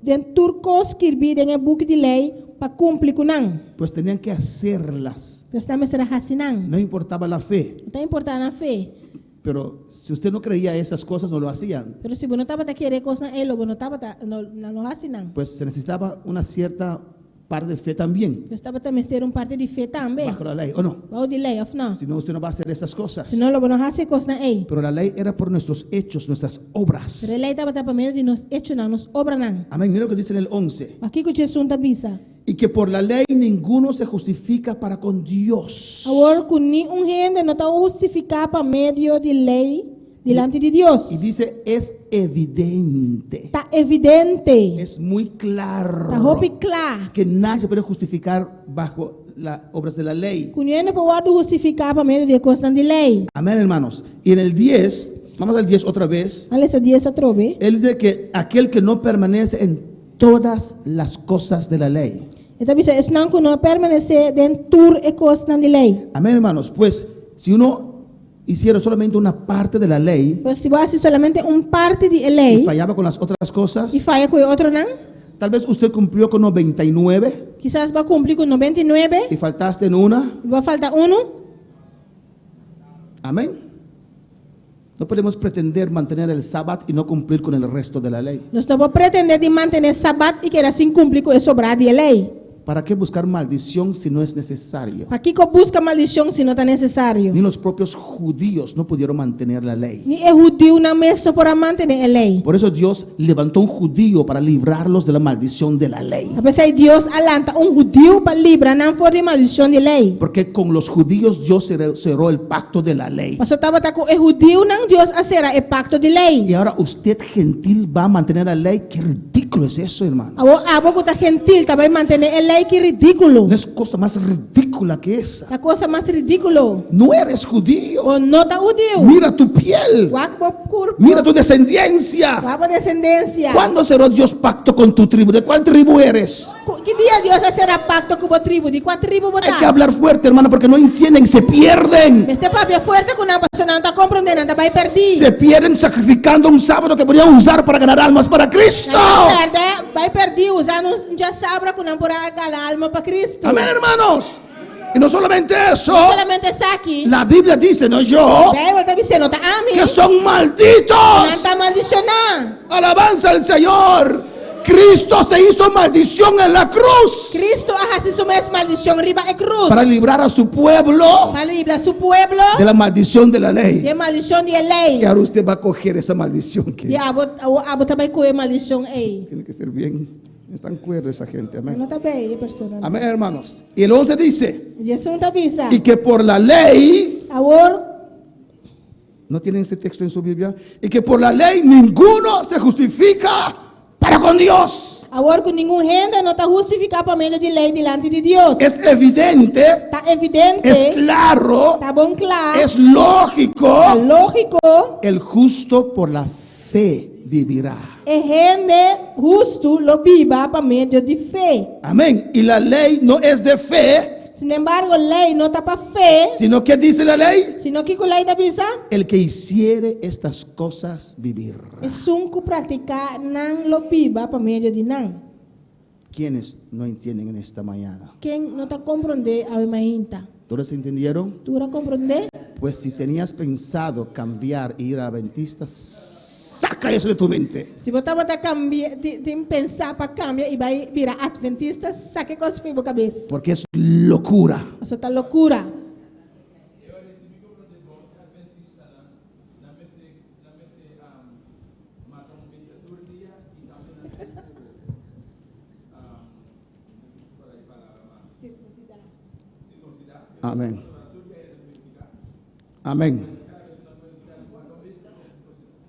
den tur kos skirbí den e buki di lei pa kumpli ku nan. Pues tenían que hacerlas. Pues nan mester a hasi nan. No importaba la fe, No ta importá nan fe. pero si usted no creía esas cosas, no lo hacían. Pero si bo no tabata kere e kosnan ei, lo bo no tabata no nan no hasi nan. Pues se necesitaba una cierta parte de fe también, Pues tabata mester un parti di fe tambe. bajo la ley, ¿o no? Bou di lei òf no? Si no, usted no va a hacer esas cosas. Si no, lo bo no hasi e kosnan ei. Pero la ley era por nuestros hechos, nuestras obras. Pero e lei tabata pa medio di nos echonan, nos obranan. Amén. Mira lo que dice en el 11. Wak kiko 11 ta bisa. Y que por la ley ninguno se justifica para con Dios. Awor ku niun hende no ta hustifiká pa medio di lei dilanti di Dios. Y dice, es evidente. Ta evidente. Es muy claro. Ta hopi kla. Que nadie se puede justificar bajo las obras de la ley. Ku niun hende por wòrdu hustifiká pa medio di e kosnan di lei. Amén, hermanos. Y en el 10, vamos al 10 otra vez. Ban lesa 10 atrobe. Él dice que aquel que no permanece en todas las cosas de la ley. E ta bisa esnan ku no permanesé den tur e kosnan di lei. Amén, hermanos. Pues si uno hiciera solamente una parte de la ley Pues si bo hasi solamente un parti di e y lei fallaba con las otras cosas, i faya ku e otronan, tal vez usted cumplió con 99 kisas bo a kumpli ku 99 y faltaste en una. i bo a falta unu. Amén. No podemos pretender mantener el sábado y no cumplir con el resto de la ley. Nos no por pretendé di mantené sabat i keda sin kumpli ku e sobrá di e lei. ¿Para qué buscar maldición si no es necesario? Pakiko buska maldishon si no ta nesesario? Ni los propios judíos no pudieron mantener la ley. Ni e hudiunan mes no por a mantené e lei. Por eso Dios levantó un judío para librarlos de la maldición de la ley. P'esei Dios a lanta un hudiu pa libra nan for di maldishon di lei. Porque con los judíos Dios cerró el pacto de la ley. Pasobra tabata ku e hudiunan Dios a sera e pakto di lei. Y ahora usted gentil va a mantener la ley. ¡Qué ridículo! ridículo es eso, hermano. Awor abo ku ta gentil ta bai mantené e lei, ki ridíkulo. No es cosa más ridícula que esa. Ta kos mas ridíkulo. No eres judío. Bo no ta hudiu. Mira tu piel. Wak bo kurpo. Mira tu descendencia. Wak bo desendensia. ¿Cuándo cerró Dios pacto con tu tribu? ¿De cuál tribu eres? Ki dia Dios a sera pakto ku bo tribu? Di kua tribu bo Hay que ta? hablar fuerte, hermano, porque no entienden, se pierden. Mester papia fuerte ku nan pasobra nan no ta komprondé, nan ta bai pèrdí. Se pierden sacrificando un sábado que podrían usar para ganar almas para Cristo. Nan ta pèrdè, bai pèrdí usando un djasabra ku nan por a gana alma pa Cristo. Amén, hermanos. Y no solamente eso, No solamente esaki, la Biblia dice, no yo, Beibel ta bisa, no ta ami, que son nan malditos. ta maldishoná. Alabanza al Señor. Cristo se hizo maldición en la cruz Cristo a hasi su mes maldishon riba e krus para librar a su pueblo pa libra su pueblo de la maldición de la ley. di e maldishon di e lei. Y ahora usted va a coger esa maldición que I abo abo ta bai kohe e maldishon ei. tiene que ser bien. Están cuerdos esa gente. Amén. No ta bei e persona. Amén, hermanos. Y el 11 dice, 11 ta bisa. y que por la ley, Awor, ¿no tienen este texto en su Biblia? Y que por la ley ninguno se justifica para con Dios. Awor ku ningun hende no ta hustifiká pa medio di lei dilanti di Dios. Es evidente, Ta evidente, es claro, ta bon kla, es lógico. Ta lógiko. El justo por la fe vivirá. E hende hustu lo biba pa medio di fe. Amén. Y la ley no es de fe, Sin embargo, lei no ta pa fe, sino que dice la ley, sino kiko lei ta bisa? El que hiciere estas cosas vivirá. Esun ku praktiká nan lo biba pa medio di nan. ¿Quiénes no entienden en esta mañana? Ken no ta komprondé awe mainta? ¿Todos entendieron? Tur a komprondé? Pues si tenías pensado cambiar e ir a Adventista, saca eso de tu mente. Si bo tabata kambia, tin pensá pa kambia i bai bira Adventista, saka e kos for di bo kabes. Porque es locura. Pasobra ta lokura. Amén. Amén.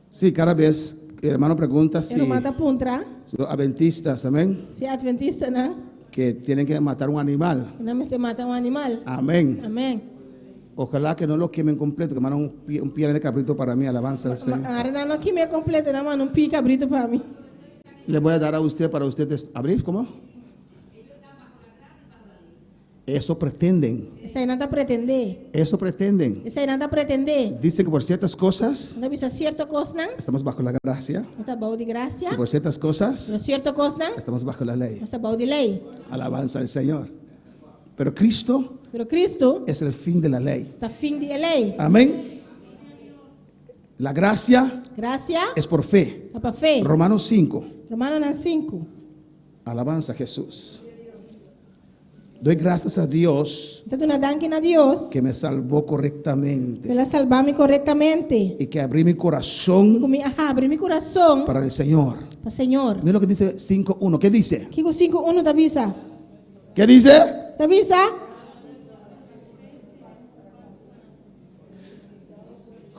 Sí, cada vez el hermano pregunta si E ruman ta puntra. los adventistas, amén, Si adventistanan. que tienen que matar un animal. Nan mester mata un animal. Amén. Amén. Ojalá que no lo quemen completo, que manden un pie, un pie de cabrito para mí, alabanza al Señor. Ahora nan no kim'é kompleto, nan manda un pia kabritu pa mi. Le voy a dar a usted para usted abrir, ¿cómo? Eso pretenden. Esei nan ta pretendé. Eso pretenden. Esei nan ta pretendé. Dicen que por ciertas cosas Nan ta bisa sierto kosnan. estamos bajo la gracia. Nos ta bou di grasia. Y por ciertas cosas Pero sierto kosnan. estamos bajo la ley. Nos ta bou di lei. Alabanza al Señor. Pero Cristo Pero Cristo es el fin de la ley. ta fin di e lei. Amén. La gracia Grasia es por fe. ta pa fe. Romanos 5. Romanonan 5. Alabanza a Jesús. Doy gracias a Dios Mi ta duna danki na Dios. que me salvó correctamente. El a salba mi korektamente. Y que abrí mi corazón Ku mi a habri mi kurason para el Señor. pa Señor. Mira lo que dice 5.1. ¿Qué dice? Kiko 5.1 ta bisa? ¿Qué dice? Ta bisa?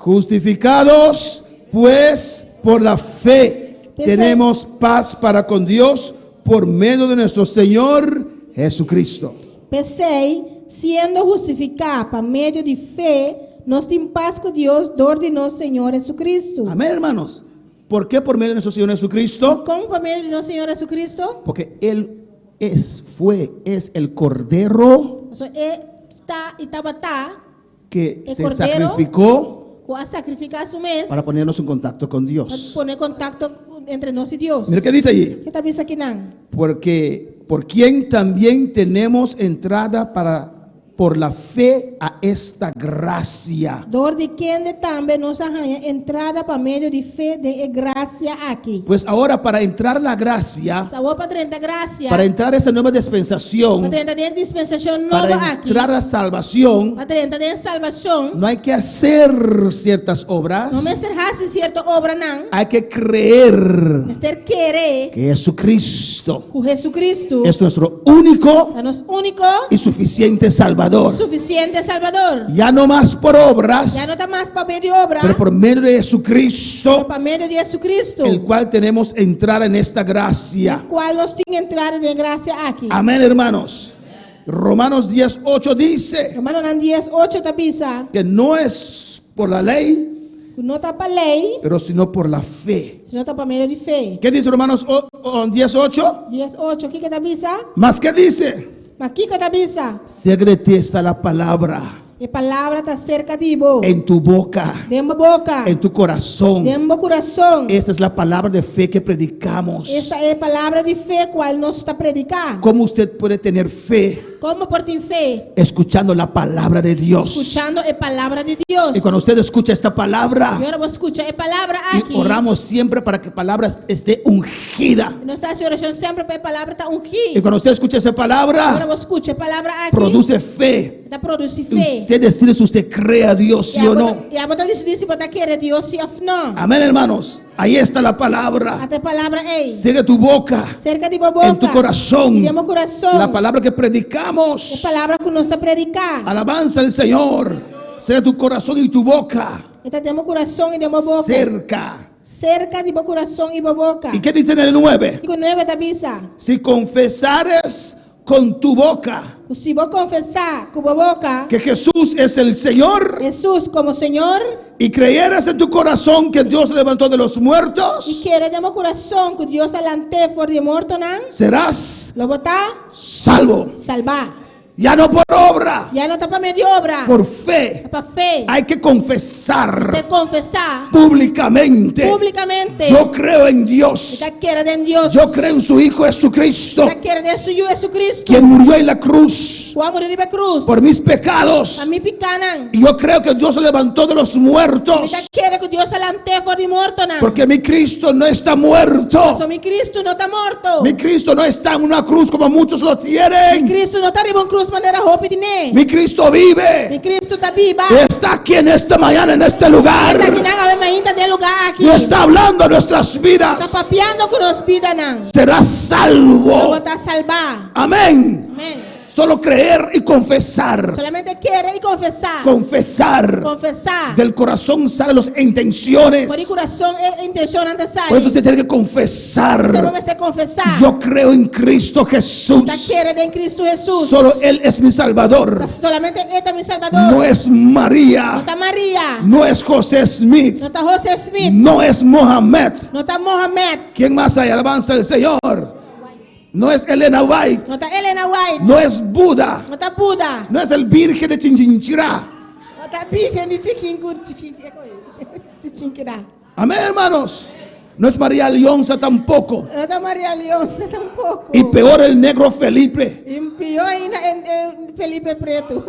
Justificados pues por la fe, tenemos paz para con Dios por medio de nuestro Señor Jesucristo. P'esei, siendo hustifiká pa medio di fe, nos tin pas ku Dios dor di nos Señor Jesucristo. Amén, hermanos. ¿Por qué por medio de nuestro Señor Jesucristo? Kon pa medio di nos Señor Jesucristo? Porque Él es, fue, es el Cordero Pasobra e ta i tabata que e se Cordero sacrificó ku a sakrifiká su mes para ponernos en contacto con pa Dios. pone kontakto entre nos i Dios. Mira qué dice allí. Ke ta bisa akinan? Porque por quien también tenemos entrada para por la fe a esta gracia. Dor di kende tambe nos a haña entrada pa medio di fe den e grasia aki. Pues ahora para entrar la gracia, Pues awor pa drenta grasia, para entrar esta nueva dispensación, pa drenta den dispensashon nobo para aki, entrar la salvación, pa drenta den salbashon, no hay que hacer ciertas obras, no mester hasi sierto obranan, hay que creer mester kere que Jesucristo ku Jesucristo es nuestro único ta nos úniko y suficiente salvador. Salvador. Sufisiente Salbador. Ya no más por obras, Ya no ta mas pa medio di obra, pero por medio de pero Jesucristo, pa medio di Hesukristu, el cual tenemos entrada en esta gracia. Kual nos tin entrada den e grasia aki. Amén, hermanos. Romanos 10, 8 dice Romanonan 10, 8 ta bisa, que no es por la ley, ku no ta pa lei, pero sino por la fe. sino ta pa medio di fe. ¿Qué dice Romanos 10, 8? 10, 8, kiko ta bisa? ¿Más qué dice? Ma kiko ta bisa? Cerca de ti está la palabra, E palabra ta serka di bo. en tu boca, Den bo boka. en tu corazón. Den bo kurason. Esa es la palabra de fe que predicamos. Esta e palabra di fe kual nos ta prediká. ¿Cómo usted puede tener fe Kon bo por tin fe? escuchando la palabra de Dios? Skuchando e palabra di Dios. Y cuando usted escucha esta palabra, I ora bo skucha e palabra y aki. oramos siempre para que palabra esté ungida. Nos ta hasi orashon semper pa e palabra ta ungí. Y cuando usted escucha esa Ora palabra, bo skucha e palabra aki, produce fe. ta produsí Y fe. usted decide si usted cree a Dios, sí o no. I abo ta disidí si bo ta kere Dios sí òf no. Amén, hermanos. Ahí está la palabra. Ata e palabra ei. Sigue tu boca, Serka di bo boka. en tu corazón. I den bo kurason. La palabra que E predicamos. palabra ku nos ta prediká. Alabanza al Señor. Sea tu corazón y tu boca E ta den bo kurason i den bo boka. cerca. Serka di bo kurason i bo boka. ¿Y qué dice en el 9? Kiko 9 ta bisa. Si confesares con tu boca Ku si bo konfesá ku bo boka que Jesús es el Señor Hesus komo Señor y creyeres en tu corazón que Dios levantó de los i muertos, kere den bo kurason ku Dios a lant'é for di e mortonan, serás lo bo ta salvo. salbá. Ya no por obra, Ya no ta pa medio di obra, por fe. ta pa fe. Hay que confesar Mester konfesá públicamente. públikamente. Yo creo en Mi Dios. ta kere den Dios. Yo creo en su Hijo Jesucristo, Mi ta kere den su Yu Hesukristu, quien murió en la cruz ku a muri riba krus por mis pecados. Pa mi pikánan. Y yo creo que Dios se levantó de los Mi muertos. ta kere ku Dios a lant'é for di mortonan. Porque mi Cristo no está muerto. Paso mi Kristu no ta morto. Mi Cristo no está en una cruz como muchos lo Mi tienen. Kristu no ta riba un krus manera hopi tin'é. Mi Cristo vive. Mi Kristu ta biba. Está aquí en esta mañana, en este lugar. E ta akinan awe mainta den e lugá aki. Y está hablando a nuestras Ta vidas. papiando ku nos bidanan. Serás salvo. Lo bo ta salbá. Amén. Amèn. Solo creer y confesar. Solamente kere i konfesá. Confesar. Konfesá. Del corazón salen las intenciones. For di kurason e intenshonnan ta Por eso sali. usted tiene que confesar. P'esei bo mester konfesá. Yo creo en Cristo Jesús. Ta kere den Kristu Hesus. Solo Él es mi Salvador. Ta solamente E ta mi Salbador. No es María. No ta Maria. No es José Smith. No ta José Smith. No es Mohamed. No ta Mohamed. ¿Quién más hay? Alabanza al Señor. No es Elena White. No ta Elena White. No es Buda. No ta Buda. No es el Virgen de Chinchinchirá. No ta Virgen di Chiquinquirá. Amén, hermanos. No es María Leonza tampoco. No ta Maria Leonza tampoko. Y peor el negro Felipe. I pió ainda Felipe Pretu.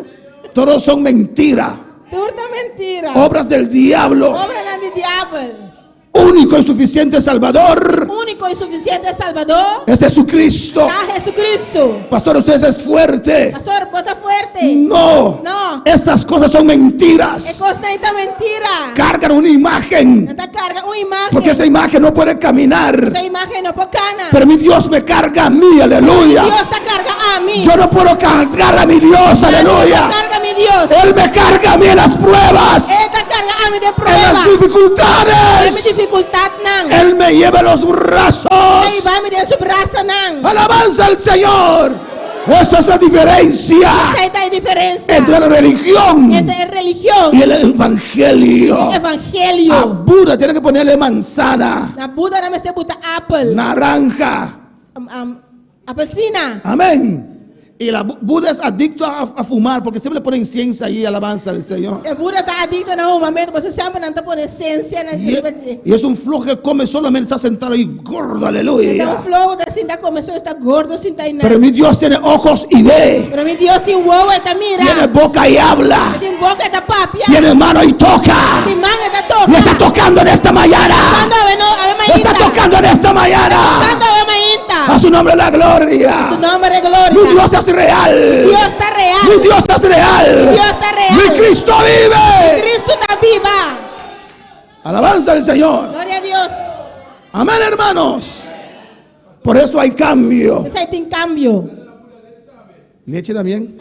Todos son mentira. Tur ta mentira. Obras del diablo. Obranan di diabel. Único y suficiente Salvador Úniko i sufisiente Salbador es Jesucristo. ta Hesukristu. Pastor, usted es fuerte. Pastor, bo ta fuerte. No. No. Estas cosas son mentiras. E kosnan ei ta mentira. Cargan una imagen. Nan ta karga un imágen. Porque esa imagen no puede caminar. Esa imágen no por kana. Pero mi Dios me carga a mí, aleluya. Dios ta karga ami. Yo no puedo cargar a mi Dios, aleluya. Karga mi Dios. Él me carga a mí en las pruebas, E ta karga ami den en prueba. las dificultades. Den mi difikultatnan. Él me lleva en los brazos. E ta hiba mi den su brasanan. Alabanza al Señor. Esa es la diferencia Esei ta e diferensia entre la religión entre e religion y el evangelio. i evangelio. A Buda tiene que ponerle manzana, Na Buda nan mester buta apel, naranja. apelsina. Amén. Y la Buda es adicto a fumar porque siempre le ponen ciencia ahí, alabanza al Señor. E Buda ta adikto na humamentu, pasobra semper nan ta pone sensia na Y, riba dje. y es un flojo que come solamente, está sentado ahí gordo, E ta un aleluya. floho ta sinta kome, so esta gordo sinta einan. Pero mi Dios tiene ojos y ve, Pero mi Dios tin wowo, e ta mira. tiene boca y habla, E tin boka, e ta papia. tiene mano y toca. Tin man, e ta toka. Y está tocando en esta mañana. Tokando awe no, awe mainta. Está tocando en esta mañana. Tokando awe mainta. A su nombre la gloria. A su nombre gloria. Mi Dios es real. Dios ta real. Mi Dios es real. Mi Dios ta real. Mi Cristo vive. Mi Cristo ta biba. Alabanza al Señor. Gloria a Dios. Amén, hermanos. Por eso hay cambio. P'esei tin kambio. Leche también.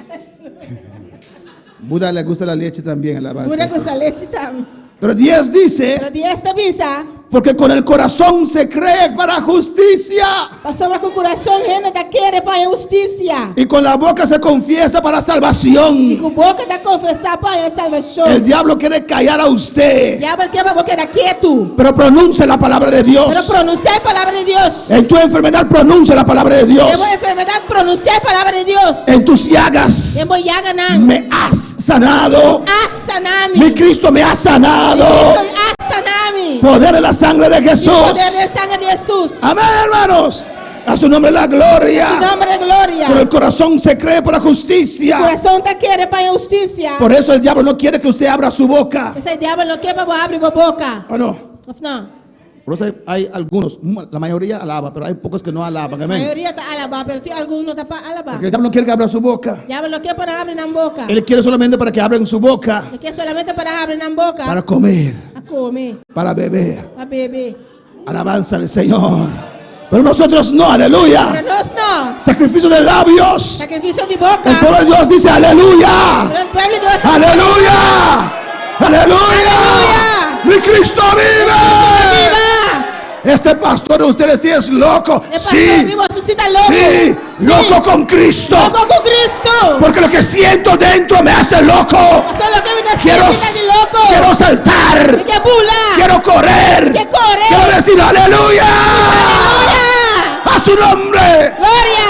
Buda le gusta la leche también, alabanza. Buda gusta lechi tambe. Pero 10 dice, Pero 10 ta bisa, porque con el corazón se cree para justicia pasobra ku kurason hende ta kere pa haña hustisia. y con la boca se confiesa para I salvación. ku boka ta konfesá pa haña El salbashon. diablo quiere callar a usted, Diabel ke pa bo keda ketu. pero pronuncia la palabra de Pero Dios. pronunsiá e palabra di Dios. En tu enfermedad pronuncia la palabra de Den Dios. bo enfermedat pronunsiá e palabra di Dios. En tus llagas Den bo yaganan. me has sanado. A sana mi. Mi Cristo me ha sanado. Cristo a sana mi. Poder de la sangre de Jesús. Poder di sanger di Hesus. Amén, hermanos. A su nombre la gloria. Su nòmber gloria. Con el corazón se cree para justicia. Kurason ta kere pa hustisia. Por eso el diablo no quiere que usted abra su boca. P'esei diabel no ke pa bo habri bo boka. ¿O no? Òf no? Por eso hay, hay algunos, la mayoría alaba, pero hay pocos que no alaban. Amén. Mayoria ta alabá, pero tin algun no ta alabá. Porque el diablo no quiere que abra su boca. Diabel no ke pa habri nan boka. Él quiere solamente para que abran su boca. E ke solamente pa habri nan boka. Para comer, Pa kome, para beber. pa bebe. Alabanza al Señor. Pero nosotros no, aleluya. Pero nos no. Sacrificio de labios. Sakrifisio di boka. El pueblo de Dios dice aleluya. Pero e pueblo di Dios Aleluya. Aleluya. Aleluya. Mi Cristo vive. Biba! Este pastor de ustedes sí es loco. E pastor Sí. di boso sí ta loko. Sí. Loco con Cristo. Loko ku Kristu. Porque lo que siento dentro me hace loco. Pastor, loke mi ta Quiero, sinti ta di loko. quiero saltar. Mi ke bula. Quiero correr. Ke kore. Quiero decir aleluya. Aleluya. A su nombre. Gloria.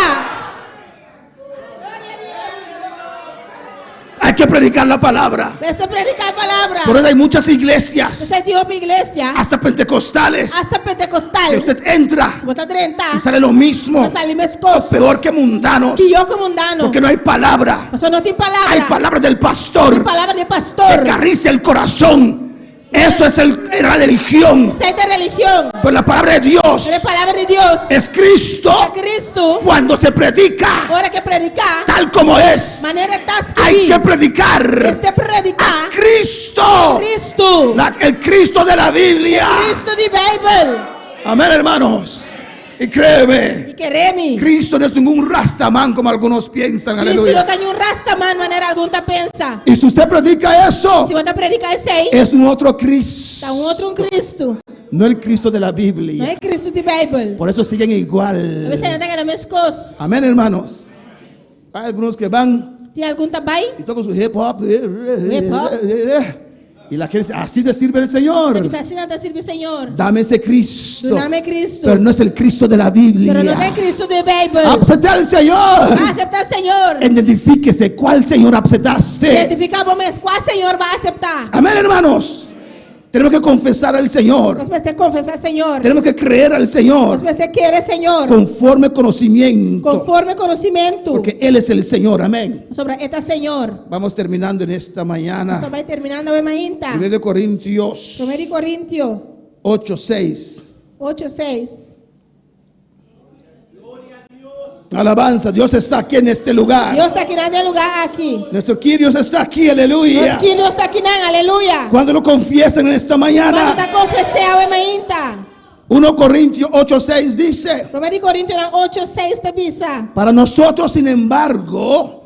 Hay que predicar la palabra. Mester prediká e palabra. Por eso hay muchas iglesias, P'esei tin hopi iglesia, hasta pentecostales, hasta pentecostal. que usted entra Bo ta drenta. y sale lo mismo, Ta sali meskos. peor que mundanos, Pió ku mundano. porque no hay palabra. Pasó no tin palabra. Hay palabra del pastor Palabra di que pastor. acaricia el corazón. Eso es el, era la religión. Esei ta religion. Pero la palabra de Dios Pero e palabra di Dios. es Cristo Kristu. cuando se predica Ora ku prediká. tal como es. Manera ta Hay skirbí. que predicar Mester prediká. Cristo, Kristu. el Cristo de la Biblia. Kristu di Beibel. Amén, hermanos. Y créeme, I kere mi. Cristo no es ningún rastamán como algunos piensan. Kristu no Aleluya. ta ningun rastaman manera algun ta pensa. Y si usted predica eso, Si bo ta prediká esei, es un otro Cristo. ta un otro Kristu. No el Cristo de la No Biblia. e Kristu di Beibel. Por eso siguen igual. P'esei nan ta keda meskos. Amén, hermanos. Hay algunos que van Tin algun ta bai? y tocan su hip hop. Hip hop. Y la gente dice, así se sirve el Señor. Bisa asina nan ta sirbi Señor. Dame ese Cristo. Duna mi Kristu. Pero no es el Cristo de la Biblia. Pero no ta Kristu di Beibel. Acepta al Señor. Aseptá Señor. Identifíquese cuál Señor aceptaste. Identifiká bo mes kua Señor bo a aseptá. Amén, hermanos. Tenemos que confesar al Señor. Nos mester konfesá Señor. Tenemos que creer al Señor Nos mester kere Señor. conforme conocimiento. Konforme konosementu. Porque Él es el Señor. Amén. Pasobra E ta Señor. Vamos terminando en esta mañana. Nos ta bai terminando awe mainta. 1 de Corintios 1 Korintio 8, 6. 8, 6. Alabanza, Dios está aquí en este lugar. Dios ta aki na e lugá aki. Nuestro Kyrios está aquí, aleluya. Nos Kyrios ta akinan, aleluya. Cuando lo confiesan en esta Cuando mañana, ta konfes'é awe mainta. 1 Corintios 8, 6 dice, 1 Korintio 8, 6 ta bisa. para nosotros, sin embargo,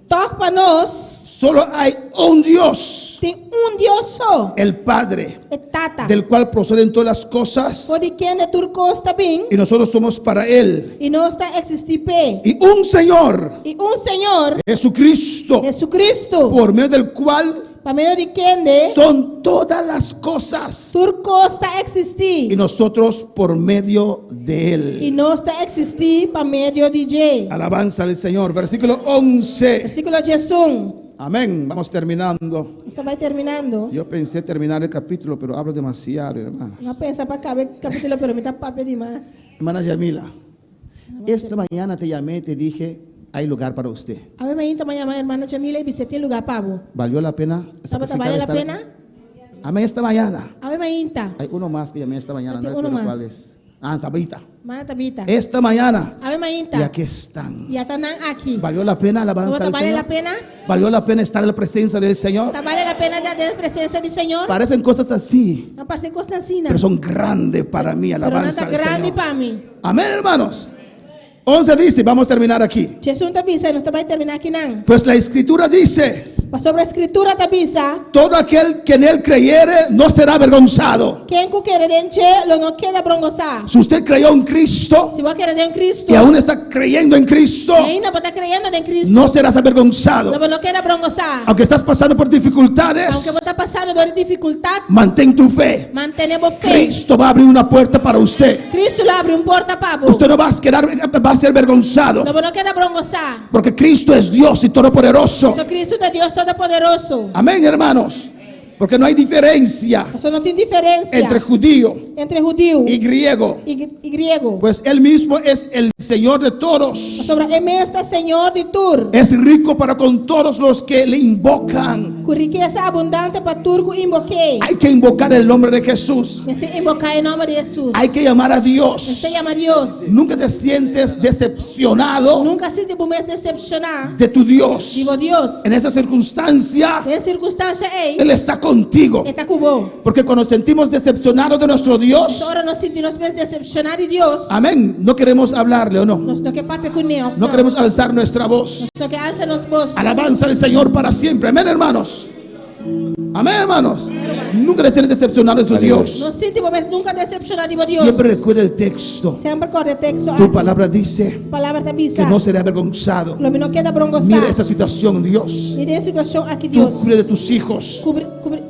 Toch pa nos, solo hay un Dios, tin un Dios so, el Padre, e Tata. del cual proceden todas las cosas For di kende tur kos ta bin, y nosotros somos para Él. i nos ta eksistí p'e. Y un Señor, I un Señor, Jesucristo, Jesucristo, por medio del cual pa medio di kende, son todas las cosas tur kos ta eksistí. y nosotros por medio de I Él. nos ta eksistí pa medio di dje. Alabanza al Señor. Versículo 11. Versíkulo 11. Amén. Vamos terminando. Nos ta bai terminando. Yo pensé terminar el capítulo, pero hablo demasiado, hermano. Mi a pensa pa kaba e kapítulo, pero mi ta papia demas. Hermana Yamila, esta mañana te llamé y te dije, hay lugar para usted. Awe mainta m'a yama ruman Jamila i bisa tin lugá pa bo. ¿Valió la pena? Tabata sacrificar vale la estar pena? aquí? Amén, esta mañana. Awe mainta. Hay uno más que llamé esta mañana, no Hay uno recuerdo más. cuál es. Ah, Tabita. Mana Tabita. Esta mañana. Awe mainta. Y aquí están. I ata nan aki. ¿Valió la pena alabanza Tabata al vale Señor? la pena? ¿Valió la pena estar en la presencia del Señor? Ta bale la pena ta den presensia di Señor? Parecen cosas así, Ta parse kos asina. pero son grandes para mí, Pero alabanza nan ta al grandi Señor. pa mi. Amén, hermanos. 11 dice, vamos a terminar aquí. 11 ta bisa, nos ta bai terminá akinan. Pues la escritura dice, Pasobra Skritura ta bisa. Todo aquel que en él creyere no será avergonzado. Ken ku kere den dje lo no keda brongosá. Si usted creyó en Cristo Si bo a kere den Kristu y aún está creyendo en Cristo, i ainda bo ta kreyendo den Kristu, no serás avergonzado. lo bo no keda brongosá. Aunque estás pasando por Aunke dificultades, bo ta pasando dor di difikultat, mantén tu fe. mantené bo fe. Cristo va a abrir una puerta para usted. Kristu lo habri un porta pa bo. Usted no va a quedar, va a ser avergonzado. Lo bo no keda brongosá. Porque Cristo es Dios y Todopoderoso. Pasobra Kristu ta Dios Todopoderoso. Amén, hermanos. Porque no hay diferencia Pasobra no tin diferensia entre judío entre hudiu y griego. i i griego. Pues Él mismo es el Señor de todos. Pasobra E mes ta Señor di tur. Es rico para con todos los que le invocan. Ku rikesa abundante pa tur ku inbok'é. Hay que invocar el nombre de Jesús. Mester inboká e nòmber di Hesus. Hay que llamar a Dios. Mester yama Dios. Nunca te sientes decepcionado Nunka sinti bo mes desepshoná de tu Dios. di bo Dios. En esa circunstancia, Den e sirkunstansia ei, Él está contigo. E ta ku bo. Porque cuando nos sentimos decepcionados de nuestro Dios, Ora nos sinti nos mes desepshoná di Dios, amén, no queremos hablarle o no. nos no ke papia kuné òf No no. queremos alzar nuestra voz. Nos no ke alsa nos bos. Alabanza al Señor para siempre. Amén, hermanos. Amén, hermanos. Nunca te sientes decepcionado de tu Dios. No sinti bo mes nunka desepshoná di bo Dios. Siempre recuerda el texto. Semper kòrda e teksto Tu aki. palabra dice Palabra ta que bisa. no será avergonzado. Lo mi no keda brongosá. Mira esa situación, Dios. Mira e situashon aki, Tú Dios. cuida de tus hijos. Kubri, kubri,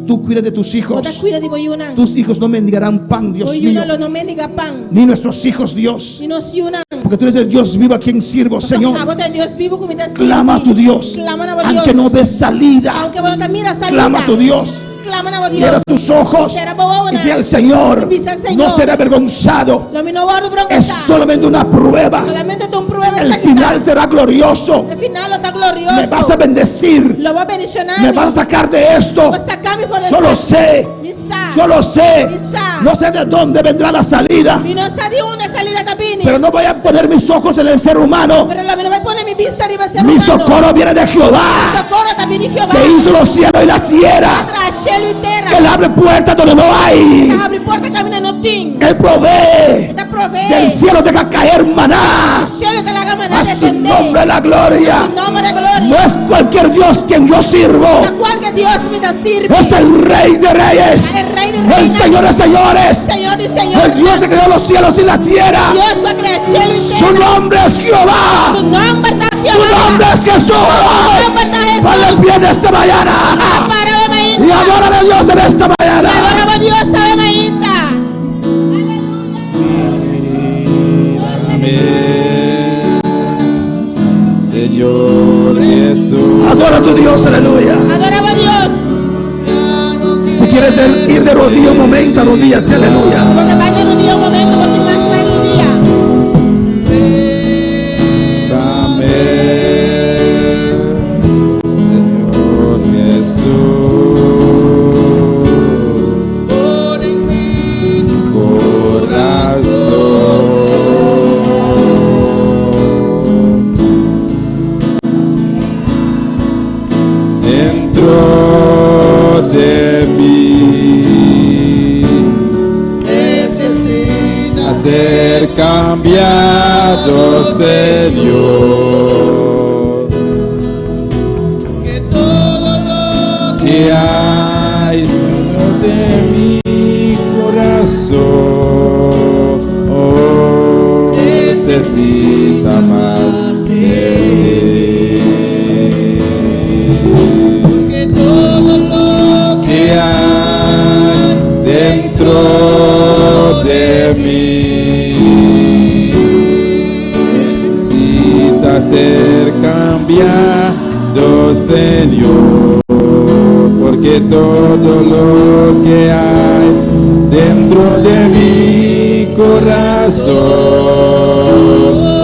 Tú cuida de tus bo ta hijos. kuida di bo yunan. Tus hijos no mendigarán pan, Bo Dios mío. yunan lo no mendigá pan. Ni nuestros hijos, Dios. Ni nos yunan. Porque tú eres el Dios vivo a quien sirvo, Señor. Abo ta e Dios bibu ku mi ta sirbi. Clama a tu Dios. Klama na bo Dios. Aunque no ves salida. Aunke bo no ta mira salida. Clama a tu Dios. Klama na bo Dios. Cierra tus ojos Sera bo wowonan. y di al Señor. I bisa Señor. No será avergonzado. Lo mi no wòrdu Es brongosá. solamente una prueba. Solamente ta un prueba El esaki ta. final será glorioso. E final lo ta glorioso. Me vas a bendecir. Lo bo bendishoná Me mi. vas a sacar de esto. Lo bo saka mi for di Yo lo esaki. sé. Mi sa. Yo lo sé. Mi sa. No sé de dónde vendrá la salida. Mi no sa di unda e salida ta bini. Pero no voy a poner mis ojos en el ser humano. Pero lo mi no bai pone mi bista riba ser Mi humano. socorro viene de Jehová, Sokoro ta bini di Jehová. que hizo los cielos y la tierra. Traha shelu i tera. Que él abre puertas donde no hay. Ta habri porta kaminda no tin. Él provee. E ta proveé. Del cielo deja caer maná. Shelu ta laga maná A su desendé. nombre la gloria. Su nòmber e gloria. No es cualquier Dios quien yo sirvo. Ta kualke Dios mi ta sirbi. Es el Rey de Reyes. El Rey de El Reyes. Señor de Señores. Señor di señor. El Dios que creó los cielos y la tierra. Dios ku a krea shelu i Su tera. nombre es Jehová. Su nòmber ta Su Jehová. nombre es Jesús. Su nombre ta Jesús. Ponle pie en esta mañana. Para awe mainta. Y adora a Dios en esta mañana. Adora bo Dios awe mainta. Amén. Señor Jesús. Adora a tu Dios, aleluya. Adora bo Dios. Si quieres ir de rodilla un momento, arrodíllate, aleluya. Bo ke bai di rudia un momento, bo tin mag bai rudia. Amén. Señor Jesús. Pon en mí tu Corazón. Dentro de mí Necesitas a ser cambiado, Señor. que todo lo Que hay dentro de mi corazón oh, necesita más de ti. Porque todo lo Que hay dentro de mí necesita ser cambiado, Señor, porque todo lo que hay dentro de mi corazón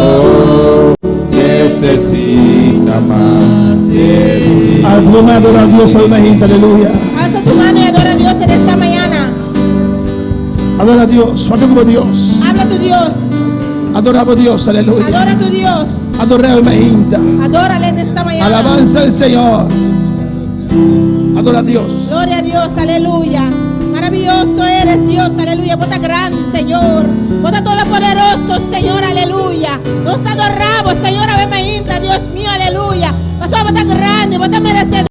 oh, necesita más de ti. Hazme una adorar a Dios hoy, imagínate, aleluya. Alsa tu man i adorá Dios en esta mañana. Adora a Dios, papia ku Dios. Habla tu Dios. Adora a Dios, aleluya. Adora tu Dios. Adora imagínate. Adórale en esta mañana. Alabanza al Señor. Adora a Dios. Gloria a Dios, aleluya. Maravilloso eres Dios, aleluya. Bo ta grandi, Señor. Bo ta todopoderoso, Señor, aleluya. Nos ta adorá bo, Señor, awe mainta, Dios mío, aleluya. Pasobra bo ta grandi, bo ta meresedor.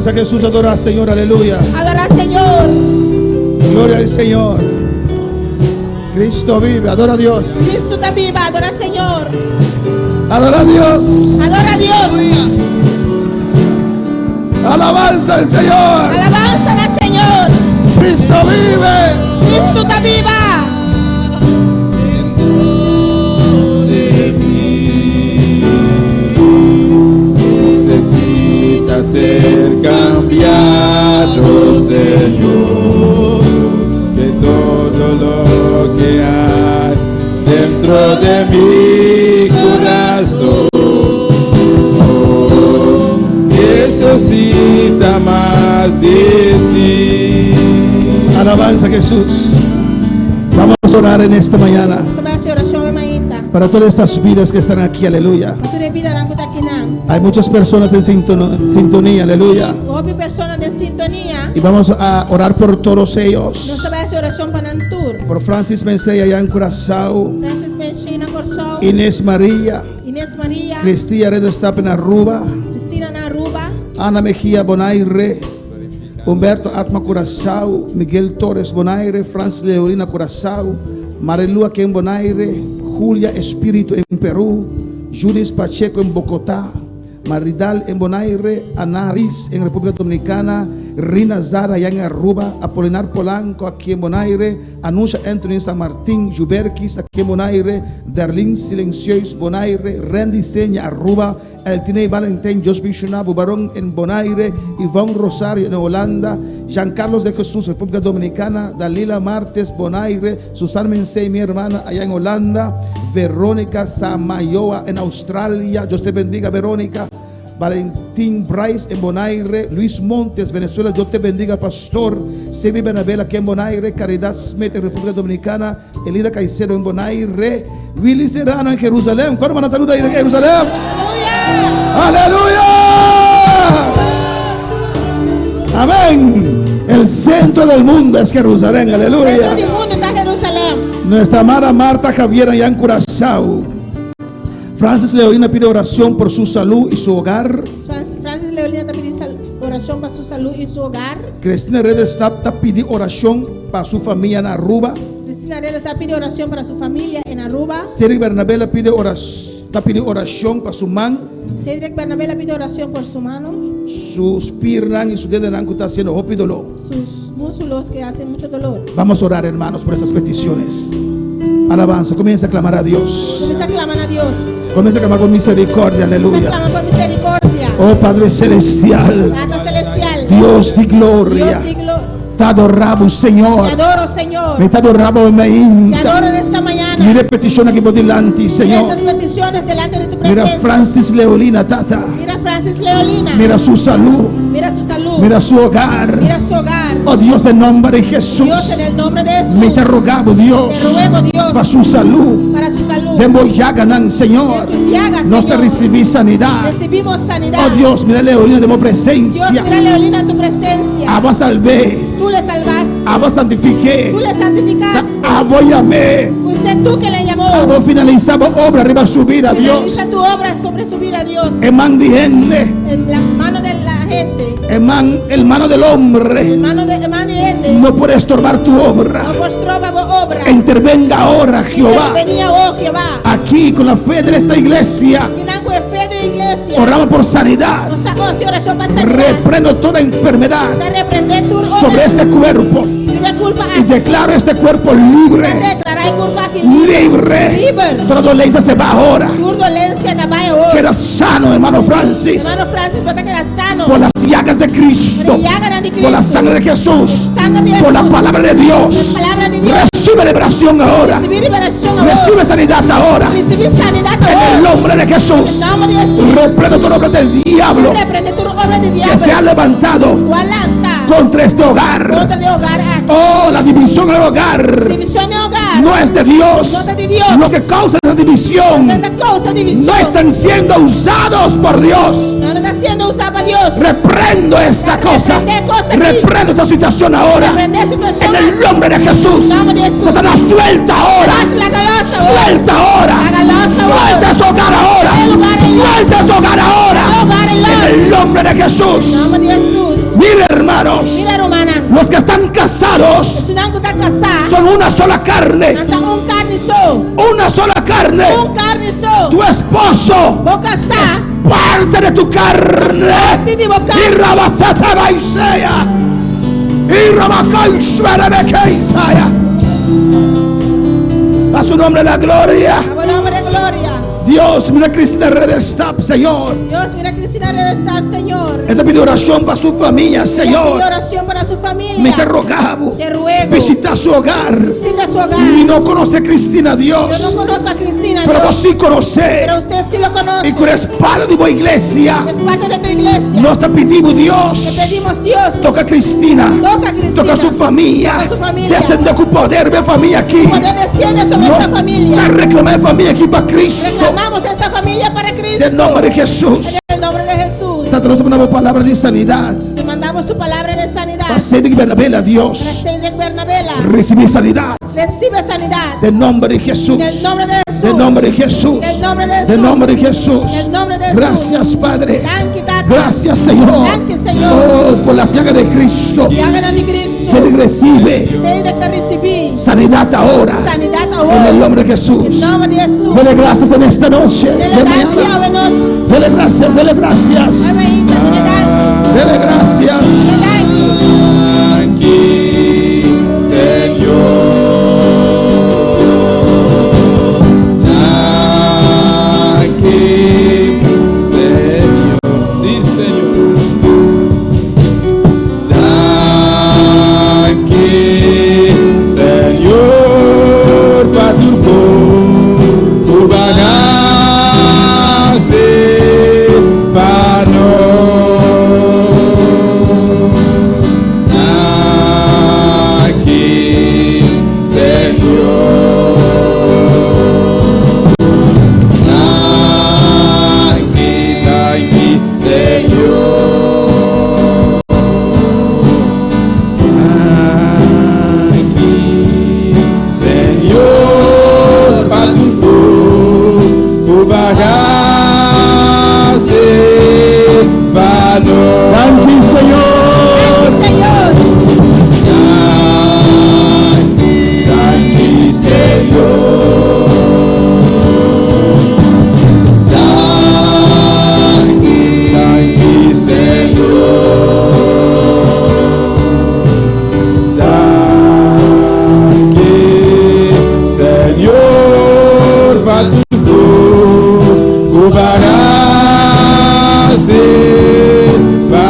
Alabanza a Jesús, adora al Señor, aleluya. Adora Señor. Gloria al Señor. Cristo vive, adora a Dios. Kristu ta biba, adora Señor. Adora a Dios. Adora Dios. Alabanza al Señor. Alabansa na Señor. Cristo vive. Kristu ta biba. de mí. Necesita ser cambiado, Señor. Que todo lo que hay dentro de mi corazón necesita más de ti. Alabanza a Jesús. Vamos a orar en esta mañana Nos ta bai hasi orashon awe mainta. para todas estas vidas que están aquí, aleluya. Pa tur e bidanan ku ta akinan. Hay muchas personas en sintonía, aleluya. Hopi persona den sintonia. Y vamos a orar por todos Nos ellos. ta bai hasi orashon pa nan tur. Por Francis Mencey allá en Curazao, Francis Menchi na Kòrsou. Inés María, Inés Maria. Cristina Redestapen en Aruba, Cristina na Aruba. Ana Mejía Bonaire, Humberto Atma Curazao, Miguel Torres Bonaire, Francis Leolina Curazao, Marilú aquí en Bonaire, Julia Espíritu en Perú, Judith Pacheco en Bogotá, Maridal en Bonaire, Anaris en República Dominicana, Rina Zara allá en Aruba, Apolinar Polanco aquí en Bonaire, Anusha Anthony en San Martín, Juberquis aquí en Bonaire, Darlene Silenciois Bonaire, Randy Seña Aruba, Eltinei Valentín, Josmin Shunabu Barón en Bonaire, Ivonne Rosario en Holanda, Jean Carlos de Jesús, República Dominicana, Dalila Martes, Bonaire, Susana Mensei, mi hermana allá en Holanda, Verónica Samayoa en Australia, Dios te bendiga, Verónica. Valentín Bryce en Bonaire, Luis Montes, Venezuela, Dios te bendiga, pastor. Sebi Bernabel aquí en Bonaire, Caridad Smith en República Dominicana, Elida Caicedo en Bonaire, Willy Serrano en Jerusalén. ¿Cuándo van a saludar en Jerusalén? Aleluya! ¡Aleluya! Amén. El centro del mundo es Jerusalén. Sentro Aleluya. di mundu ta Jerusalèm. Nuestra amada Marta Javier allá en Curazao. Francis Leolina pide oración por su salud y su hogar. Francis Leolina ta pidi orashon pa su salú i su hogar. Cristina Redes está pide oración para su familia en Aruba. Cristina Redes ta pidi orashon pa su famia na Aruba. Cedric Bernabela pide oración, pide oración para su man, Cedric Bernabela ta pidi orashon pa su man, sus piernas y su dedo que está haciendo hopi dolor. sus músculos que hacen mucho dolor. Vamos a orar, hermanos, por esas peticiones. Alabanza, comienza a clamar a Dios. Kuminsá klama na Dios. Comienza a clamar por misericordia, Kuminsá aleluya. klama pa miserikordia. Oh Padre Celestial, Tata Selestial. Dios de gloria, Dios di gloria. te adoramos, Señor. Te adoro, Señor. Me te adoramos, Te adoro en esta mañana. Mira petishon aki bo dilanti, Mira Señor. esas peticiones delante de tu Mira presencia. Francis Leolina, Tata. Mira Francis Leolina. Mira su salú. Mira su salú. Mira su hogar. Mira su hogar. Oh Dios, den nòmber di Jesús. Dios, en el nombre de Jesús. Mi ta roga bo, Dios. Te ruego, Dios. Pa su salú. Para su salud. Den bo llaganan, Señor. De tus llagas, Nos ta Señor. risibí sanidat. Recibimos sanidad. Oh Dios, mira Leolina den bo presensia. Dios, mira Leolina en tu presencia. Abo a salb'é. Tú le salvaste. Abo a santifik'é. Tú le santificaste. Abo a yam'é. Fuiste tú que le llamó. Abo a finalisá bo obra riba su bida, Dios. Finaliza tu obra sobre su vida, Dios. E man di hende. En la mano de la gente. E man, e mano del hombre. En mano de, mano de gente. No puede estorbar tu obra. No estorba tu obra. Intervenga ahora, Jehová. Intervení, oh Jehová. Aquí con la fe de esta iglesia. Akinan ku e fe di e iglesia. Oramos por sanidad. Nos ta hasi orashon pa sanidat. Reprendo toda enfermedad Ta reprendé tur sobre este cuerpo. Riba e kurpa Y declaro este cuerpo libre. Deklará e kurpa aki liber. Libre. Liber. Toda dolencia se va ahora. Tur dolensia ta bai awor. Queda sano, hermano Francis. Ruman Francis, bo ta keda sano. Por las llagas de Cristo. Por llaganan di Por la Cristo. sangre de Jesús. Sanger di Por la Jesús. palabra de Dios. Por la palabra de Dios. Recibe liberación ahora. Risibí liberashon awor. Recibe sanidad ahora. Risibí sanidat En el awor. nombre de Jesús. En el nombre de Jesús. Reprendo toda obra del diablo Reprendé tur obra di que diabel. se ha levantado Ku a lanta. contra este hogar. Kontra e hogar aki. Oh, la división del hogar Divishon den hogar. no es de Dios. No ta di Dios. Lo que causa esa división Loke ta kousa divishon. no están siendo usados por Dios. No ta siendo usá pa Dios. Reprendo esta cosa. Reprendé kos aki. Reprendo esta situación ahora. Reprendé e situashon. En el nombre de Jesús. Nòmber di Jesús. Satanás, suelta ahora. Satanás, laga los awor. Suelta ahora. Laga los awor. Suelta ese hogar ahora. El hogar en Suelta ese hogar ahora. El hogar en En el nombre de Jesús. Nòmber di Jesús. Los que están casados Esnan ku ta kasá. son una sola carne. Nan ta un karni so. Una sola carne. Un karni so. Tu esposo, Bo kasá. parte de tu carne. Parti di bo Y karni. Rabasata Baisea. Y Rabacaismerebekeisaya. A su nombre la gloria. Na bo nòmber gloria. Dios, mira Cristina Redestap, Señor. Dios, mira Cristina Revestar, Señor. Esta pide oración para su familia, Ella Señor. pide oración para su familia. Me te rogaba. Te ruego. Visita su hogar. Visita su hogar. Y no conoce a Cristina, Yo no Dios. conozco a Cristina, Pero Dios. vos sí conocés. Pero usted sí lo conoce. Y con la espalda de tu iglesia. Es parte de tu iglesia. Nos te pedimos, Dios. Te pedimos, Dios. Toca a Cristina. Toca a Cristina. Toca a su familia. Toca a su familia. Descende con poder mi familia aquí. Poder desciende sobre Nos esta familia. reclamar familia aquí para Cristo. Reclamamos esta familia para Cristo. En nombre de Jesús. En el nombre de Jesús. Tata, nos mandamos palabra de sanidad. Te mandamos tu palabra de sanidad. Para Cedric Bernabela, Para Dios. Cedric Bernabela. Recibir sanidad. Recibe sanidad. En nombre de Jesús. En el nombre de Jesús. En nombre de Jesús. En el nombre de Jesús. En nombre de Jesús. En el nombre de Jesús. Gracias, Padre. Danki, Tata. Gracias, Señor. Danki, Señor. Oh, por la llaga de Cristo. Llaganan di Cristo. Cedric recibe Cedric ta risibí sanidad ahora. sanidat En el awor. nombre de Jesús. En nòmber di Hesus. Dele gracias en esta noche. Dele De danki mañana. awe nochi. Dele gracias, dele gracias. Amèn. Dele danki. Dele gracias. Dele danki. Danki, Señor. Danki, Señor. Sí, Señor. Danki, Señor, pa tur ku bo a hasi pa nos. Danki, Señor. Danki, danki, Señor. Danki, Señor, pa tur ku bo a hasi pa nos. Danki, Señor. Señor. Danki, danki, Señor. Danki, danki, Señor. Danki, Señor, pa tur ku bo a hasi pa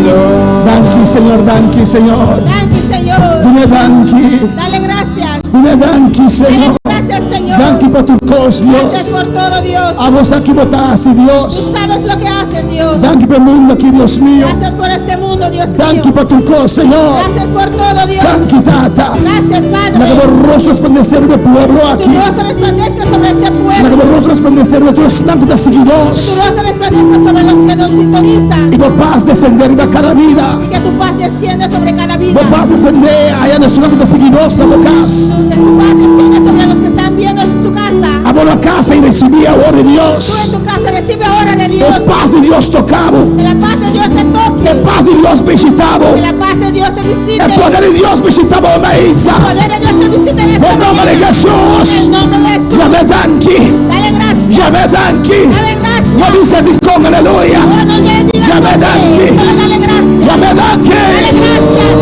nos. Danki, Señor. Danki, Señor. Danki, Señor. Duna danki. Dale gracias. Duna danki, Dale Señor. gracias, Señor. Danki pa tur kos, Gracias Dios. por todo, Dios. Abo sa kiko bo ta hasi, Tú Dios. sabes lo que haces, Dios. Danki pa e mundu aki, Dios mio. Gracias por este mundo, Dios Danki mío. pa tur kos, Señor. Gracias por todo, Dios. Danki, Tata. Gracias, Laga Padre. bo rostro resplandesé riba e pueblo Tu aki. rostro resplandezca sobre este Laga pueblo. bo rostro resplandesé riba tur esnan ku ta sigui Tu nos. rostro resplandezca sobre los que nos sintonizan. I bo pas desendé riba kada bida. Y que tu paz descienda sobre cada vida. Bo pas desendé aya na esnan ku ta sigui nos na bo kas. Que tu paz descienda sobre los que están viendo en su casa. Abo na kas ei risibí awor di Tú en Dios. tu casa recibe ahora de E Dios. pas di Dios toka bo. Que la paz de Dios te toque. E pas di Dios bishitá bo. Que la paz de Dios te visite. E poder di Dios bishitá bo El mainta. poder de Dios te visite en esta En nòmber di mañana. Hesus. En el nombre de Jesús. Yam'é danki. Dale gracias. Yam'é danki. Dale gracias. No bisa dikon, aleluya. No, no le digas Yam'é por qué. danki. Solo dale gracias. Yam'é danki. Dale gracias.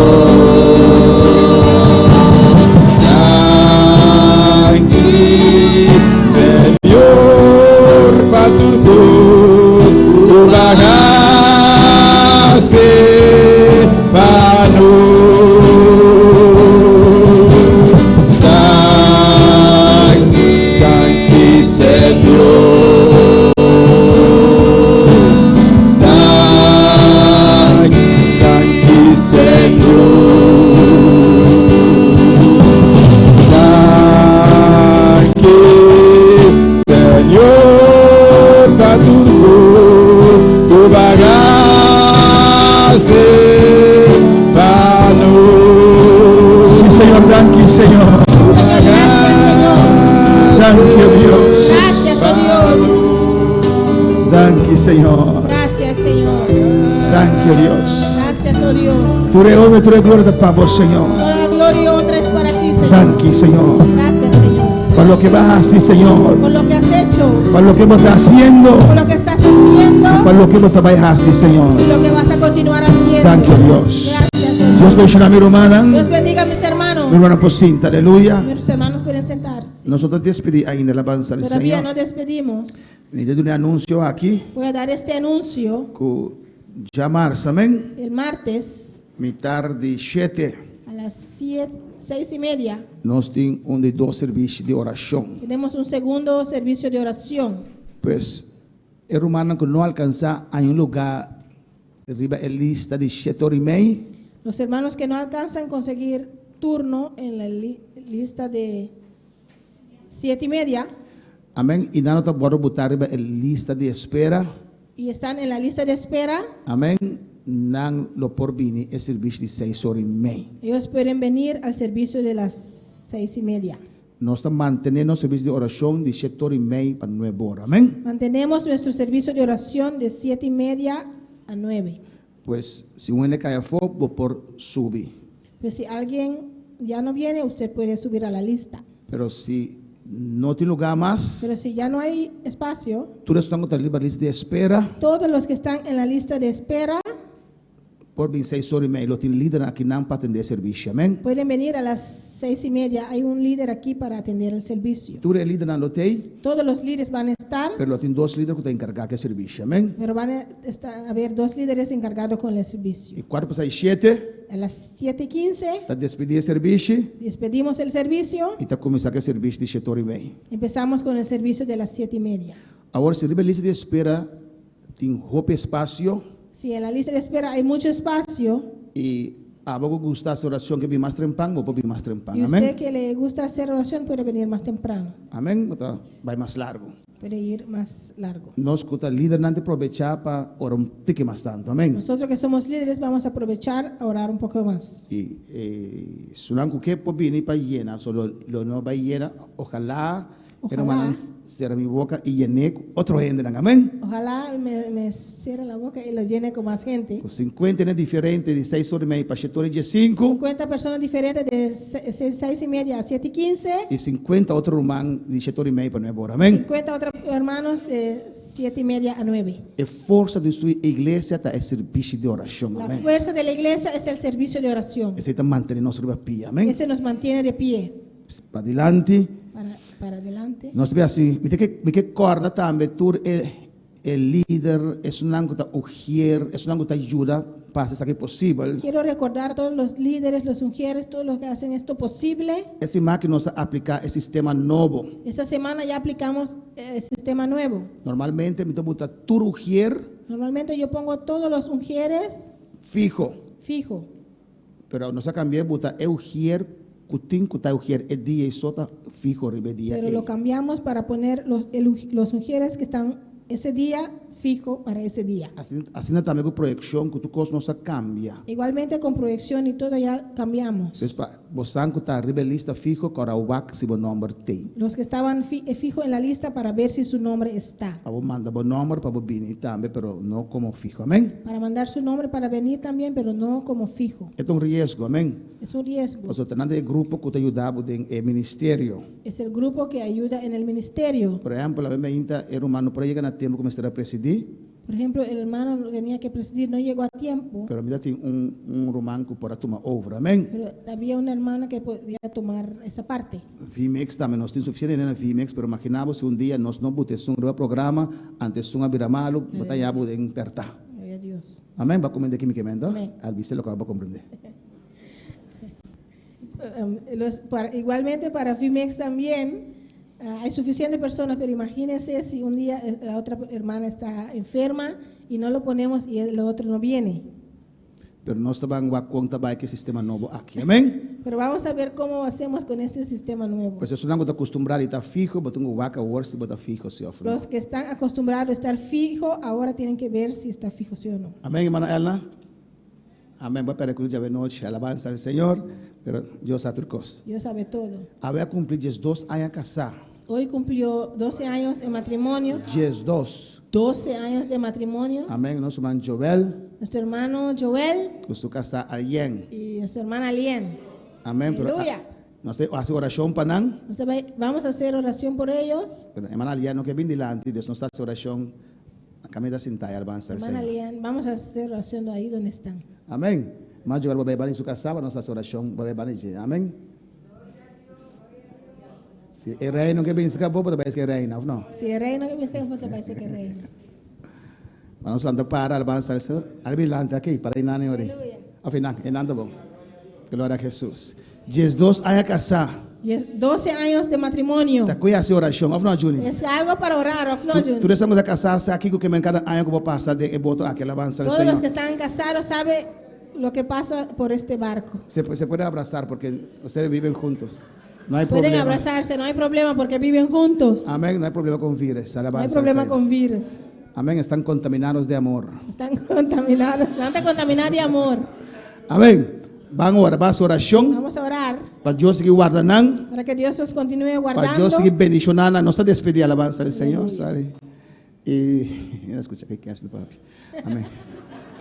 Danki, Señor, pa tur ku bo a hasi pa nos. Danki, danki, Señor. Danki, danki, Señor. Danki, Señor, pa tur ku bo a hasi pa nos. Sí, Señor, danki, Señor. Señor, gracias, Señor. Danki, Dios. Gracias, oh Dios. Danki, Señor. Gracias, Señor. Danki, Dios. Gracias, oh Dios. Tur e honor i tur e gloria ta pa bo, Señor. Toda la gloria y honra es para ti, Señor. Danki, Señor. Gracias, Señor. Pa loke bo a hasi, Señor. Por lo que has hecho, Pa loke bo ta hasiendo. por lo que estás haciendo Pa loke bo ta bai hasi, Señor. y lo que vas a continuar haciendo. Danki, Dios. Gracias, Señor. Dios bendishoná mi rumannan. Dios bendiga a mis hermanos. Mi rumannan por sinta, aleluya. Mis hermanos pueden sentarse. Nos no ta despedí ainda, alabansa al Todavía Señor. no despedimos. Mi ta duna un anunsio aki. Voy a dar este anuncio Ku djamars, amèn. el martes Mitar di shete. a las siete, 6:30. Nos tin un di dos servisio di orashon. Tenemos un segundo servicio de oración. Pues, e rumannan ku no alkansá haña un lugá riba e lista di shete ora i mei. Los hermanos que no alcanzan conseguir turno en la lista de 7:30. Amèn. I nan no ta wòrdu botá riba e lista di espera. Y están en la lista de espera. Amèn. Nan lo por bini e servisio di seis ora i mei. Ellos pueden venir al servicio de las 6:30. Nos ta mantené nos servisio di orashon di shete ora i mei pa nuebe ora. Amèn. Mantenemos nuestro servicio de oración de 7:30 a 9. Pues, si un hende kai afó, bo por subi. Pues si alguien ya no viene, usted puede subir a la lista. Pero si no tin lugá mas, Pero si ya no hay espacio, tur esnan ku ta riba lista di espera, todos los que están en la lista de espera por bin seis ora i mei. Lo tin lidernan akinan pa atendé e servisio. Amèn. pueden venir a las 6:30. Hay un líder aquí para atender el servicio. Tur e lidernan lo t'ei, Todos los líderes van a estar, pero lo tin dos lider ku ta enkargá ku e servisio. Amèn. pero van a estar, a haber dos líderes encargados con el servicio. I kuartu pasá di shete, A las 7:15 ta despedí e servisio despedimos el servicio. i ta kuminsá ku e servisio di shete ora i mei. Empezamos con el servicio de las 7:30. Awor, si riba e lista di espera tin hopi espasio, Si en la lista de espera hay mucho espacio, i abo ku gusta hasi orashon ke bin mas trempan, bo por bin mas trempan. y usted Amèn. que le gusta hacer oración puede venir más temprano, Amèn. Bo ta bai mas largu. puede ir más largo. Nos ku ta lidernan ta probechá pa ora un tiki mas tantu. Amèn. Nosotros que somos líderes vamos a aprovechar a orar un poco más. I esunnan ku ke por bini pa yena, so lo lo no bai yena, ojalá e rumannan sera mi boka i yen'é ku otro hendenan. Amèn. Ojalá me, me cierre la boca y lo llene con más gente. Ku sinkuenta hende diferente di seis ora i mei pa shete ora i diesinku. 50 personas diferentes de 6:30 a 7:15. I sinkuenta otro ruman di shete ora i mei pa nuebe ora. Amèn. 50 otros hermanos de 7:30 a 9. E forsa di su iglesia ta e sirbishi di orashon. La Amèn. fuerza de la iglesia es el servicio de oración. Esei ta mantené nos riba pia. Amèn. Ese nos mantiene de pie. Padilanti. Para, para adelante. Nos ta bira hasi, mi ta ke, mi ke kòrda tambe tur e e lider, esunnan ku ta ugier, esunnan ku ta yuda pa hasi esaki posibel. Quiero recordar a todos los líderes, los ungieres, todos los que hacen esto posible. E siman aki nos a apliká e sistema nobo. Esta semana ya aplicamos el sistema nuevo. Normalmente mi ta buta tur ugier Normalmente yo pongo todos los ungieres fiho. fijo. Pero nos a cambi'é buta e ujier cu tin cu ta ujier e dia y so ta fijo riba e dia Pero ey. lo cambiamos para poner los, el los ungieres que están ese día fijo para ese día. Asina, asina tambe cu proyeccion cu tur cos nos a cambia. Igualmente con proyección y todo ya cambiamos. Pues pa bosan cu ta riba e lista fijo cora wak si bo nomber t'ey. Los que estaban fijo en la lista para ver si su nombre está. Pa bo manda bo nomber pa bo bini tambe pero no como fijo. Amen. Para mandar su nombre para venir también, pero no como fijo. E ta un riesgo. Amen. Es un riesgo. Pasobra ta nan ta e grupo cu ta yuda bo den e ministerio. Es el grupo que ayuda en el ministerio. Por ehempel, awe meinta e ruman no por a yega na tempo cu mester a presidí. Por ejemplo, el hermano que tenía que presidir no llegó a tiempo. Pero mi ta tin un un ruman cu por a tuma over. Amén. Pero había una hermana que podía tomar esa parte. Vmix tambe nos tin suficiente hende na Vmix, pero imagina bo si un dia nos no buta esun riba programa, anto esun a bira malu, bo ta ya bo den perta. Gloria a Dios. Amén. Bo a comprende kimi ke men, to? Amén. Al bisa loke bo a comprende. Los, para, igualmente para Vmix también ah, hay suficiente personas, pero imagínense si un día eh, la otra hermana está enferma y no lo ponemos y el otro no viene. Pero nos ta ban wak kon ta bai ku e sistema nobo aki. Amén. Pero vamos a ver cómo hacemos con este sistema nuevo. Pues esunnan ku ta kustumbrá di ta fiho, bo tin ku wak awor si bo ta fiho si òf no. Los que están acostumbrados a estar fijo, ahora tienen que ver si está fijo sí o no. Amén, hermana Elna. Amén. Bo a perde ku djawe nochi. Alabansa al Señor. Pero Dios sa tur kos. Dios sabe todo. Awe a kumpli diesdos aña kasá. Hoy cumplió 12 años en matrimonio. 12. 12 años de matrimonio. Amèn. Nos ruman Joel, Nuestro hermano Joel ku su kasá Alien. y nuestra hermana Alien. Amèn. Pero, Aleluya. Nos ta hasi orashon pa nan. Vamos a hacer oración por ellos. Pero hermana Alien no ke bin dilanti, dus nos ta hasi orashon kaminda sintá alabansa al Hermana Señor. Lian, vamos a hacer oración ahí donde están. Amèn. Ruman Joel bo bai su kasá, nos ta hasi orashon, bo bai Amèn. Si e rei no ke bin serka bo, bo ta bai serka e reina, òf no? Si e reina ke bin serka bo, ta bai serka e reina. Nos lanta para alabansa al Señor. Al bin lanta aki, para einan ori. Òf einan, einan ta bon. Gloria a Jesus. 12 aña kasá. 12 años de matrimonio. Ta kos hasi orashon, òf no, Juni? Es algo para orar, òf no, Juni? Tur esnan ku ta kasá sa kiko ke men kada aña ku bo pasa den e boto aki, alabansa al Todos los Señor. que están casados saben lo que pasa por este barco. Se puede abrazar porque ustedes viven juntos. No hay Pueden problema. abrazarse, no hay problema porque viven juntos. Amén, no hay problema con virus. No hay Alabanza al problema Señor. con virus. Amén, están contaminados de amor. Están contaminados, están contaminados de amor. Amèn. Ban ora, ban hasi orashon. Vamos a orar. Pa Dios sigui warda nan. Para que Dios nos continúe Pa guardando. Dios sigui bendishoná nan. Nos ta despedí, alabansa al Señor. Sorry. I skucha ku ke papi. Amèn.